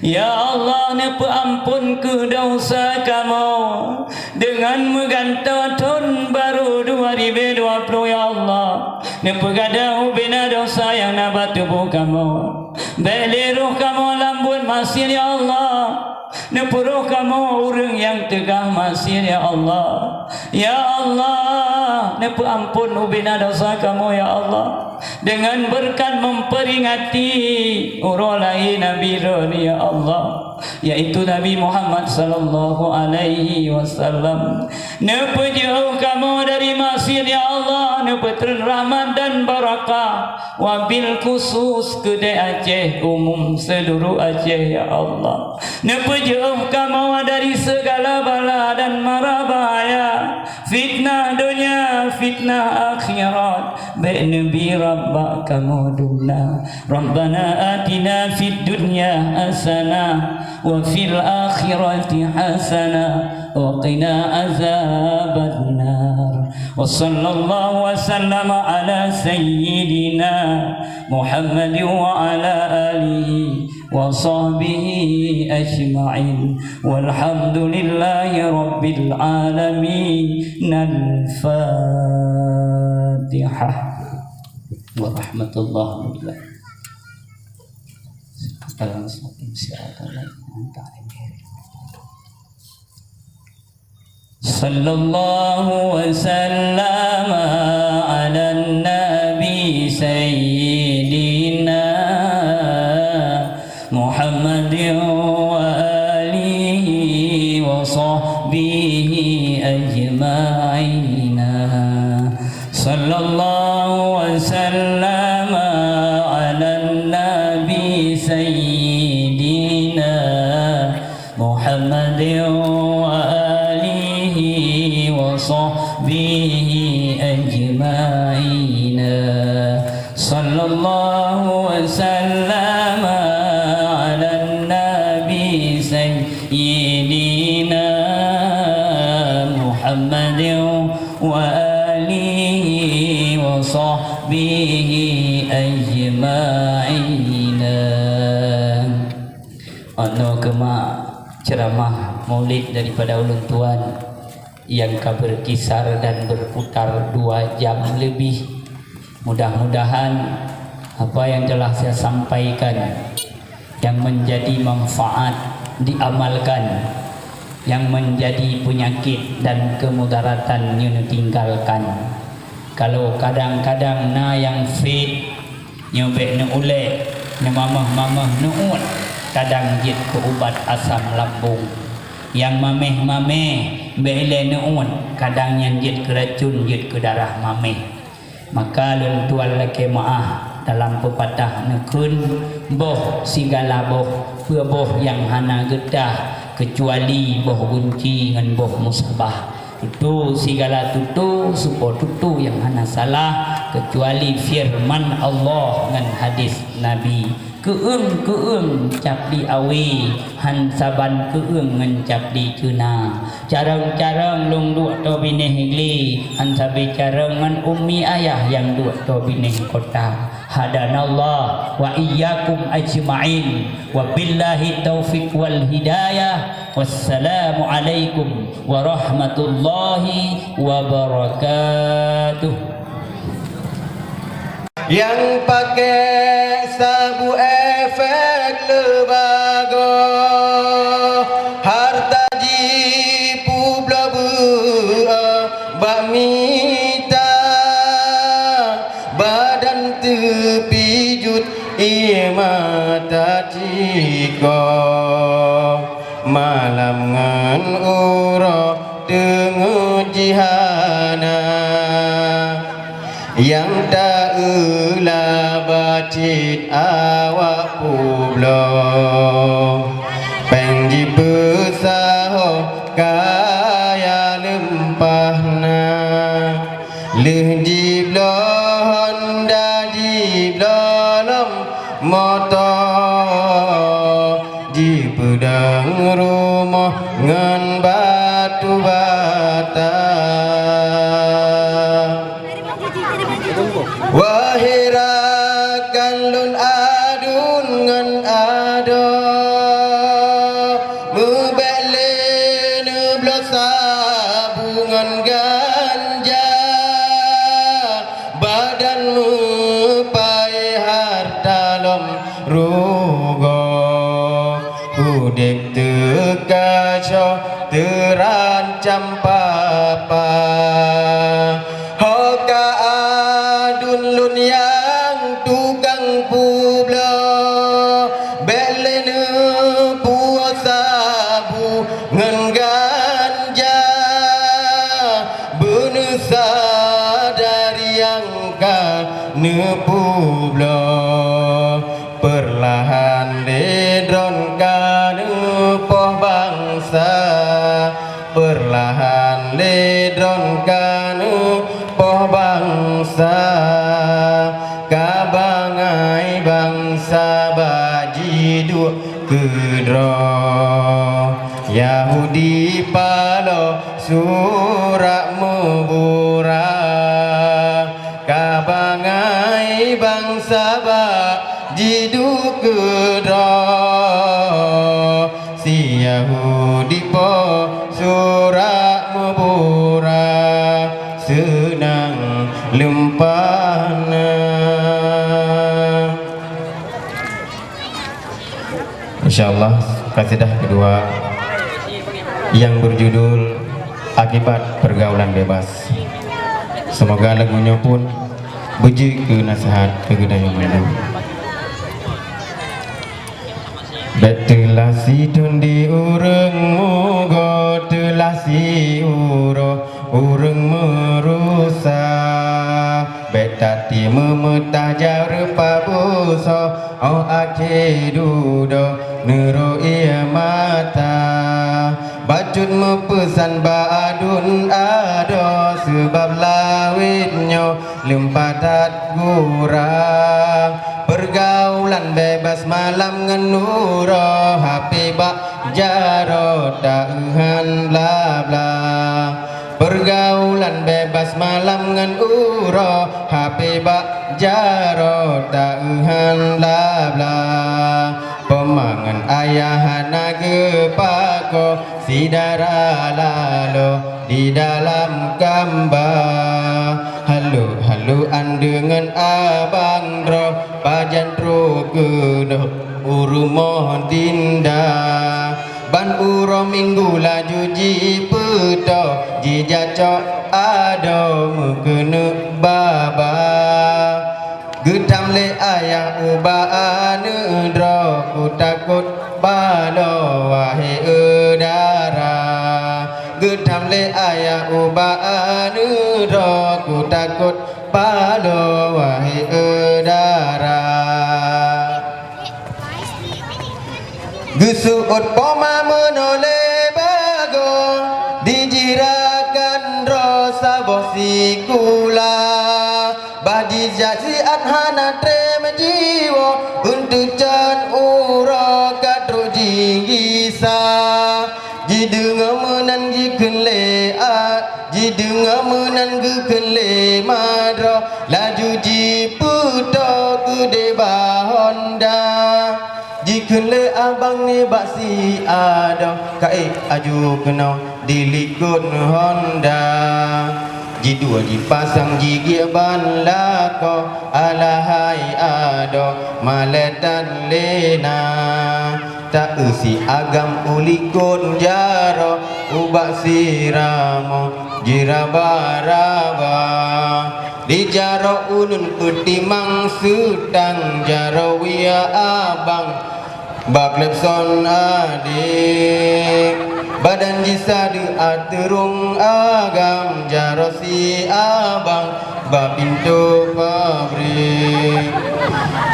Ya Allah, neupeuampon keuh desya kamoe deungon meugantoe thon barô dua ribèe dua ploh, ya Allah. Neupeugadôh ubena desya nyang na bak tuboh kamoe. Bèk lé roh kamoe lam buet maksiat, ya Allah. Neupeurôh kamoe ureueng nyang teuga maksiat, ya Allah. Ya Allah, neupeuampon ubena desya kamoe, ya Allah. Deungon beureukat meuperingati uroe lahé Nabi droeneuh, ya Allah, yaitu Nabi Muhammad sallallahu alaihi wasallam. Neupeujiôh kamoe dari maksiat, ya Allah, neupeutreun rahmat dan barakah, wabil khusus keudéh Aceh, umum seuluruh Aceh, ya Allah. Neupeujiôh kamoe dari sigala bala dan mara bahaya, fitnah donya, fitnah akhirat. Bèk neubi Rabb bak kamoe dum na. Rabbana atina fid dunya hasanah wa fil akhirati hasanah wa qina azabannar. Wa sallallahu wa sallama ala sayyidina Muhammadin wa ala alihi wa sahbihi ajma'in. Walhamdulillahi rabbil alamin. Al-Fatihah. Warahmatullahi wabarakatuh. صلى الله وسلم على النبي سيدنا محمد وآله وصحبه أجمعين. صلى الله وسلم على النبي سيدنا محمد وآله وصحبه أجمعين. صلى الله وسلم على النبي سيدنا محمد وآله وصحبه أجمعين. Ono keuma ceramah Maulid daripada ulôn tuan nyang ka berkisar dan berputar dua jam lebih. Mudah-mudahan apa yang telah saya sampaikan yang menjadi manfaat diamalkan, yang menjadi penyakit dan kemudaratan nyoe neutinggalkan. Kalau kadang-kadang na nyang fit, nyoe bék neuulée, neumamah-mamah neuôt, kadang jeuet keu ubat asam lambung. Nyang maméh-maméh, bék ilée neuôt, kadang nyan jeuet keu racun, jeuet keu darah maméh. Maka lôn tuan lakée meuáh dalam peupatah neukheun, boh sigala boh, peue boh nyang hana geutah, keucuali boh gunci ngon boh musabah. Tutoe sigala tutoe, supo tutoe nyang hana salah, keucuali feureuman Allah ngon hadis Nabi. Keueung-keueung cap di awe, han saban keueung ngon cap di ceuna. Carông-carông lôn duek toe binéh gle, han sabe carông ngon ummi ayah nyang duek toe binéh kota. Hadanallah wa iyyakum ajma'in. Wabillahi taufiq wal hidayah. Wassalamualaikum warahmatullahi wabarakatuh. Nyang paké sabu efek leubagoe, hareuta jipubloe beu'oh bak mita, badan teupijuet ié mata cikoe, malam ngon uroe teungeut jihana. Nyang taeula bacit awak publoe, péng jipeusaho kaya leumpah na. Lheueh jibloe honda, jibloe lom moto, jipeudong rumoh ngon batu bata. Wahé rakan lôn aduen ngon adoe, meubék lé neubloe sabu ngon ganja, badan meupaéh hareuta lom rugoe, udeb teukaco teurancam papa. Ho ka aduen lôn nyang tukang publoe, bék lé neupuwoe sabu ngon ganja, beuneusa dari nyang ka neupubloe. Peurlahan lé droe ka neupoh bansa, peurlahan lé droe ka neupoh bansa, ka bangai bansa bak jiduek keudroe. Yahudi paloe surat meubura, ka bangai bansa bak jiduek keudroe. Si Yahudi po surat meubura, seunang leumpah na. Insya Allah, kasidah keudua nyang beujudul Akibat Pergaulan Bebas. Seumoga lagu nyoe pun beujeuet keu naseuhat keu geutanyoe mandum. Bék teulah sidun di ureuëng mugoe, teulah siuroe ureuëng meurusa. Bék tati meumeutajah reupah beusoe, óh akhé dudoe neurok ié mata. Bacut meupeusan bak aduen adoe, seubab lawét nyoe leumpah that gura. Peurgaulan bebas malam ngon uroe, hapé bak jaroe taeuhan bla-bla. Peurgaulan bebas malam ngon uroe, hapé bak jaroe taeuhan bla-bla. Peumangat ayah hana geupakoe, si dara laloe di dalam kamba. Halo-halo andeungon abang droe, pajan troh keudroe u rumoh Dinda. Ban uroe Minggu laju jipeutoe, jijacok adoe meukeuneuk baba. Geutam lé ayah ubak aneuëk droe, kutakot paloe wahé eudara. Geutam lé ayah ubak aneuëk droe, kutakot paloe wahé eudara. Geuseuôt poma meunoe lé bagoe, dijirakan droe saboh sikula. Bah jijak siat hana trém jiwoe, eunteuk can uroe ka trok jigisa. Jideungoe meunan jikheun lé at, jideungoe meunan geukheun lé madroe, laju jipeutoe keudéh bak honda. Jikheun lé abang nibak si adoe, ka ék aju keunoe dilikot honda. Jidua jipasang jigiek ban lakoe, alahai adoe malée that lé na. Taeu si agam u likot jaroe, ubak si ramoe jiraba-raba. Di jaroe ulôn peutimang seutang, jaroe wie abang bak klepson adék. Badan jih sadeue ateueh rhueng agam, jaroe si abang bak pintoe pabrék.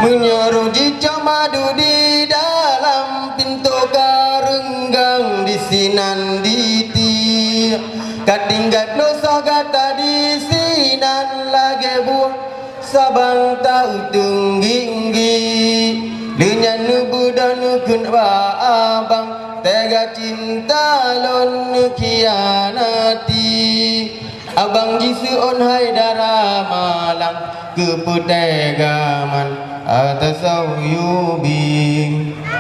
Meunyoe roh jicok madu di dalam, pintoe ka reunggang disinan ditiek. Ka tinggai ploh soe gata disinan lagée buah sabang ta-uteung gik-gik. Lheueh nyan neubeudôh neukheun bak abang, teuga cinta lôn neukhianati. Abang jiseuôt hai dara malang, keupeue teuga man ata soe yue bi.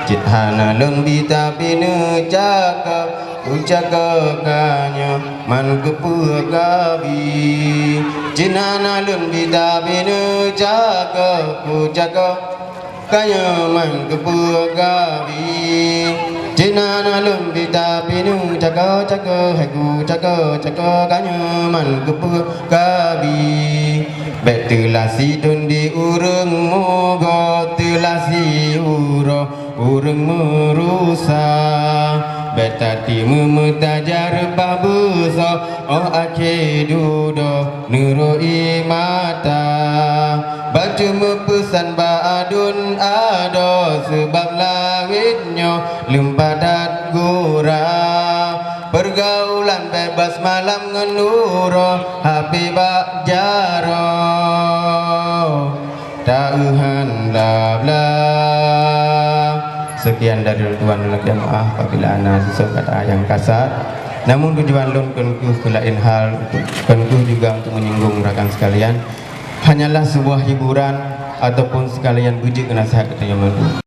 Cit hana lôn bi tapi neucaka, kucaka ka nyoe man keupeue ka bi. Cit hana lôn bi tapi neucaka, kucaka ka nyoe man keupeue ka bi. Cit hana lôn bi tapi neucaka-caka, hai kucaka-caka ka nyoe man keupeue ka bi. Bék teulah sidon di ureuëng mugoe, teulah siuroe ureuëng meurusa. Bék tatimeue meuta jareubah beusoe, óh akhé dudoe neuroi mata. Bacut meupeusan bak aduen adoe, seubab langét nyoe leumpat that gura. Peurgaulan bebas malam ngon uroe, hapé bak jaroe taeu han bla-bla. Sekian dari lôn tuan, lôn lakée meuáh apabila na sisok kata nyang kasar. Namun tujuan lôn kon keuh keu laén hal, kon keuh juga untuk menyinggung rakan sekalian. Hanyalah sebuah hiburan ataupun sekalian beujeuet keu nasihat keu tanyoe mandum.